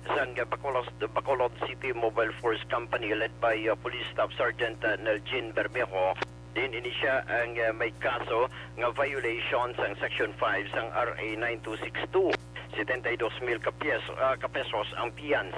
sang Bacolod, Bacolod City Mobile Force Company led by, uh, Police Staff Sergeant, uh, Nelgin Bermejo. Din ini siya ang, uh, may kaso nga violation sang Section five sang R A nine two six two, setenta y dos mil ka piyes-, uh, ka pesos ang piyans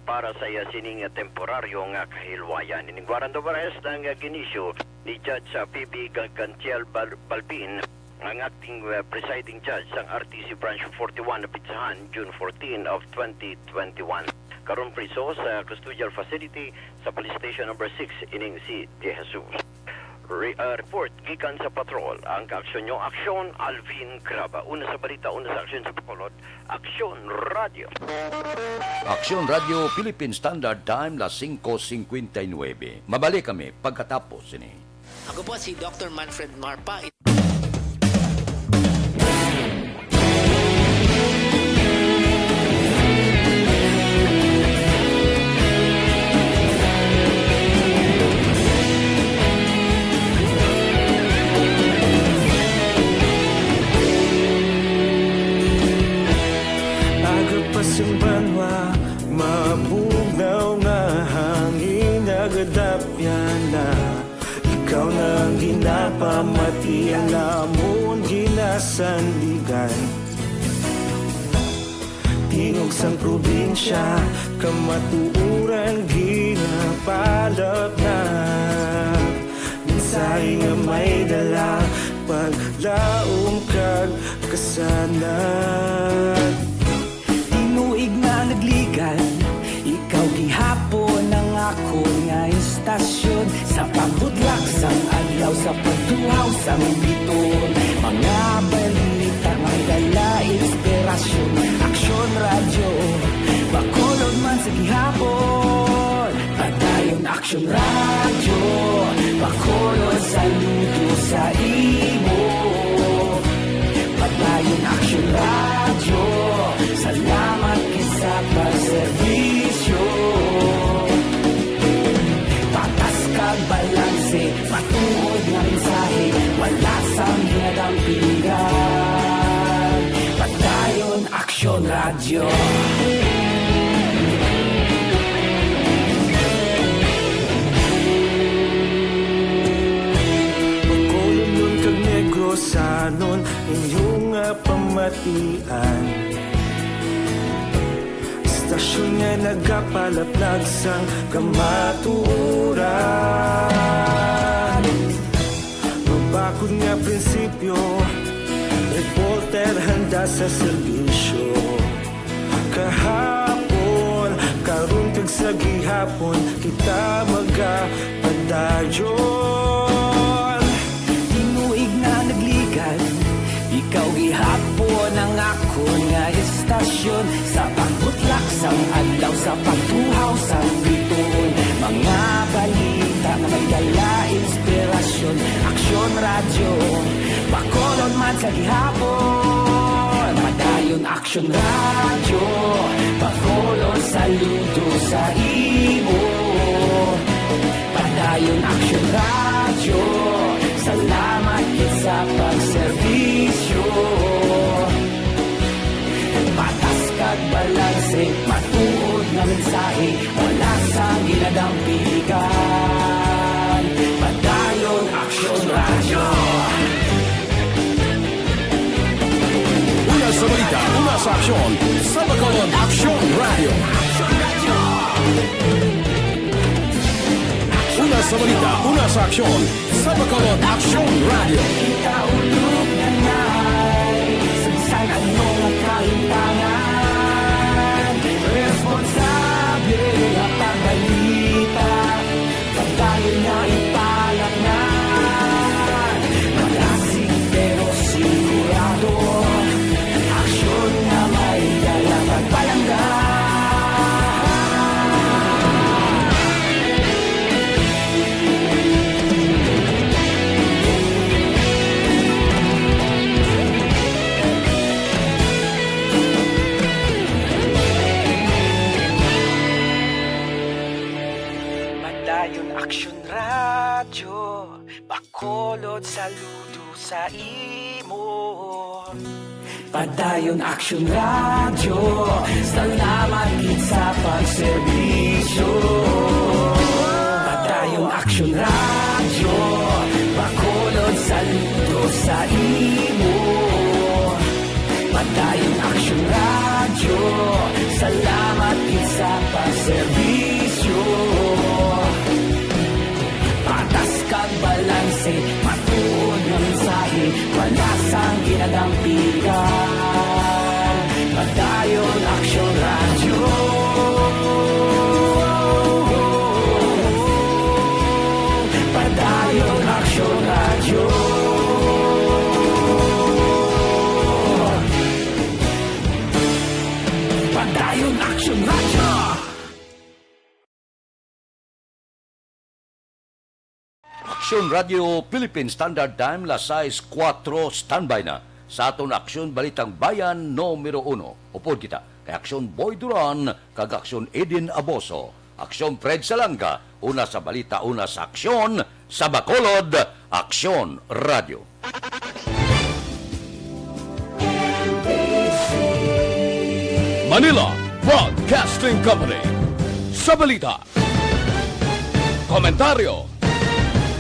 para sa iya sining, uh, temporaryo nga kahilwayan. Ining warrant of arrest ang, uh, gin-issue ni Judge, uh, P B Gantiel Bal-, Balbin, ang acting, uh, presiding judge sang R T C Branch forty-one, napitsahan June fourteen of twenty twenty-one. Karon priso sa custodial facility sa Police Station Number Six ining si De Jesus. Re-, ah, report gikan sa patrol, ang kaaksyon nyo, Aksyon Alvin Craba. Una sa balita, una sa aksyon sa Bacolod, Aksyon Radio. Aksyon Radio, Philippine Standard Time, las singko singkwenta y nuebe. Mabalik kami pagkatapos sini. Ako po si Doctor Manfred Marpa. Aga pa sing banwa, mabugnaw nga hangin, nagadapyan na. Ikaw na ang ginapamati, ang amon ginasandigan. Tingog sang probinsya, kamatuoran ginapalapnag. Mensahe nga may dala, paglaom kag kasanag. Tinuig na nagligad, ikaw gihapon ang akon nga istasyon. Sa pagbutlak sang adlaw, sa pagtuhaw sang biton, mga balita may dala inspirasyon. Aksyon Radyo, Bacolod man sa gihapon. Padayon Aksyon Radyo, Bacolod, saludo sa imo. Padayon Aksyon Radyo, salamat gid sa pagserbisyo. Patas kag balanse, matuod nga mensahe, wala sang ginadampigan. Padayon Aksyon Radyo. Bacolodnon kag Negrosanon, inyo nga pamatian. Istasyon nga nagapalaplag sang kamatuoran. Mabakod nga prinsipyo, reporter handa sa serbisyo. Kahapon, karon kag sa gihapon, kita magapadayon. Tinuig na nagligad, ikaw gihapon ang akon nga istasyon. Sa pagbutlak sang adlaw, sa pagtuhaw sang biton, mga balita nga may dala inspirasyon. Aksyon Radyo, Bacolod man sa gihapon. Padayon Aksyon Radyo, Bacolod, saludo sa imo. Padayon Aksyon Radyo, salamat gid sa pagserbisyo. Patas kag balanse, matuod nga mensahe, wala sang ginadampigan. Padayon Aksyon Radyo. Una sa balita, una sa aksyon, sa Bacolod Aksyon Radyo. Una sa balita, una sa aksyon, sa Bacolod Aksyon Radyo. Kita ulog na na'y sa bisan ano nga kahimtangan, responsable nga pagbalita. Padayon nga ipalaknad, malasig pero sigurado, aksyon nga may dala pagpalangga. Padayon Aksyon Radyo, Bacolod, saludo sa imo. Padayon Aksyon Radyo, salamat gid sa pagserbisyo. Padayon Aksyon Radyo, Bacolod, saludo sa imo. Padayon Aksyon Radyo, salamat gid sa pagserbisyo. Patas kag balanse, matuod nga mensahe, wala sang ginadampigan. Padayon Aksyon Radyo. Aksyon Radio Philippine Standard Time, las sais kuwatro, standby na sa aton Aksyon Balitang Bayan numero uno. Upod kita kay Aksyon Boy Duran kag Aksyon Eden Aboso. Aksyon Fred Salanga, una sa balita, una sa aksyon, sa Bacolod, Aksyon Radio. Manila Broadcasting Company. Sa balita, komentaryo,